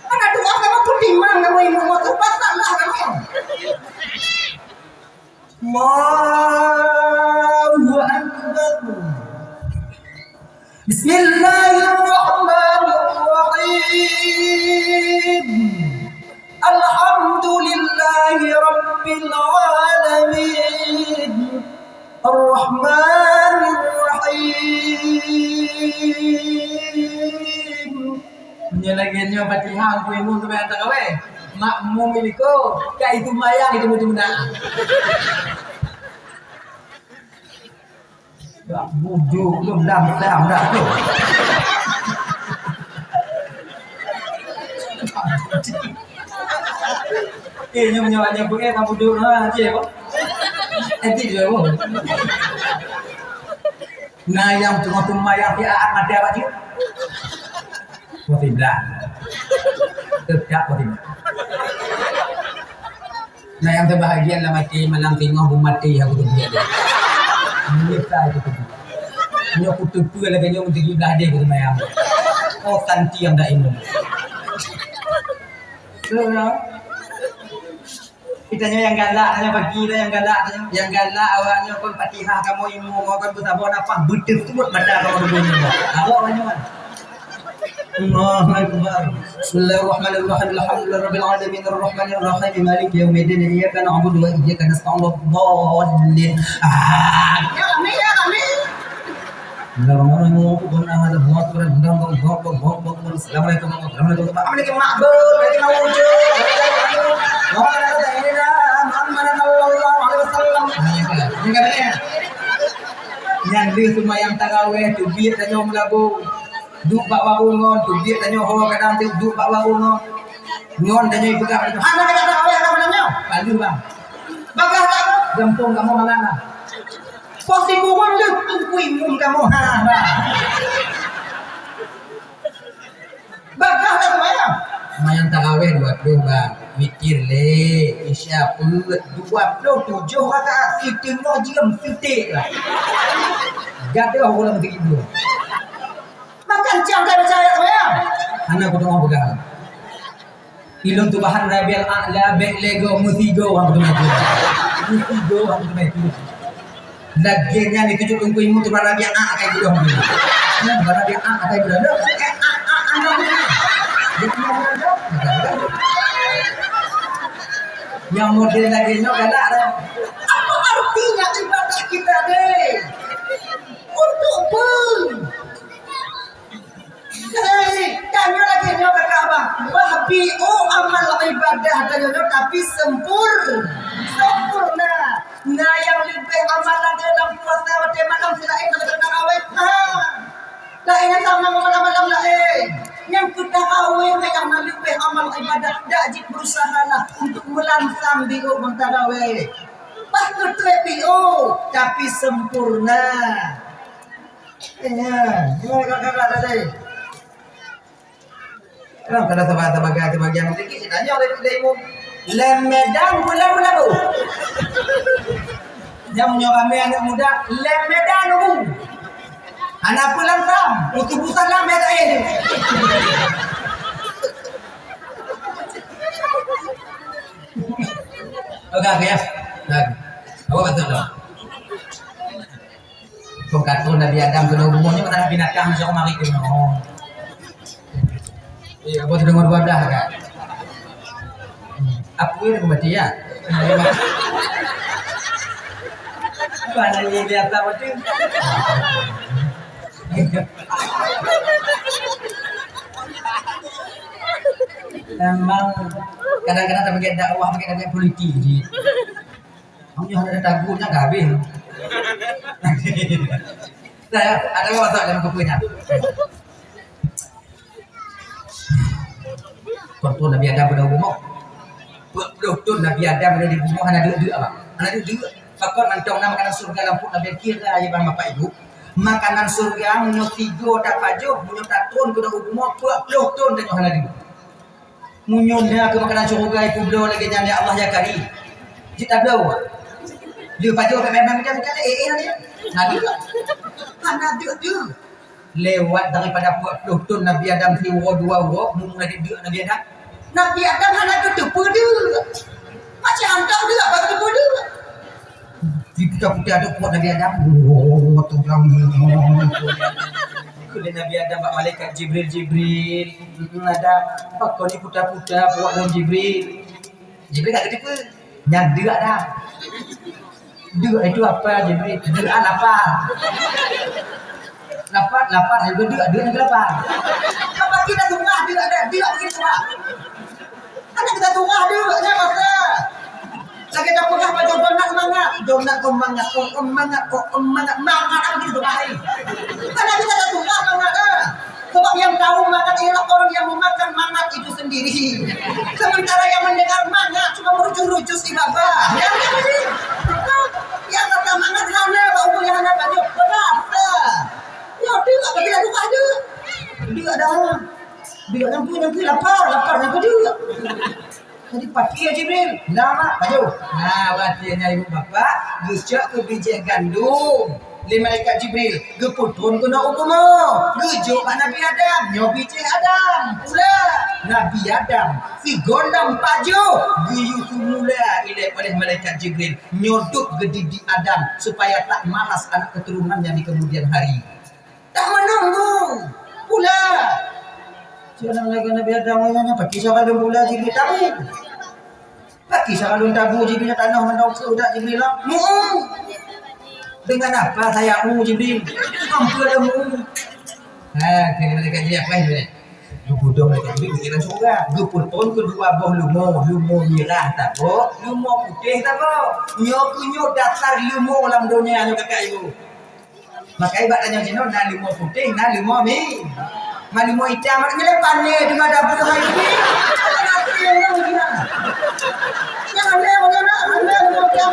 Mana doa kamu pun timang kamu imum, tu pasal lah kamu. Allahu Akbar. Bismillahirrahmanirrahim. Alhamdulillahi Rabbil Alamin. Ar-Rahmanir Rahim. Nyoe lagèe nyoe Fatihah, Teungku Imum seumayang tarawih. Makmum iliko, ka itu mayang itu meunan. Dak budok lom dam dam dak tu. Eh, nyoe nyoe nyoe buet eh budok ha je apa? Edik je apa? Nah, nyang teungoh seumayang di aat mata bak jih. Musibah. Tetap musibah. Nah, nyang teubahagia lam até malam singoh beumaté aku tu. Meunyeusai aku tu. Nyoe kuteupeue lagèe nyoe meuteujih blah deh aku seumayang. Oh, santi nyang daim. Betul, ya? Kita nyoe nyang galak, nyang bagi dah nyang galak, nyang galak awak nyoe kon Fatihah kamoe imum, kon beusaboh nafah beuteusuet mata kamoe dulu nyoe. Awak nyoe. Allahu Akbar. Bismillahirrahmanirrahim. Alhamdulillahirabbil alamin, arrahmanirrahim, maliki yaumiddin, iyyaka na'budu wa iyyaka nasta'in, waladdallin. Ah, ya amin, ya amin. Assalamualaikum warahmatullahi wabarakatuh. Nyan lé seumayang tarawih, teubiet tanyoe meulabu. Duek bak warong ngon, teubiet tanyoe ho kadang teuduek bak warong ngon. Ngon tanyoe peugah, "Hana ka tarawih lam tanyoe." Palu bang. Bagah tak? Gampông kamoe malam. Pos ibu wang leuh tungkui mun kamoe. Ha, ha. Bagah tak seumayang? Seumayang tarawih dua puluh bang. Witir lé, isya peuet, dua puluh tujoh rakaat, siteungoh jeuem sutek lah. Gadoh ulang tiga puluh. Makan cang ka percaya seumayang. Hana kuteungoh peugah. Ilôn tubahan Rabiul A'la bèk lego meusigo wang teumé tu. Meusigo wang teumé tu. Lagèe nyan itu juk lungkui mu tu Rabiul A'la kai gudong tu. Rabiul A'la kai gudong. Nyang model lagèe nyoe galak dah. Apa artinya ibadah kita deh? Untuk pun. Hei, tanyoe lagèe nyoe kata abang, bah piôh amal ibadah tanyoe nyoe tapi sempur-, sempurna. Na nyang leubeh amalan dalam puasa watèe malam seulaén daripada tarawih. Ha. Laén nyang sama malam-malam laén. Nyang keu tarawih nyang na leubeh amal ibadah, dak jih berusahalah untuk meulansang di rumoh tarawih. Bah keu trép piôh, tapi sempurna. Ya, gimana kakak tadi? Kalau kada sabar-sabar ke bagian rezeki, saya tanya oleh Pak Imum. Lem Medan bulan-bulan tu. Yang punya ramai anak muda, lem Medan tu. Anak pulang tam, utuh pusat lam Medan tu. Okey, okey, ya. Dah. Awak kata dah. Kong kata Nabi Adam kena hubungannya pada binatang macam mari kena. Iya, buat dengar wadah kan. Apa dia mati ya? Mana ni dia tak mati? Memang kadang-kadang tak pakai dakwah, pakai dakwah politik je. Kamu jangan ada takutnya dah habis. Nah, ya, ada masalah dalam kupunya. Contoh Nabi Adam pada umur. Peuet ploh thon Nabi Adam ada di bumoe hana deuk-deuk abang. Hana deuk-deuk. Pakon mantong na makanan syurga lam pruet Nabi kira ya bang bapak ibu. Makanan syurga meunyoe tiga tapajoh, meunyoe tatron keu bumoe peuet ploh thon tanyoe hana deuk. Meunyoe na keu makanan syurga itu bloe lagèe nyan ya Allah ya Karim. Jeuet tabloe. Dia pajoh kat memang macam macam eh eh dia. Hana deuk. Hana deuk-deuk. Lewat daripada peuet ploh thon Nabi Adam siuroe dua uroe, meumulai deuk Nabi Adam. Nabi Adam hana geuteupeue deuk. Macam hantom deuk, baru geuteupeue deuk. Di puta-puta tu kuat Nabi Adam. Oh, tu orang. Keu Nabi Adam bak malaikat Jibril, Jibril. Hmm, Adam, pakon ni puta-puta kuat dong Jibril. Jibril tak geuteupeue. Nyan deuk Adam. Deuk itu apa Jibril? Deuk ah lapar. Lapar, lapar, ayo deuk, deuk lagi lapar. Apa kita tungah deuk ada, deuk lagi tungah. Kan kita tungah deuk, nya masa. Lagi dah peugah baju donat mangat, donat kau mangat, kau mangat, kau mangat, mangat apa kita tungah hari. Kan kita tungah mangat dah. Sebab yang tahu mangat ialah orang yang memakan mangat itu sendiri. Sementara yang mendengar mangat cuma merujuk-rujuk si baba. Yang, yang kata mangat hana, bak umur yang hana baju. Berasa. Ya, dia tak bagi lagu kat dia. Dia ada orang. Dia nyampu, nyampu, lapar, lapar, nyampu dia. Jadi pati ya Jibril, lama baju. Nah, watèe nyan ibu bapak, geucok keu bijéh gandum. Lé malaikat Jibril, geupeutrôn keunoe u bumoe. Geujok bak Nabi Adam, nyoe bijéh Adam. Pula Nabi Adam, sigohlom pajoh, geuyue seumula ilèe oleh malaikat Jibril. Nyoe deuh geudidik Adam supaya tak malas anak keturunannya di kemudian hari. Tak menunggu pula. Siapa lagi Nabi Adam, pati siapa lom pula Jibril tabu. Pati siapa lom tabu Jibril tanoh mandong keu dak Jibril lah. Mu. Dengan apa saya mu Jibril? Ampun lah mu. Ha, kena malaikat Jibril apa ni? Geubodoh malaikat Jibril pikiran syurga. Geupeutrôn keu dua boh leumo, leumo mirah saboh, leumo putéh saboh. Nyoe keu nyoe dasar leumo lam donya nyoe kakak ibu. Makai bak tanyoe jinoe na leumo putéh, na leumo mi. Ma leumo itam, mak nyeulai pané teuma dapur hai ni. Nyang aneh bagaimana? Aneh leumo itam.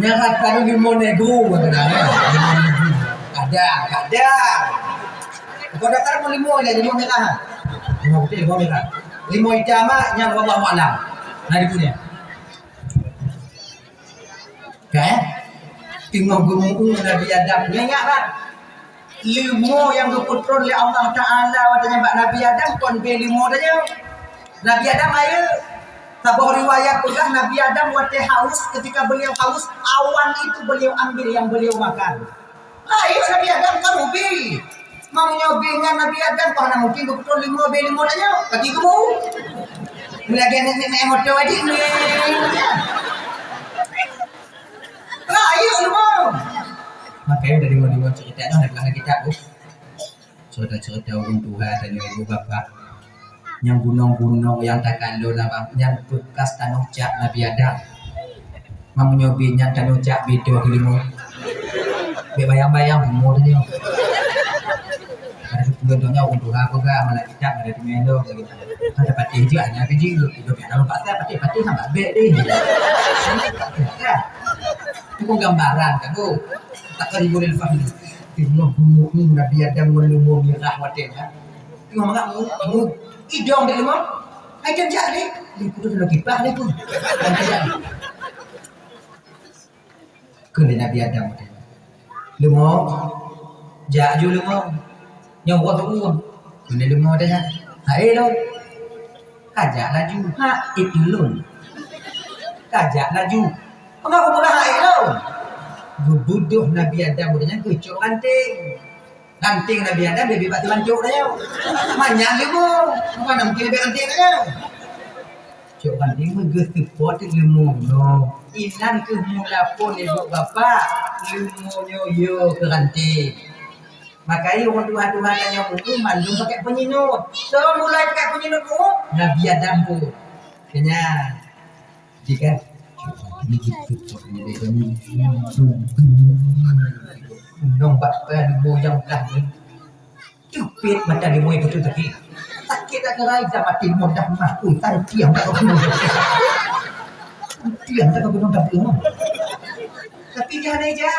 Nyang kata ni leumo negro, kata, eh. Leumo negro. Kadang, kadang. Kau daftar pun leumo je, leumo merah. Leumo putéh, leumo merah. Leumo itam, mak, nyang wallahu a'lam. Nah, dia punya. Kan? Teungoh geumu'ue Nabi Adam. Ingat, kan? Leumo nyang geupeutrôn lé Allah Taala watèe nyan bak Nabi Adam kon bèe leumo tanyoe. Nabi Adam ayeuk. Saboh riwayat peugah Nabi Adam watèe haus, ketika beliau haus, awan itu beliau ambil yang beliau makan. Ayeuk Nabi Adam kan ubé. Meunyoe ubé nyan Nabi Adam, bah na mungkin geupeutrôn leumo bèe leumo tanyoe. Pati keumu. Meulagèe nèk-nèk moto aja ni. Ayeuk leumo. Makanya dari mana cerita dah dalam kitab tu. Cerita-cerita ureueng tuha tanyoe ibu bapak. Nyang gunong-gunong nyang takalon abang, nyang bekas tanoh cak Nabi Adam. Meunyoe bit nyan tanoh cak bit dua keu lima. Bèk bayang-bayang bumoe tadi. Ada sepuluh tahun nyawa untuk apa kan, mana kita ada di Melo lagi. Ada patih je, hanya kerja dulu. Hidup yang dalam pasal patih-patih sama bèk deh. Ya. Itu gambaran kan tu. Tak kali boleh faham. Tengok bumoe Nabi Adam menemukan mirah watèe nyan. Tengok mangat mu, mu idong di rumah. Hai, jangan jadi. Dia putus dalam kipas dia pun. Jangan jadi. Keu lé Nabi Adam watèe nyan. Leumo, jak ju leumo. Nyoe uroe teuun. Keu lé leumo watèe nyan. Hai lôn. Kajak laju. Ha, itu lôn. Kajak laju. Peugah peugah hai lôn. Geubeudôh Nabi Adam watèe nyan geucok ranting. Ranting Nabi Adam leubeh bak teulanjok tanyoe. Manyang leumo. Bukan mungkin leubeh ranting tanyoe. Cok ranté meugeuseuppot leumo nyoe. Inan keuh mula phon ibu bapak, leumo nyoe yo keu ranté. Makai ureueng tuha-tuha tanyoe mu'ue mandum pakai peunyinut. Soe mulai pakai peunyinut mu'ue? Nabi Adam tu. Kenya. Jika nong bak leumo nyang dah ni. Teupet mata leumo beutôi sakét. Sakét tak keurai dah mati leumo dah mah. Ui, tantiang tak kau kena. Tantiang tak kau kena tapi. Tapi dia ada je.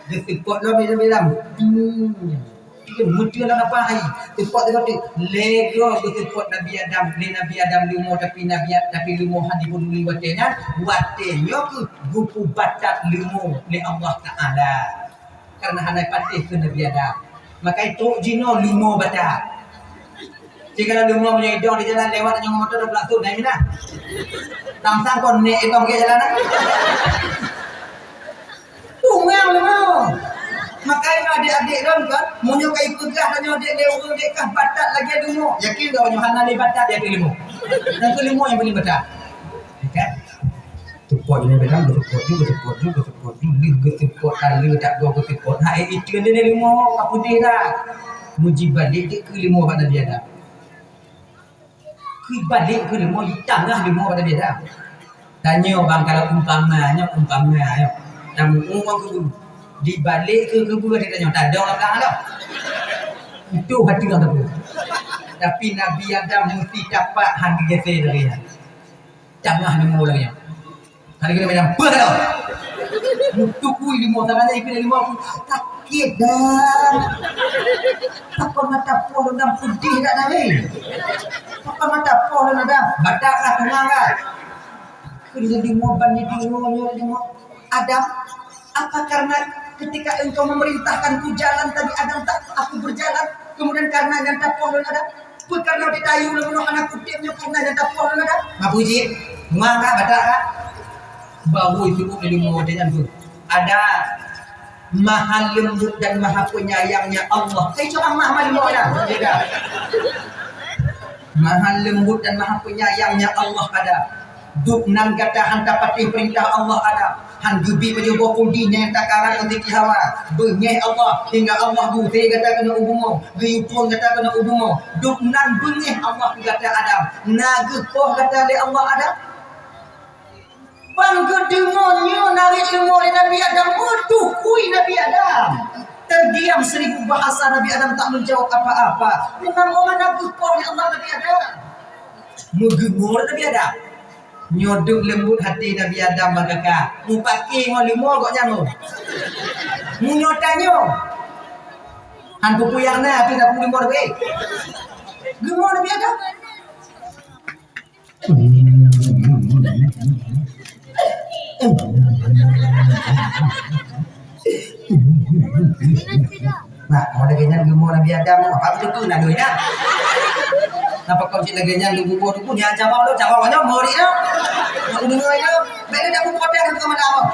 Dia teupot lom dia bilang. Hmm. Dia meuteun lam apa hai? Teupot dia kata, lego beuteupeut Nabi Adam, lé Nabi Adam leumo tapi Nabi tapi leumo hana dipeduli watée nyan, watée nyoe keuh geupeubatat leumo lé Allah Taala. Karena hana patéh keu Nabi Adam. Makai trok jinoe leumo batat. Jika leumo meunyoe idong di jalan lewat nyoe motor dah belatuk naik minah. Tang-tang kon nek idong ke jalan. Tungang leumo. Makai adek-adek lom kan, meunyoe kai peugah tanyoe dek lé ureueng dek kah batat lagée leumo. Yakin gak nyoe hana lé batat ya leumo. Dan keu leumo yang paling batat. Kan? Teupot nyoe bilang, geuteupeut ju, geuteupeut ju, geuteupeut ju, lheueh geuteupeut, ka lheueh dak goe geuteupeut. Ha, eh, itu dia leumo, ka putih dah. Muji balik dia ke leumo bak Nabi Adam. Keu balik ke leumo, tangah leumo bak Nabi Adam. Tanyoe bang, kalau umpama nyoe, umpama nyoe. Tamu uang ke guru. Dibalik ke guru ada tanyoe, tadong lam belakang dah. Itu hati orang tu. Tapi Nabi Adam mesti tapak hang geusé dari nyan. Tangah leumo lagée nyan. Kali kena macam apa tau? Mutukui leumo tangan ikut leumo aku sakit dah. Apa mata poh dalam pedih tak dah weh? Apa mata poh dalam dah? Batak lah tungang kan? Kena leumo ban di leumo leumo. Adam, apa karena ketika engkau memerintahkanku jalan tadi Adam tak aku berjalan? Kemudian karena nyan tapoh lôn Adam? Peue karena di tayu lôn bunoe aneuk kutem nyoe karena nyan tapoh lôn Adam? Mapuji, muang ka batak ka? Baru itu pun ilmu macam tu. Ada maha lembut dan maha penyayangnya Allah. Saya cuma mah malu ya. Tidak. Maha lembut dan maha penyayangnya Allah ada. Dup nan gata han tapatéh peurintah Allah ada. Han geubi pajoh boh kuldi nyang takaran ngon titi hawa. Beungéh Allah, hingga Allah gusé gata keunoe u bumoe. Geuyue phon gata keunoe u bumoe. Dup nan beungéh Allah keu gata Adam. Na geupoh gata lé Allah Adam. Pan geudeungoe nyoe narit leumo lé Nabi Adam, meutukui Nabi Adam. Terdiam seribu bahasa Nabi Adam tak menjawab apa-apa. Memang orang na geupoh lé Allah Nabi Adam. Meugeumor Nabi Adam. Nyoe deuh leumbut hati Nabi Adam bak gata. Mupake ngon leumo gobnyan nyoe. Meunyoe tanyoe. Han peue-peue nyang na, tapi dak peue leumo Nabi. Geumor Nabi Adam. Nah, mau lagée nyan geumor Nabi Adam, apa beutôi na doi na? Napa kau cit lagée nyan lu bubur tu punya cabang lu, cabang banyak mori na. Aku dengar ya, beda dah bubur dah sama dah.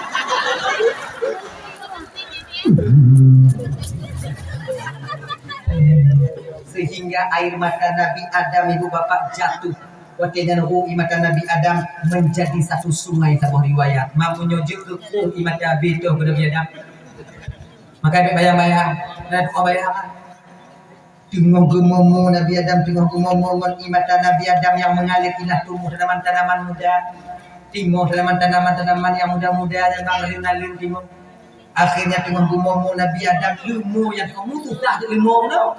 Sehingga air mata Nabi Adam ibu bapak jatuh. Watée nyan roh ié mata Nabi Adam menjadi satu sungai saboh riwayat. Mamu nyoe jeuet keu roh ié mata betoh keu Nabi Adam. Maka bék bayang-bayang, na doa bayang. Teungoh geumomo Nabi Adam, teungoh geumomo ngon ié mata Nabi Adam nyang meungalir inah tumoh tanaman-tanaman muda. Teungoh tanaman-tanaman tanaman nyang muda-muda nyang naleueng-naleueng teungoh. Akhirnya teungoh geumomo Nabi Adam, leumo nyang teungoh mususah leumo nyoe.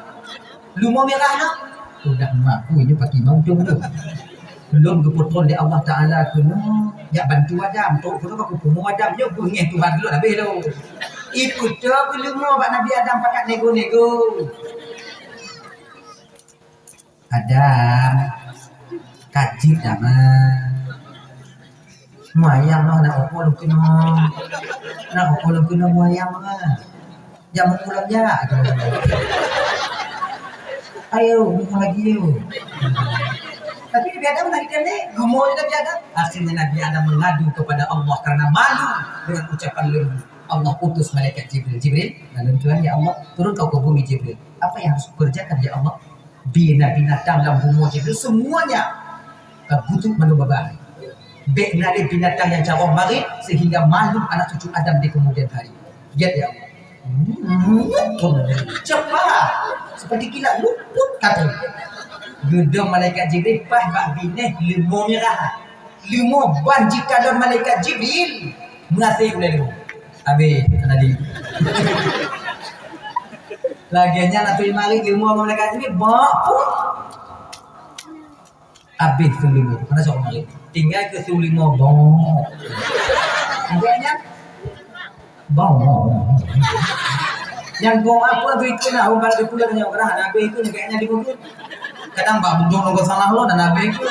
Leumo mirah nyoe. Udah mak, ui, nyoe pati mau dong tu. Lôn geupeutron lé Allah Taala keunoe, jak bantu Adam. Trok keunoe bak kupumu Adam, nyoe beungéh Tuhan lôn habéh lôn. Ipeutô keu leumo bak Nabi Adam pakat nego-nego. Adam, ka jeuet dah, Ma. Meuyang noh na ukoe lôn keunoe. Na ukoe lôn keunoe meuyang, Ma. Nyang meupulang jak. Ayo, buka lagi, yo. Tapi Nabi Adam lagi kan ni, geumor Nabi Adam. Akhirnya Nabi Adam mengadu kepada Allah karena malu dengan ucapan leumo. Allah utus malaikat Jibril. Jibril, lalu Tuhan, ya Allah, turun kau ke bumi, Jibril. Apa yang harus kukerjakan, ya Allah? Bina binatang lam bumoe Jibril, semuanya ka butuh mandum babah. Bèk na lé binatang nyang carông marit sehingga malu anak cucu Adam di kemudian hari. Lihat ya. Hmm, cepat. Seperti kilat luput kata. Geudong malaikat Jibril paih bak binéh leumo mirah. Leumo ban jikalon malaikat Jibril. Meuaséh ulèe leumo. Habéh, Nabi. Lagèe nyan ateueh marit leumo ngon malaikat Jibril, bak pun. Habéh su leumo, hana soe marit. Tinggai keu su leumo bong. Lagèe nyan. Bong. Nyang bong apa tu ikut nak, orang barat di pulau nyoe, kadang hana habéh ikut, lagèe nyan dibungkus. Kadang bak bujông nunggu salah lôn, hana habéh ikut.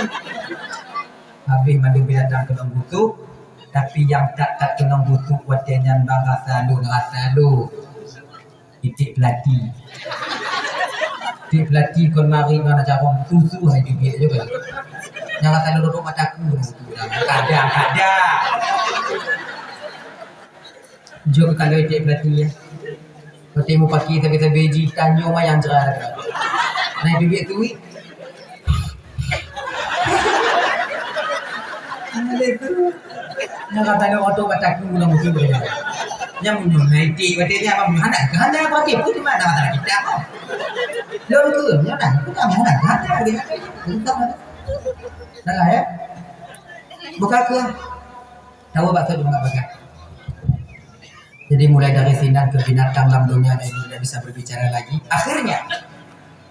Habéh mandum binatang keunong busuk, tapi nyang that-that keunong busuk watèe nyan bang rasa lôn, rasa lôn. Iték peulati. Iték peulati kon marit ngon acara susu hai jubiek juga. Nyang rasa lôn rot mata ku, kadang-kadang. Jok kalau iték peulati ya. Berarti mu pakai sabe-sabe ji tanyo mayang cerah. Nah, itu dia tu. Ada tu. Nah, kata dia oto kata aku nak musim dia. Yang punya naik ti, berarti dia apa punya anak? Hana apa ti? Pun di mana kata kita apa? Lo tu, mana? Bukan mana? Hana dia. Bukan mana? Salah ya? Bukan ke? Tahu bakso juga bagai. Jadi mulai dari sinan keu binatang lam dunia dan tidak bisa berbicara lagi. Akhirnya,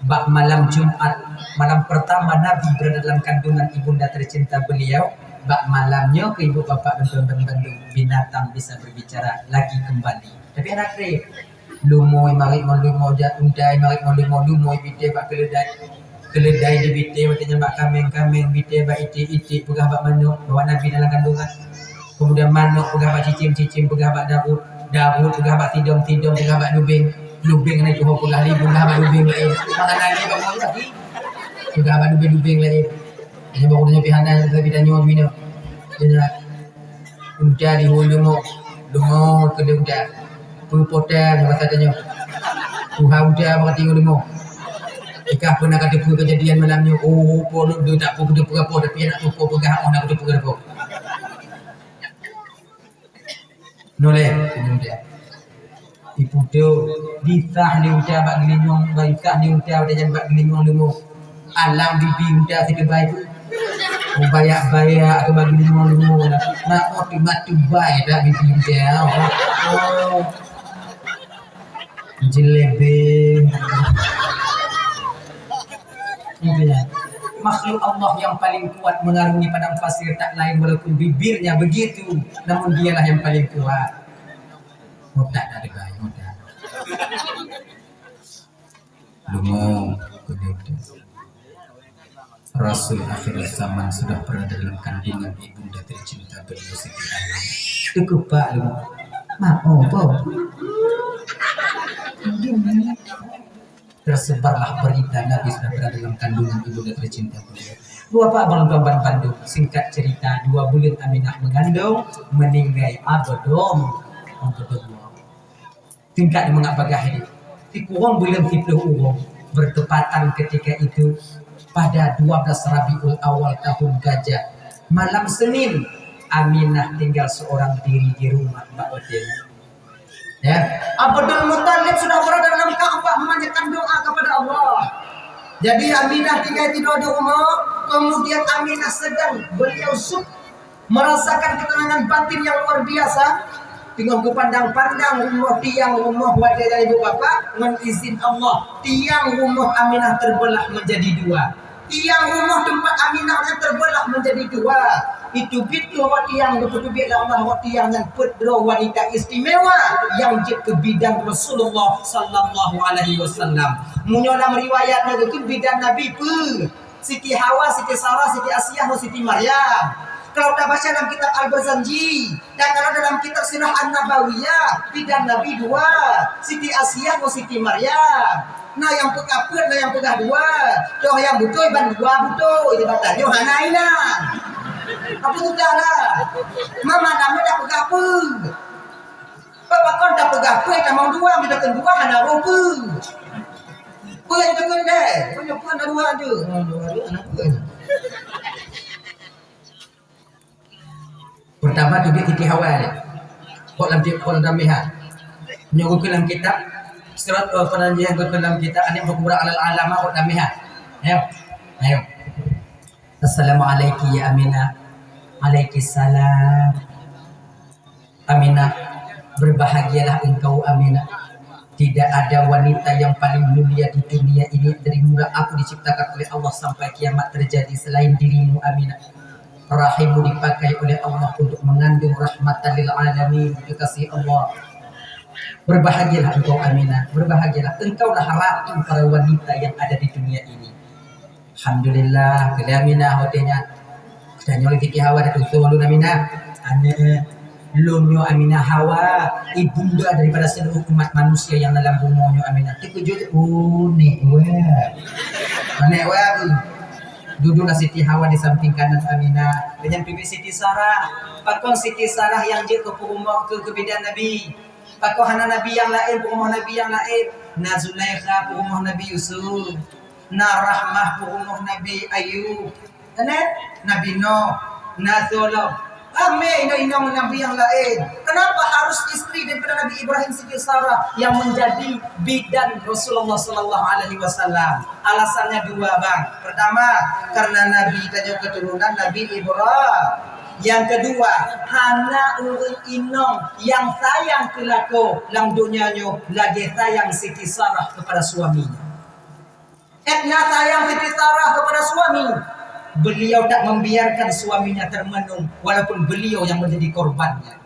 bak malam Jumat, malam pertama Nabi berada dalam kandungan ibunda tercinta beliau, bak malam nyoe keu ibu bapak dan teman-teman bandum, binatang bisa berbicara lagi kembali. Tapi anak kecil, lumoe marit ngon lumoe, ja-, unta marit ngon lumoe, lumoe bitée bak keuleudai. Keuleudai di bitée, watée nyan bak kaméng, kaméng bitée bak iték, iték peugah bak manok, bahwa Nabi dalam kandungan. Kemudian manok peugah bak cicém, cicém peugah bak Daud, Daud peugah bak sidom, sidom peugah bak lubeng, lubeng na jih peugah lé, peugah bak lubeng laén. Maka Nabi bak manok lagi, peugah bak lubeng-lubeng laén. Jadi, baru nyoe pih hana, tapi tanyoe pih nyoe. Jadi, Unta di hulu leumô, leumô keu unta. Peue po teuh masa tanyoe. Tuha unta bak tinggai leumô. Ikah peue na kateupeue keujadian malam nyoe. Oh, po lôn deuh tak peue kateupeue apa, tapi nak tupo peugah oh na kateupeue apa. Noleh, unta. Iputo, disah ni unta bak geulinyueng, disah ni unta watée nyan bak geulinyueng leumô. Alang bibi unta sikeubah tu. Bayak-bayak tu bak geulinyueng leumô. Mak oh tu mak tu bai dak bibi unta. Oh. Jelebeng. Makhluk Allah yang paling kuat mengarungi padang pasir tak lain walaupun bibirnya begitu, namun dialah yang paling kuat. Mudah tak dengar, mudah. Leumô, Rasul akhir zaman sudah berada dalam kandungan ibunda tercinta beliau Siti Aminah. Teukupak leumô. Mak, oh, po. Tersebarlah berita Nabi sudah berada dalam kandungan ibunda tercinta beliau. Dua apa abang tuan bandum, singkat cerita, dua buleuen Aminah mengandung, meninggai Abdul, Abdullah. Tingkat mangat bagah ini. Sikureueng buleuen siplôh uroe. Bertepatan ketika itu, pada dua belas Rabiul Awal tahun Gajah, malam Senin, Aminah tinggal seorang diri di rumah bak watée nyan. Ya, Abdul Muttalib sudah berada dalam Ka'bah memanjatkan doa kepada Allah. Jadi Aminah tinggal tidur di rumah, kemudian Aminah sedang beliau sub merasakan ketenangan batin yang luar biasa. Teungoh geupandang-pandang rumoh, tiang rumoh watée nyan ibu bapak, ngon izin Allah, tiang rumoh Aminah terbelah menjadi dua. Tiang rumoh teumpat Aminah nyan terbelah menjadi dua. Itu beutôi rot tiang geupeuteubiet lé Allah, rot tiang nyan peuet droe wanita istimewa nyang jeuet keu bidan Rasulullah sallallahu alaihi wasallam. Meunyoe lam riwayat nyan geukheun bidan Nabi peue? Siti Hawa, Siti Sarah, Siti Asiah, ngon Siti Maryam. Kalau tabaca dalam kitab Al-Barzanji dan kalau dalam kitab Sirah An-Nabawiyah, bidan Nabi dua, Siti Asiah ngon Siti Maryam. Na nyang peugah peuet, na nyang peugah dua. Toh nyang beutôi ban dua beutôi, di mata nyoe hana inan. Apa tu dah lah? Mama nama dah peugah peuet? Pakon tapeugah peuet tamong dua, meuteukheun dua hana roh peue. Peuet teukheun deh, peuet na dua tu. Ha, dua tu hana peuet. Pertama tu dia Siti Hawa ni. Kok lam, kok lam tambihan. Nyoe geukeue lam kitab, surat, eh, apa namanya, geukeue lam kitab, An-Nikmatul Kubra alal Alamah, kok tambihan. Ayo. Ayo. Assalamualaikum ya Aminah. Alaikisalam. Aminah, berbahagialah engkau, Aminah. Tidak ada wanita yang paling mulia di dunia ini, dari mula aku diciptakan oleh Allah sampai kiamat terjadi, selain dirimu, Aminah. Rahimmu dipakai oleh Allah untuk mengandung rahmatan lil alamin, kekasih Allah. Berbahagialah engkau, Aminah. Berbahagialah. Engkaulah ratu para wanita yang ada di dunia ini. Alhamdulillah, keu lé Aminah watée nyan. Tanyoe lé Siti Hawa tatusoe lôn Aminah. Aneuk lôn nyoe Aminah Hawa, ibunda daripada seluruh umat manusia yang dalam bumoe nyoe Aminah. Teukeujot, oh, nek wah. Nek wah tu. Duduklah Siti Hawa di samping kanan Aminah. Nyan pih Siti Sarah. Pakon Siti Sarah nyang jeuet keu peurumoh keu, keu bidan Nabi? Pakon hana nabi nyang laén, peurumoh nabi nyang laén? Na Zulaikha peurumoh Nabi Yusuf. Na Rahmah peurumoh Nabi Ayub. Kan, eh? Nabi Nuh. Na Solom. Ramé inong-inong nabi nyang laén. Kenapa harus istri daripada Nabi Ibrahim Siti Sarah yang menjadi bidan Rasulullah sallallahu alaihi wasallam? Alasannya dua, Bang. Pertama, karena Nabi tanyoe keturunan Nabi Ibrahim. Yang kedua, hana ureuëng inong nyang sayang keu lakoe lam donya nyoe lagée sayang Siti Sarah kepada suaminya. Edna sayang Siti Sarah kepada suami. Beliau tak membiarkan suaminya termenung walaupun beliau yang menjadi korbannya.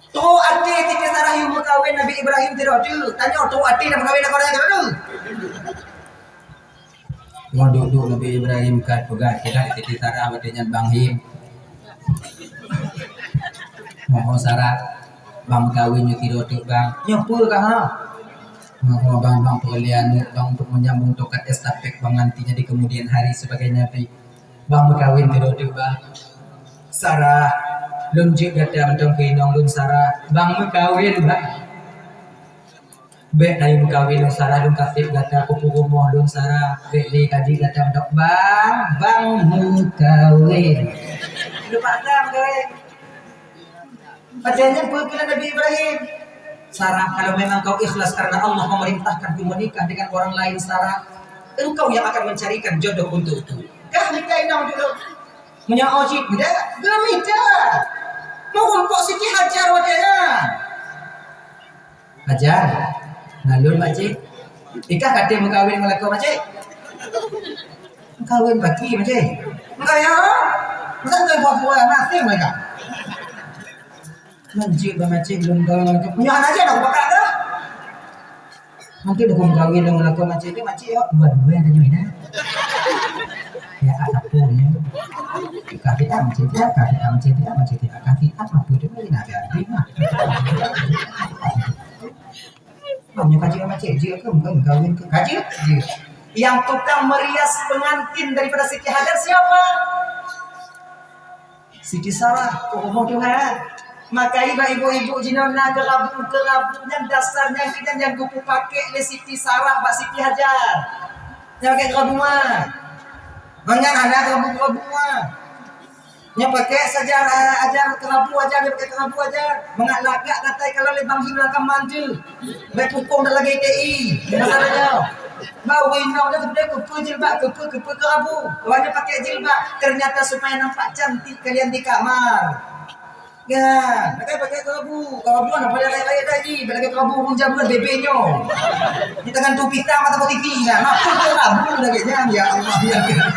Trok até Siti Sarah yue meukawen Nabi Ibrahim sidroe teuk. Tanyoe trok até dan meukawen lakoe raja sidroe teuk. Ngon duek-duek Nabi Ibrahim ka peugah, "Kira Siti Sarah watée nyan Bang Him." "Moho Sarah, Bang meukawen nyoe sidroe teuk, Bang." "Nyoe peue kah, ha?" "Moho Bang, Bang peureulée aneuk, Bang, untuk menyambung tongkat estafet Bang nantinya di kemudian hari sebagai nabi." "Bang meukawen sidroe teuk, Bang." "Sarah, lôn jeuet gata mantong keu inong lôn, Sarah." "Bang meukawen, Bang." "Bék laju meukawen lôn, Sarah, lôn kaseb gata keu peurumoh lôn, Sarah. Bék lé kaji gata mantong." "Bang, Bang meukawen." Leupah Bang meukawen. Padahai nyan peue keunan Nabi Ibrahim. "Sarah, kalau memang kau ikhlas karena Allah memerintahkan ku menikah dengan orang lain, Sarah, engkau yang akan mencarikan jodoh untukku." Kah mita inong dulu. Meunyoe cit, tidak, geumita. Meurumpok Siti Hajar watée nyan. "Hajar, nalur makcik. Ikah katé meukawen ngon lakoe makcik?" "Meukawen baki makcik." "Enggak ya? Masa tu buah-buah mati mereka." "Lanjut bah makcik, belum kawin lagi." "Punya anak aja nak bakak dah." "Nanti dah kawin dengan lakoe makcik ni, makcik awak dua-dua yang tanya ina." "Ya, kata pun ya. Kasih tak makcik dia, kasih tak makcik dia, makcik dia kasih tak apa tu ni nak jadi mah." "Banyak kaji macam je ke, bukan kawin ke kaji je." Yang tukang merias pengantin daripada Siti Hajar siapa? Siti Sarah, oh, Tuhan. Maka iba ibu-ibu jinoe na keurabu-keurabu nyan dasar nyan keunan nyang geupeupaké lé Siti Sarah bak Siti Hajar. Nyang pakai keurabu ma. Mangat hana keurabu-keurabu ma. Nyoe pakai saja, eh, ajar keurabu aja, nyoe pakai keurabu aja. Mangat lagak katai kalau lé Bang Him lam kaman tu. Baik pukung dah lagi T I. Masalah nyoe. Bau inong dah sudah kupu jilbab, kupu, kupu keurabu. Wanya pakai jilbab. Ternyata supaya nampak cantik kalian di kamar. Ya, pakai, pakai keurabu. Keurabu mana pada lain-lain lagi. Pakai keurabu urang jameun bebe nyoe. Di tangan tu pisang mata T V nah. Apa keurabu lagi nyan? Ya Allah, ya Allah.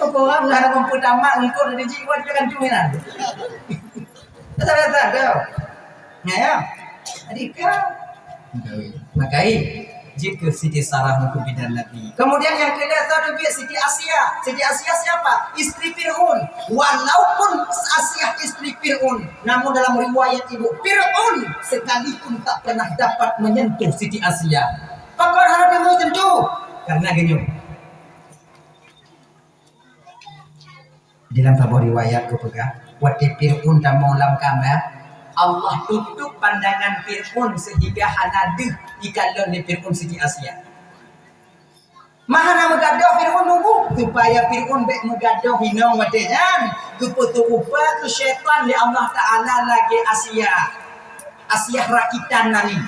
Kok orang lah nak pertama ngikut dari jiwa dia kan tu kan. Betul, betul, betul. Ya, ya. Jadi kan. Makai, jika Siti Sarah mengkubindan Nabi. Kemudian yang kedua, tahu Nabi Siti Asia. Siti Asia siapa? Istri Fir'aun. Walaupun Asia istri Fir'aun, namun dalam riwayat ibu Fir'aun sekalipun tak pernah dapat menyentuh Siti Asia. Pakon hana teumu tentu? Karena gini. Dalam saboh riwayat geupeugah, watée Fir'aun tamong lam kama, Allah tutup pandangan Fir'aun sehingga hana deuh ikalon lé Fir'aun Siti Asia. Maka na meugadôh Fir'aun nunggu, supaya Fir'aun bék meugadôh inong watée nyan. Geupeutu'upa keu syaitan lé Allah Ta'ala lagée Asiah. Asiah rakitan nani.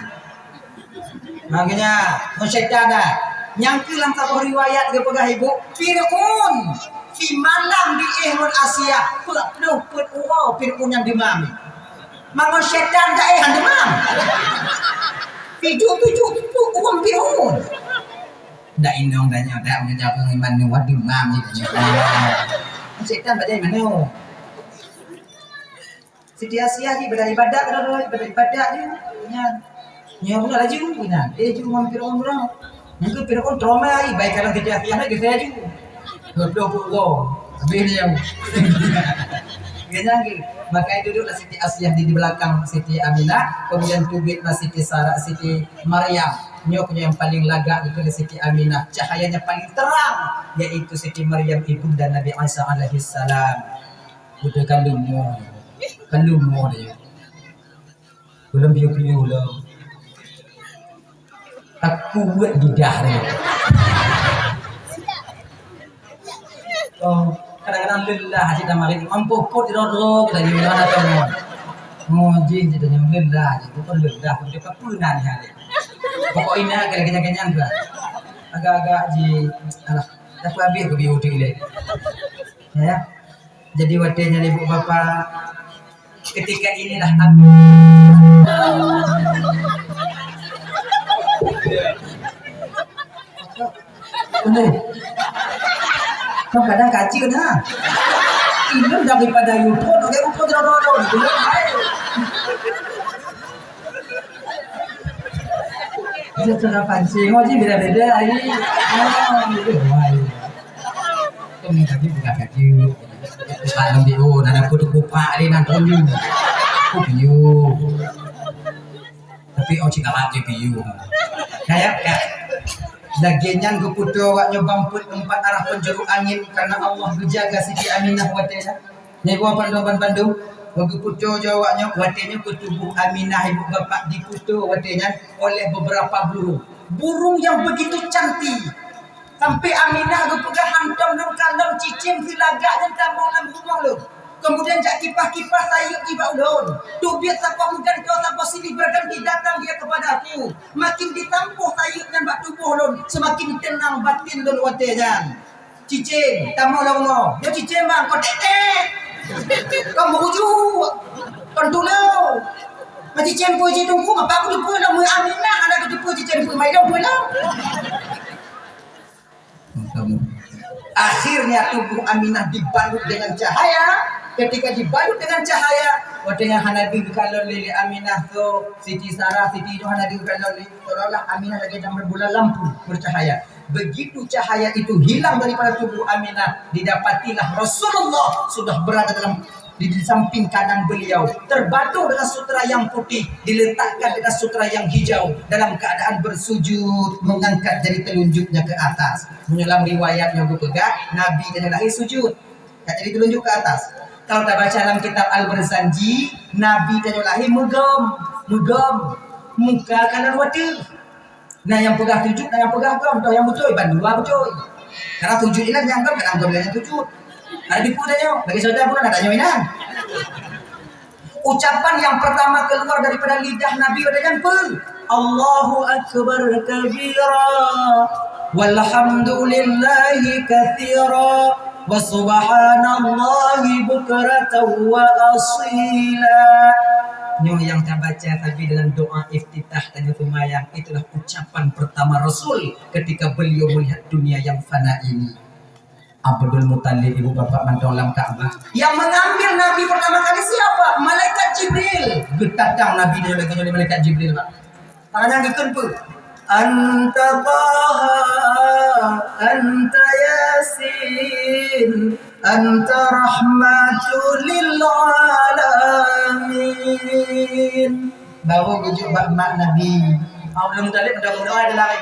Makanya, ngon syaitan dah. Nyang keu lam saboh riwayat geupeugah ibu, Fir'aun simalam diéh ngon Asiah, peuet ploh peuet uroe Fir'aun nyang deumam. Mangon syaitan dah éh han deumam. Tujoh-tujoh peuet uroe Fir'aun. Dak inong dah nyoe, dak meunyoe jago ngon manoe, waduh, mam ni dah nyoe. Syaitan bak jai manoe. Siti Asiah jih beribadat, beribadat, beribadat ju. Nyan. Nyoe pula laju, nyan. Eh, ju ngon Firaun pula. Mungkin Firaun trauma lagi, baik kalau Siti Asiah nak geusai laju. Dua puluh puluh. Habis dia. Dia nyan ke. Maka duduklah Siti Asiah di, di belakang Siti Aminah, kemudian teubietlah Siti Sarah, Siti Maryam. Nyoe pun yang paling lagak itu Siti Aminah. Cahayanya paling terang, yaitu Siti Maryam, ibunda Nabi Isa alaihissalam. Beutôi kan leumo. Kan leumo dia. Belum piu-piu lo. Aku buat lidah dia. Oh, kadang-kadang lelah cit dah marit. Ampun pot di rot-rot kita ni mana tu. Oh, jin cit dah lelah cit. Bukan lelah, bukan apa nan ni hari. Pokok ina kena kenyang-kenyang tu. Agak-agak ji. Alah, dah habis ke biu tu ilek. Ya. Jadi watée nyan ibu bapa, ketika inilah aku. Betul. Kau kadang kaji dah. Ini daripada YouTube, oke, YouTube jodoh-jodoh. Dia sudah pancing, oh, ji beda-beda ai. Oh, gitu. Wah, iya. Kami tadi bukan kaji. Pak Lambi, oh, nak aku tu kupak ni nak tunjuk. Aku piu. Tapi oh, cik awak je piu. Kayak, Kak. Lagée nyan geuputoe awak nyoe bang peuet empat arah penjuru angin karena Allah geujaga Siti Aminah watée nyan. Nyan ibu bandum-bandum, geuputoe jaweueb nyoe, watée nyoe keu tuboh Aminah ibu bapak diputoe watée nyan oleh beberapa burung. Burung yang begitu cantik. Sampai Aminah geupeugah hantom lôn kalon cicém silagak nyan tamong lam rumoh lôn. Kemudian jak kipah-kipah sayeuep jih bak ulôn. Teubiet saboh meugantoe saboh silih berganti datang dia kepada aku. Makin ditampoh sayeuep nyan bak tuboh lôn, semakin tenang batin lôn watée nyan. Cicém, tamong lam rumoh. Nyoe cicém bang, kon tek-tek. Kon meurujuk. Kon tuleueng. Meucicém peue cit teungku, mapa aku teupeue lom, Aminah hana geuteupeue cicém peue, mai lom peue lom. Akhirnya tubuh Aminah dibalut dengan cahaya. Ketika dibalut dengan cahaya, watée nyan hana deuh kalon lé Aminah tu, Siti Sarah, Siti Nuh hana deuh kalon lé, seolah-olah Aminah lagée dalam bulan lampu bercahaya. Begitu cahaya itu hilang daripada tubuh Aminah, didapatilah Rasulullah sudah berada dalam di, di samping kanan beliau, terbaduh dengan sutra yang putih, diletakkan dengan sutra yang hijau, dalam keadaan bersujud, mengangkat jari telunjuknya ke atas. Meunyoe lam riwayat nyoe geupeugah, Nabi tanyoe lahé sujud, angkat jari telunjuk ke atas. Kalau tabaca dalam kitab Al-Barzanji, Nabi tanyoe lahé meugom, meugom, muka kanan wateuh. Na nyang peugah sujud, na nyang peugah gom, toh nyang beutôi, bandua beutôi. Karena sujud inan nyang gom, kadang gom nyang sujud. Ada tipu tanyoe, bagi saudara pun ada tanyoe inan. Ucapan yang pertama keluar daripada lidah Nabi pada nyan peue? Allahu akbar kabira, walhamdulillahi katsira, wa subhanallahi bukratan wa asila. Nyoe nyang tabaca tadi dalam doa iftitah tanyoe seumayang, itulah ucapan pertama Rasul ketika beliau melihat dunia yang fana ini. Abdul Muthalib, ibu bapak mantong lam Ka'bah. Yang mengambil Nabi pertama kali siapa? Malaikat Jibril. Geutatang Nabi nyoe lagée nyoe lé malaikat Jibril, Pak. Tangan geukheun peue? Anta Taha, anta Yasin, anta rahmatul lil alamin. Baru geujok bak mak Nabi. Abdul Muthalib udah berdoa dalam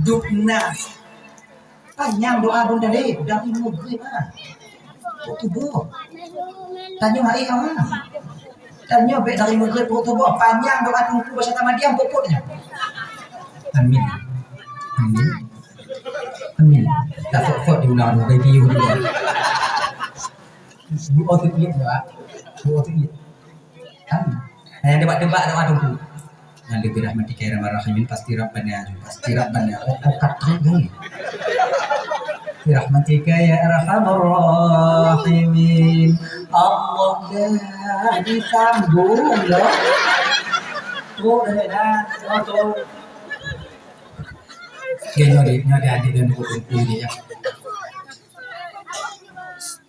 dubna. Panyang doa Abdul Muthalib dari Maghrib ah. Pukul tuboh. Tanyoe hai ah. Tanyoe bék dari Maghrib pukul tuboh. Panyang doa Teungku bak Syekh Ahmad Diam pokoknya. Amin. Amin. Ulang dua kali tiup dulu. Dua tiup, Pak. Dua tiup. Kan? Hanya tebak-tebak doa tu. Yang lebih rahmatika ya arhamar rahimin, pasti Rabbana aja. Pasti Rabbana. Oh, oh, kata ni. Rahmatika ya arhamar rahimin. Allah dah disambung loh. Tu dah dah. Oh, tu. Oke, nyoe di, nyoe di adik dan buku dia ya.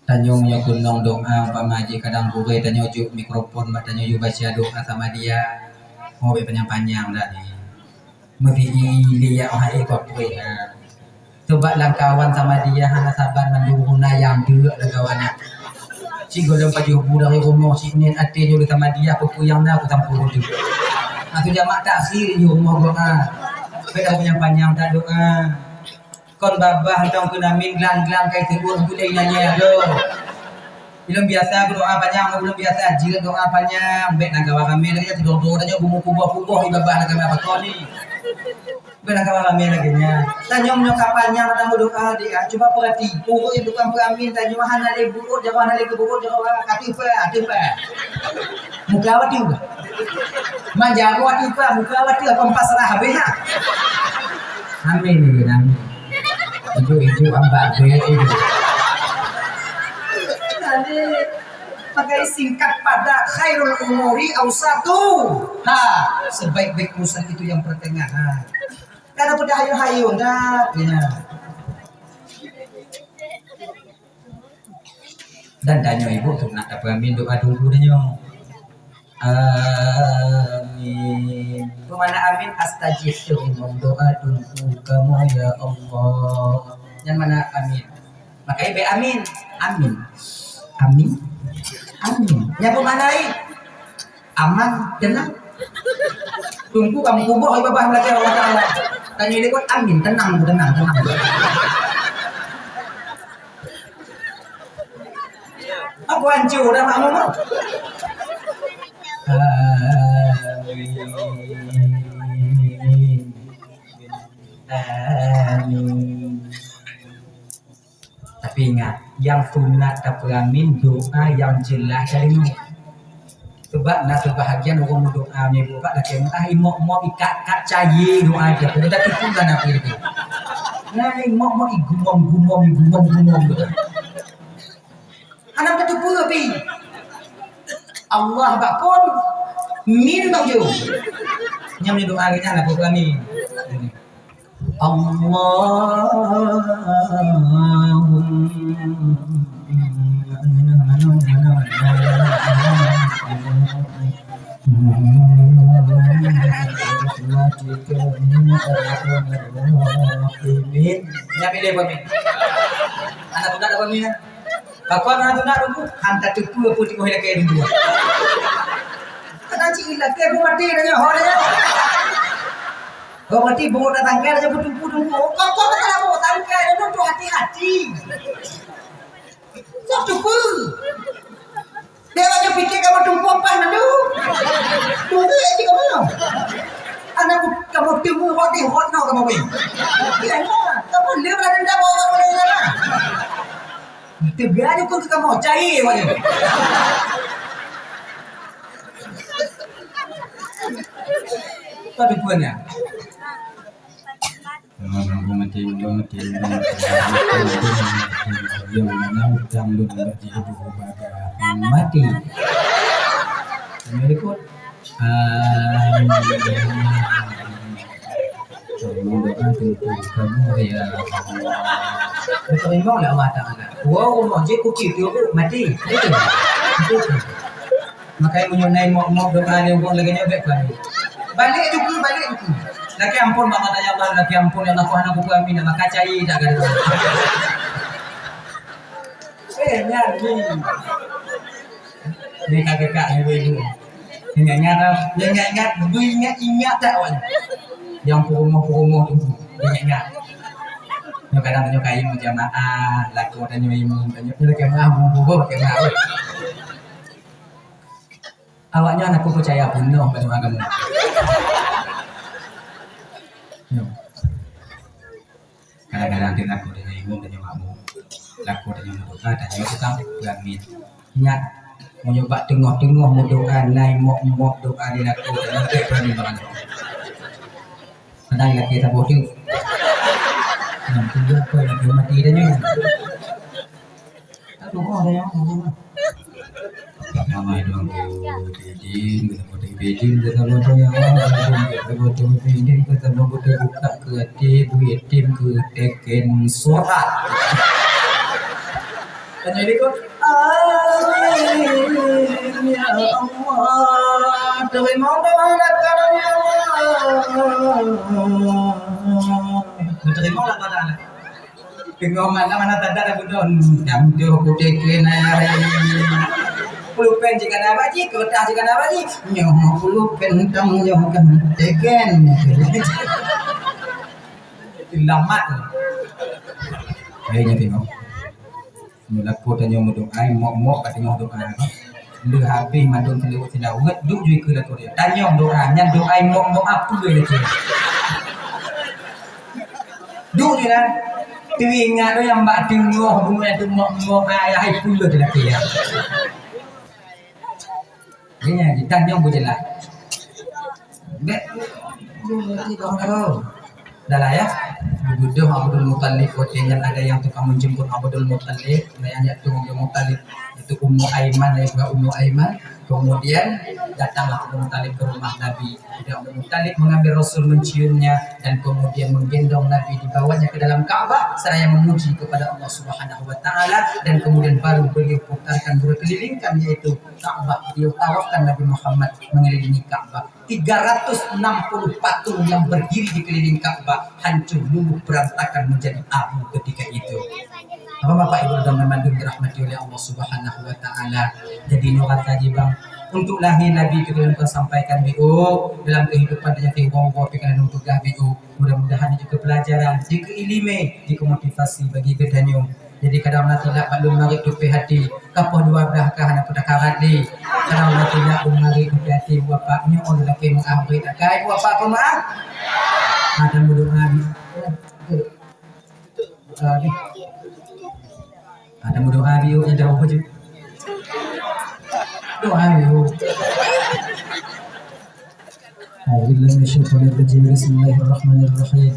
Tanyoe meunyoe keunong doa, umpama jih kadang gurée tanyoe jok mikrofon bak tanyoe yue baca doa sama dia. Oh, bèk panyang-panyang dah ni. Meubi-i liak hai kok pui ha. Coba lam kawan sama dia hana saban mandum guna nyang deuk lam kawan nyan. Cit gohlom pajoh bu dari rumoh, cit niet até jih sama dia, peue-peue nyang na kutampu tu. Aku jamak takhir di rumoh doa. Bèk panyang-panyang dah doa. Kon babah tong keunamin glang-glang kai teugur gulai nyan nyan adoh. Ulôn biasa doa panyang, ulôn biasa jeuet doa panyang. Bèk na gawa ramé lagèe nyan, sidroe-droe tanyoe bumoe kuboh-kuboh di babah na gawa pakon ni. Bèk na gawa ramé lagèe nyan. Tanyoe meunyoe ka panyang na meudoa dia, cuba peurati. Ureueng tukang peuramin tanyoe hana lé buet, jaroe hana lé keubuet, jaroe ateueh pah, ateueh pah. Muka awak tiup. Manjaro ateueh pah, muka awak tiup, apa pasrah habéh ha. Amin, amin, amin. Ijuk-ijuk ambak gue, ijuk. Jadi, pakai singkat padat, khairul umuri ausatu. Ha, sebaik-baik urusan itu yang pertengahan. Karena udah hayu-hayu dah, ya. Dan tanyoe ibu tu nak tapeuamin doa dulu tanyoe. Amin. Peue makna amin? Astajib, teurimong doa Teungku kamoe ya Allah. Nyan makna amin. Makajih bèk amin. Amin. Amin. Amin. Nyan peue makna ai? Aman, tenang. Teungku kamoe kuboh di babah meulakèe Allah Taala. Tanyoe likot amin, tenang, tenang, tenang. Aku hancur dah makmum tu. Amin. Amin. Tapi ingat, nyang sunat tapeuamin doa nyang jeulaih dari nyoe. Sebab na seubahagian ureueng meudoa meunyoe bak lakèe meuah, imok-mok ikat-kat cayé doa jih. Udah tutup dah nabi lagi. Nah, imok-mok igumom-gumom, igumom-gumom tu. Anak beuteupeue pi. Allah bak phôn, min bak ujong. Nyang doa kita nak buka ni. Allahumma Amin. Nyang pilih peumimpin. Anak teunak dah peumimpin. Pakon anak teunak dulu, han tateupeue peue teungoh ilakèe dulu. Kadang cit ilakèe pun maté dah nyoe, ho dah nyoe. Ho maté, bungok dah tangkai dah nyoe, peutumpu-tumpu. Kok, kok, kok, kok, tangkai dah nyoe, tu hati-hati. Sok teupeu. Dia laju pikir kamu tumpuk pah nadu. Tumpuk cik kamu. Anak ku, kamu temu hot di hot no kamu weh. Iya, iya. Kamu dia pernah dendam orang boleh lah. Tegas je kau ke kamu, cari awak dia. Kau tumpuk ni. Mati. Assalamualaikum. Amin. Tolong doa untuk kamu, ya Allah. Betul memang lah Allah Ta'ala. Wow, rumah je kucing tu mati. Betul. Betul. Makanya meunyoe na imok-mok doa nyoe lagèe nyoe bèk peuamin. Balek juku, balek juku. Lakèe ampôn, maka tanya Allah, lakèe ampôn, ya Allah, hana kupeue amin, maka cai dak gadoh. Eh, nyan ni. Ni kakak ni dulu. Ingat-ingat, ingat-ingat, ingat-ingat tak awak ni. Nyang peurumoh-peurumoh tu, ingat-ingat. Nyoe kadang tanyoe kain jamaah, lakoe tanyoe imum, tanyoe lakèe meuah, bubur lakèe meuah. Awak nyan aku peucaya peunoh bak doa kamu. Nyoe. Kadang-kadang teuh aku deungoe imum, deungoe makmum. Lakoe tanyoe meudoa, tanyoe tukang peuramin. Nyak, meunyoe bak teungoh-teungoh meudoa, na i mok-mok doa di lakoe, tanyoe bèk peuramin bangai. Padahai lakèe saboh teuk. Nyang keudua, peue nyang mati tanyoe. Aduh, oh, tanyoe. Ramai dong tu, Bidin, kata bodoh Bidin, kata bodoh yang, kata bodoh Bidin, kata bodoh buka ke hati, bu yatim ke teken surat. Tanya dia kau, "Amin, ya Allah, terima doa kami, ya Allah." Terima lah pada anak. Teungoh malam hana tanda dah budon. Nyang tu kutek kena hari. Pulpen jika ada baji, kertas jika ada baji. Nyoh pulpen tang nyoh kan teken. Lamat. Hai nya tengok. Meulaku tanyoe meudoa, mok-mok ka tengok doa. Leuh habéh mandum seulaweuet-seulaweuet, duek ju ikeue lakoe dia. Tanyong doa, nyan doa mok-mok apa dia tu? Duek je lah. Teuingat tu nyang bak teungoh bunoe tu mok-mok, ai, hai peuleue teulatih ya. Iya, kita nyong beujeulaih. Bèk. Dah lah ya. Geubeudôh Abdul Muttalib, watèe nyan ada yang tukang menjemput Abdul Muttalib, nah, yang jatuh Abdul Muttalib itu Ummu Aiman, ya, bukan Ummu Aiman. Kemudian datanglah Abdul Muttalib ke rumah Nabi. Kemudian Abdul Muttalib mengambil Rasul, menciumnya dan kemudian menggendong Nabi, dibawanya ke dalam Ka'bah seraya memuji kepada Allah Subhanahu wa Ta'ala, dan kemudian baru beliau putarkan, beliau kelilingkan, yaitu Ka'bah, beliau tawafkan Nabi Muhammad mengelilingi Ka'bah. Tiga ratus enam puluh patung yang berdiri di keliling Ka'bah hancur luluh berantakan menjadi abu ketika itu. Bapak-bapak, Ibu dan mandum dirahmati oleh Allah Subhanahu wa Ta'ala. Jadi, nyoe rasa jibang untuk lahé Nabi kita yang sampaikan B O dalam kehidupan dan nyang tiwong-wong pikiran untuk peugah B O. Mudah-mudahan jeuet keu pelajaran, jeuet keu ileumèe, jeuet keu motivasi bagi geutanyoe. Jadi kadang na silap bak lôn marit tupéh até, ka poh dua blah ka hana peutakarat lé. Kadang na silap lôn marit tupéh até, Bapak nyoe lôn lakèe meu'ah, bri takai Bapak peumeu'ah. Ada meudoa ni. Ah, ni. Ada meudoa ni, yuk, jauh je. Doa ni, yuk. أعوذ بالله من الشيطان الرجيم. بسم الله الرحمن الرحيم.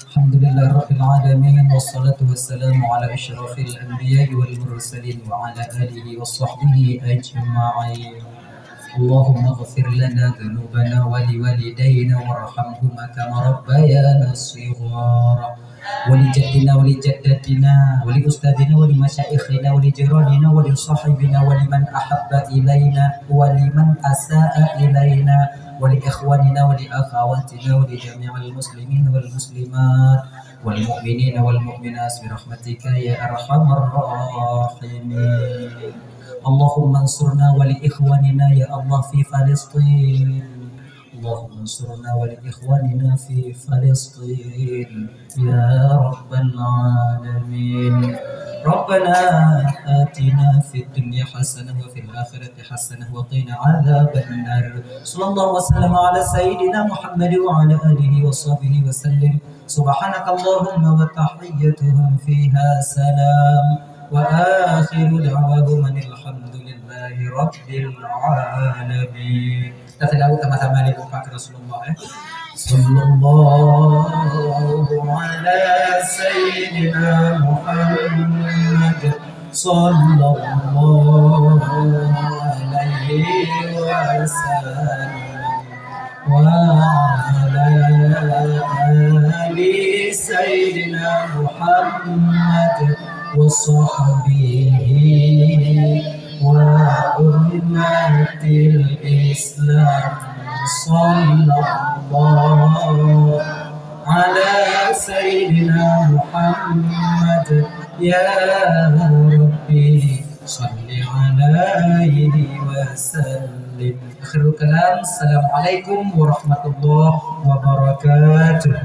الحمد لله رب العالمين، والصلاة والسلام على أشرف الأنبياء والمرسلين وعلى آله وصحبه أجمعين. اللهم اغفر لنا ذنوبنا ولوالدينا وارحمهما كما ربيانا صغارا. ولجدنا ولجدتنا ولأستاذنا ولمشايخنا ولجيراننا ولصاحبنا ولمن أحب إلينا ولمن أساء إلينا ولإخواننا ولأخواتنا ولجميع المسلمين والمسلمات والمؤمنين والمؤمنات برحمتك يا أرحم الراحمين. اللهم انصرنا ولإخواننا يا الله في فلسطين. اللهم انصرنا ولإخواننا في فلسطين يا رب العالمين. ربنا آتنا في الدنيا حسنة وفي الآخرة حسنة وقنا عذاب النار. صلى الله وسلم على سيدنا محمد وعلى آله وصحبه وسلم. سبحانك اللهم وتحيتهم فيها سلام. وآخر دعواهم أن الحمد لله رب العالمين. Kita selawat sama-sama lé Bapak ke Rasulullah, eh. Sallallahu ala sayyidina Muhammad. Sallallahu alaihi wasallam. Wa ala ali sayyidina Muhammad wa sahbihi wa ummatil Islam. Sallallahu ala sayyidina Muhammad. Ya Rabbi, salli alaihi wa sallim. Akhirul kalam. Assalamualaikum warahmatullahi wabarakatuh.